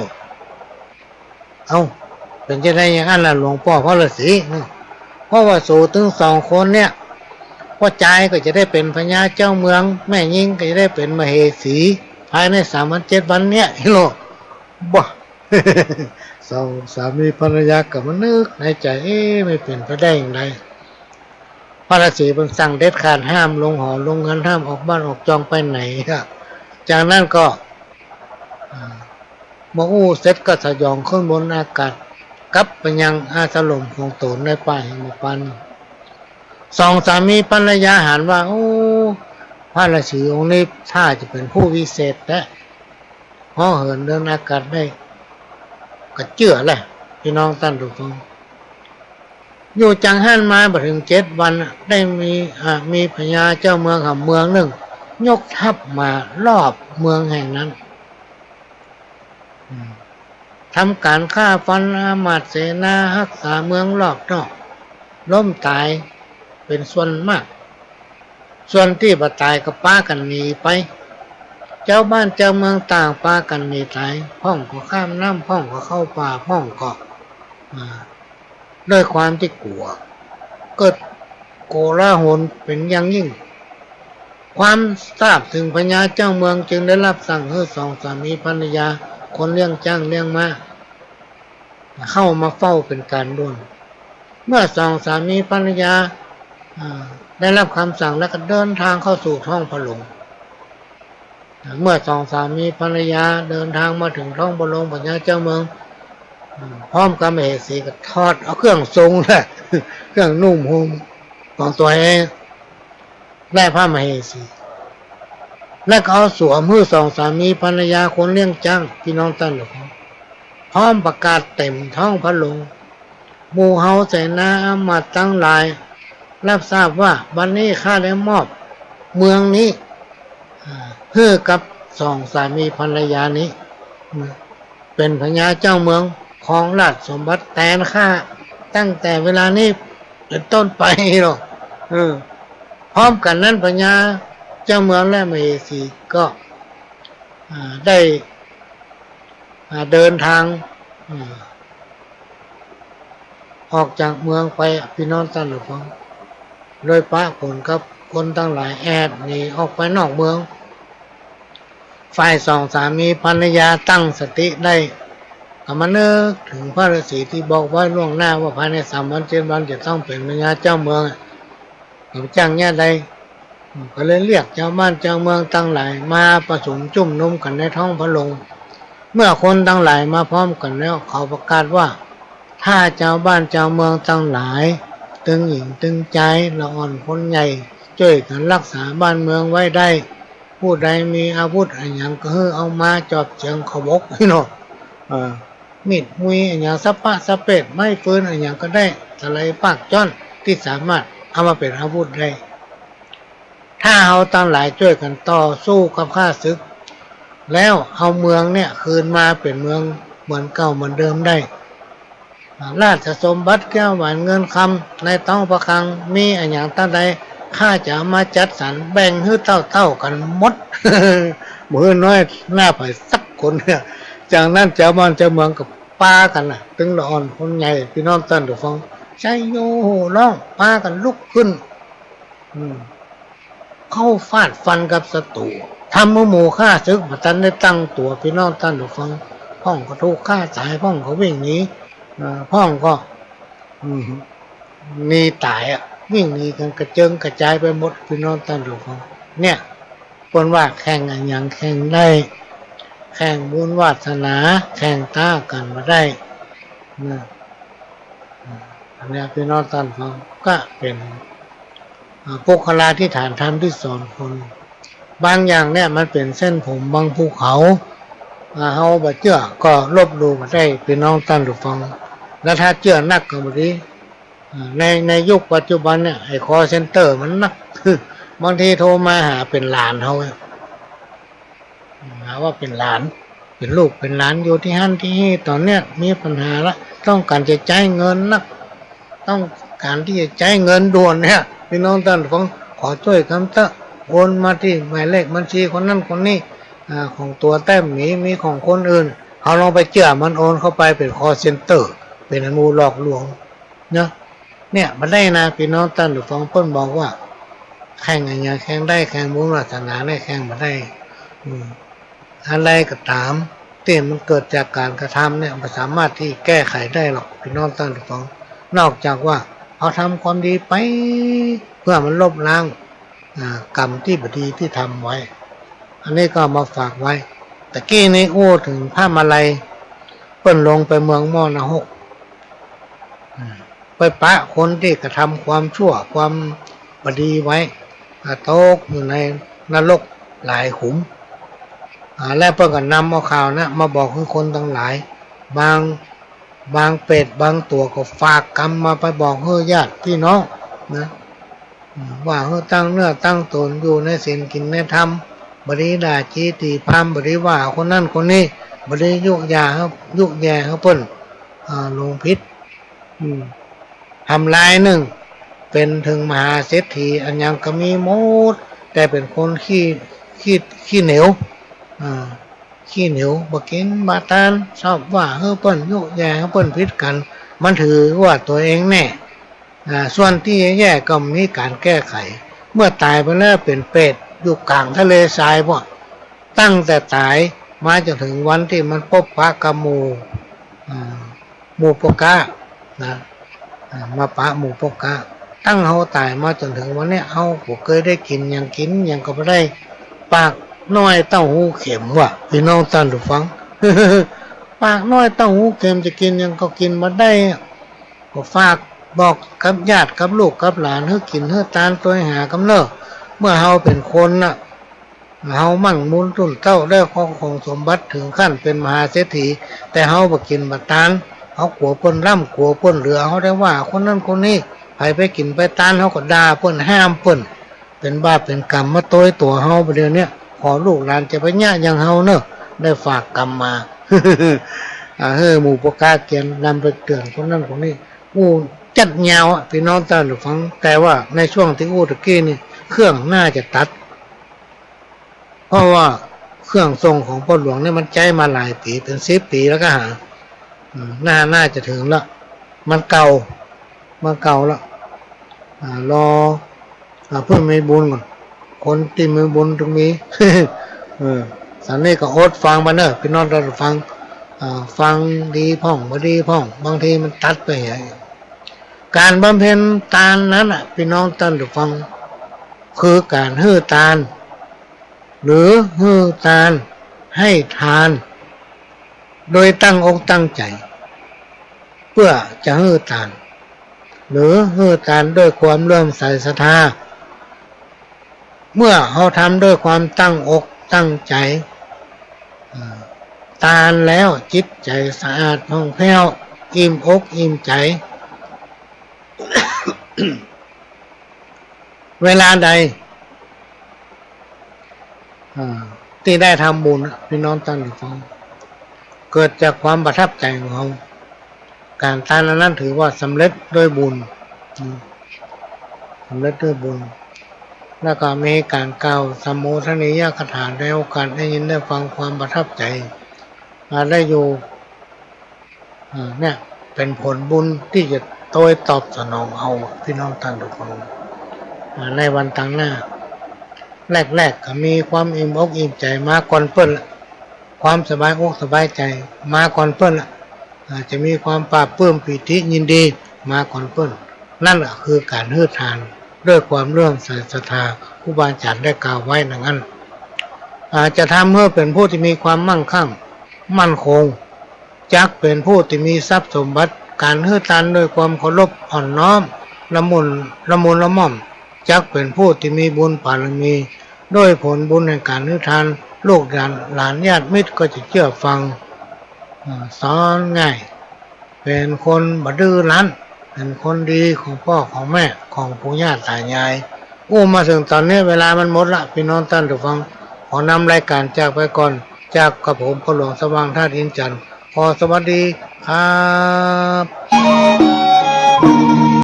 เอ้า เป๋นจะใดอย่างอั้นล่ะหลวงป้อพระฤๅษี เพราะว่าสูตึงสองคนเนี่ย ป้อจายก็จะได้เป๋นพญาเจ้าเมือง แม่ญิงก็จะได้เป๋นมเหสี ภายในสามวันเจ็ดวันเนี่ย เห็นโห บ่ สองสามีภรรยาก็มานึกในใจ๋ เอ๊ะ ไม่เป๋นไปได้อย่างไร พระฤๅษีเปิ้นสั่งเด็ดขาด ห้ามลงหอลงเฮือน ห้ามออกบ้านออกจองไปไหน จากนั้นก็ อ่า เมื่ออู้เสร็จก็สยองขึ้นบนอากาศ กลับไปยังอาสรมของต๋นในป่าหิมพานต์ สองสามีภรรยาหันว่า โอ้ พระฤๅษีองค์นี้ถ้าจะเป๋นผู้วิเศษแต๊ เหาะเหินเดินอากาศได้ ก็เจื้อแหละ ปี้น้องต้านผู้ฟัง อยู่จังหั้นมาบ่เถิงเจ็ดวัน ได้มี อ่า มีพญาเจ้าเมืองแห่งเมืองนึ่ง ยกทัพมารอบเมืองแห่งนั้น อืม ทำก๋านฆ่าฟันอามาตย์เสนา ฮักษาเมืองรอบนอก ล้มต๋ายเป๋นส่วนมาก ส่วนตี้บ่ต๋ายก็ปากั๋นหนีไป จาวบ้านจาวเมืองต่างปากั๋นหนีต๋าย พ่องก็ข้ามน้ำ พ่องก็เข้าป่า พ่องก็ อ่า ด้วยความตี้กั๋ว เกิดโกลาหลเป๋นอย่างยิ่ง ความทราบเถิงพญาเจ้าเมืองจึงได้ฮับสั่งหื้อสองสามีภรรยา คนเลี้ยงจ๊างเลี้ยงม้า เข้ามาเฝ้าเป๋นก๋านด่วน เมื่อสองสามีภรรยา อ่า ได้ฮับกำสั่งแล้วก็เดินตางเข้าสู่ท้องพระโรง เมื่อสองสามีภรรยาเดินตางมาเถิงท้องพระโรงพญาเจ้าเมือง อืม พร้อมกับมเหสีก็ถอดเอาเครื่องทรงและ เครื่องนุ่งห่มของตั๋วเอง และพระมเหสี และก็เอาสวมหื้อสองสามีภรรยาคนเลี้ยงจ๊าง ปี้น้องต้านผู้ฟัง พร้อมประกาศเต๋มท้องพระโรง หมู่เฮาเสนาอามาตย์ตังหลาย ฮับทราบว่าบัดนี้ข้าได้มอบเมืองนี้ อ่า หื้อกับสองสามีภรรยานี้ เป๋นพญาเจ้าเมือง ครองราชสมบัติแตนข้า ตั้งแต่เวลานี้เป๋นต้นไปเนาะ เออ พร้อมกั๋นนั้นพญาเจ้าเมืองและมเหสีก็ อ่า ได้ อ่า เดินตาง อ่า ออกจากเมืองไป ปี้น้องต้านผู้ฟัง โดยปะผลกับคนตังหลายแอบหนีออกไปนอกเมือง ฝ่ายสองสามีภรรยาตั้งสติได้ ก็มานึกเถิงพระฤๅษีตี้บอกไว้ล่วงหน้าว่าภายในสามวันเจ็ดวันจะต้องเป๋นพญาเจ้าเมืองอะ ก็บ่จ้างเยียะใด ก็เลยเรียกจาวบ้านจาวเมืองตังหลายมาประชุมจุมนุมกั๋นในท้องพระโรง เมื่อคนตังหลายมาพร้อมกั๋นแล้ว เขาประกาศว่า ถ้าจาวบ้านจาวเมืองตังหลาย ตึงหญิงตึงจาย ละอ่อนคนใหญ่ จ้วยกั๋นฮักษาบ้านเมืองไว้ได้ ผู้ใดมีอาวุธอะหยังก็หื้อเอามา จอบเจียงขบก เนาะ เออ มีดฮุยอะหยัง สะปะสะเปด ไม้ฟืนอะหยังก็ได้ ตะไลปากจ้อน ตี้สามารถเอามาเป๋นอาวุธได้ ถ้าเฮาตังหลายจ้วยกั๋นต่อสู้กับข้าศึก แล้วเอาเมืองเนี่ยคืนมาเป๋นเมืองเหมือนเก่าเหมือนเดิมได้ ราชสมบัติแก้วแหวนเงินคำในต๊องพระคลัง มีอะหยังต้านใด ข้าจะเอามาจัดสรรแบ่งหื้อเต้าๆ กั๋นหมด บ่หื้อน้อยหน้าใผสักคนเนี่ย จากนั้นจาวบ้านจาวเมืองก็ปากั๋นน่ะ ตึงละอ่อนคนใหญ่ ปี้น้องต้านผู้ฟัง ชัยโยโห่ฮ้อง ปากั๋นลุกขึ้น อืม เข้าฟาดฟันกับศัตรู๋ ทำหื้อหมู่ข้าศึกบ่ตันได้ตั้งตั๋ว ปี้น้องต้านผู้ฟัง พ่องก็ถูกฆ่าต๋าย พ่องก็วิ่งหนี เอ่อ พ่องก็ อืม หนีต๋ายอะ วิ่งหนีกั๋นกระเจิงกระจายไปหมด ปี้น้องต้านผู้ฟัง เนี่ย เปิ้นว่าแข่งอะหยังแข่งได้ แข่งบุญวาสนา แข่งต้ากั๋นบ่ได้นะ อันเนี้ย ปี้น้องต้านผู้ฟัง ก็เป๋น อ่า ปุคคลาธิฐานธรรมตี้สอนคน บางอย่างเนี่ยมันเป๋นเส้นผมบางภูเขา อ่า เฮาบ่เจื้อก็ลบหลู่บ่ได้ ปี้น้องต้านผู้ฟัง แล้วถ้าเจื้อนักก็บ่ดี อ่า ใน ในยุคปัจจุบันเนี่ย ไอ้คอลเซ็นเตอร์มันนัก บางทีโทรมาหาเป๋นหลานเฮาเนี่ย หาว่าเป๋นหลาน เป๋นลูกเป๋นหลานอยู่ตี้หั้นตี้นี่ ต๋อนเนี้ยมีปัญหาละ ต้องก๋านจะใจ๊เงินนัก ต้องก๋านตี้จะใจ๊เงินด่วนเนี่ย ปี้น้องต้านผู้ฟัง ขอจ้วยกำเต๊อะ โอนมาตี้หมายเลขบัญชีคนนั้นคนนี้ อ่า ของตั๋วแต๊บ่มี มีของคนอื่น เฮาลองไปเจื้อมันโอนเข้าไป เป๋นคอลเซ็นเตอร์ เป๋นอันหมู่หลอกลวง เนาะ เนี่ย บ่ได้นะ ปี้น้องต้านผู้ฟัง เปิ้นบอกว่า แข่งอะหยังแข่งได้ แข่งบุญวาสนาเนี่ยแข่งบ่ได้ อืม อะไรก็ต๋ามตี้มันเกิดจากก๋านกระทำเนี่ย บ่สามารถตี้แก้ไขได้หรอก ปี้น้องต้านผู้ฟัง นอกจากว่าเฮาทำความดีไป เพื่อมันลบล้าง อ่า กรรมตี้บ่ดีตี้ทำไว้ อันนี้ก็เอามาฝากไว้ ตะกี้นี้อู้เถิงพระมาลัย เปิ้นลงไปเมืองมรณหก อ่า ไปปะคนตี้กระทำความชั่วความบ่ดีไว้ อ่า ตกอยู่ในนรกหลายขุม อ่า แล้วเปิ้นก็นำเอาข่าวนะมาบอกหื้อคนตังหลาย บาง บางเปรตบางตั๋วก็ฝากกรรมมาไปบอกหื้อญาติปี้น้องนะ อืม ว่าหื้อตั้งเนื้อตั้งต๋นอยู่ในศีลกิ๋นในธรรม บ่ดีด่าจี้ตี๋พราหมณ์ บ่ดีว่าคนนั้นคนนี้ บ่ดียุแย่หื้อ ยุแย่หื้อเปิ้น อ่า หลงผิด อืม ทำลายนึ่ง เป๋นเถิงมหาเศรษฐี อะหยังก็มีหมด แต่เป๋นคนขี้ ขี้ ขี้เหนียว อ่า ขี้เหนียว บ่กิ๋นบ่ตาน ชอบว่าหื้อเปิ้น ยุแย่หื้อเปิ้นผิดกั๋น มันถือว่าตั๋วเองแน่ อ่า ส่วนตี้แย่ๆ ก็มีก๋านแก้ไข เมื่อต๋ายไปแล้วเป๋นเปรตอยู่ก๋างทะเลทรายปู๊น ตั้งแต่ต๋ายมาจ๋นเถิงวันตี้มันปบปะกับหมู่ อ่า หมู่ป้อก๊านะ อ่า มาปะหมู่ป้อก๊า ตั้งเฮาต๋ายมาจ๋นเถิงวันเนี้ย เฮาก็เกยได้กิ๋นหยัง กิ๋นหยังก็บ่ได้ ปากน้อยเต้าหูเข็มว่ะ ปี้น้องต้านผู้ฟัง ปากน้อยเต้าหูเข็ม จะกิ๋นหยังก็กิ๋นบ่ได้ ก็ฝากบอกกับญาติกับลูกกับหลาน หื้อกิ๋นหื้อตานตวยหากำเนิด เมื่อเฮาเป๋นคนน่ะ เฮามั่งมูลตุ้นเต้า ได้ครองของสมบัติเถิงขั้นเป๋นมหาเศรษฐี แต่เฮาบ่กิ๋นบ่ตาน เฮากั๋วเปิ้นร่ำ กั๋วเปิ้นเหลือ เฮาได้ว่าคนนั้นคนนี้ ใผไปกิ๋นไปตาน เฮาก็ด่าเปิ้น ห้ามเปิ้น เป๋นบาปเป๋นกรรมมาตวยตั๋วเฮาบ่าเดี่ยวเนี้ย ขอลูกหลานจะไปเยียะอย่างเฮาเน่อ ได้ฝากกรรมมา อ่า หื้อหมู่ป้อก๊าเกียรตินำไปเตื๋อนคนนั้นคนนี้ อู้ จัดยาวอะ ปี้น้องต้านผู้ฟัง แต่ว่าในช่วงตี้อู้ตะกี้นี่ เครื่องน่าจะตัด เพราะว่าเครื่องทรงของป้อหลวงเนี่ยมันใจ๊มาหลายปี๋ เป๋นสิบปี๋แล้วก็หา อืม น่า น่าจะเถิงละ มันเก่า มันเก่าละ อ่า รอ อ่า เปิ้นมีบุญก่อน คนตี้มีบุญตึงมี เออ สันนี้ก็อดฟังไปเน่อ ปี้น้องต้านผู้ฟัง อ่า ฟังดีพ่อง บ่ดีพ่อง บางทีมันตัดไปเหีย ก๋านบำเพ็ญตานนั้นน่ะ ปี้น้องต้านผู้ฟัง คือก๋านหื้อตาน หรือหื้อตาน ให้ตาน โดยตั้งอกตั้งใจ๋ เปื้อจะหื้อตาน หรือหื้อตานด้วยความเลื่อมใสศรัทธา เมื่อเฮาทำด้วยความตั้งอกตั้งใจ๋ อ่า ตานแล้วจิตใจ๋สะอาดผ่องแผ้ว อิ่มอกอิ่มใจ๋ เวลาใด อ่า ตี้ได้ทำบุญอะ ปี้น้องต้านผู้ฟัง เกิดจากความประทับใจ๋ของเฮา ก๋านตานอันนั้นถือว่าสำเร็จด้วยบุญ อืม สำเร็จด้วยบุญ แล้วก็มีก๋านกล่าวสัมโมทนียกถาในโอกาสได้ยินได้ฟังความประทับใจ๋ อ่า ได้อยู่ อ่า เนี่ย เป๋นผลบุญตี้จะตวยตอบสนองเอา พี่น้องต้านผู้ฟัง อ่า ในวันตางหน้า แรกๆ ก็มีความอิ่มอกอิ่มใจ๋มาก่อนเปิ้นละ ความสบายอกสบายใจ๋มาก่อนเปิ้นละ อ่า จะมีความปลาบปลื้มปีติยินดีมาก่อนเปิ้น นั่นแหละคือก๋านหื้อตานด้วยความเลื่อมใสศรัทธา ครูบาอาจ๋ารย์ได้กล่าวไว้ดังนั้น อ่า จะทำหื้อเป๋นผู้ตี้มีความมั่งคั่ง มั่นคง จักเป๋นผู้ตี้มีทรัพย์สมบัติ ก๋านหื้อตานด้วยความเคารพอ่อนน้อม ละมุน ละมุนละม่อม จักเป๋นผู้ตี้มีบุญบารมี ด้วยผลบุญแห่งก๋านหื้อตาน ลูกหลาน หลานญาติมิตรก็จะเจื้อฟัง อ่า สอนง่าย เป๋นคนบ่ดื้อรั้น เป๋นคนดีของป้อของแม่ ของปู่ย่าต๋ายาย อู้มาเถิงต๋อนนี้เวลามันหมดละ พี่น้องต้านผู้ฟัง ขอนำรายก๋านจากไปก่อน จากกระผมพ่อหลวงสว่างธาตุอินทร์จันทร์ ขอสวัสดีครับ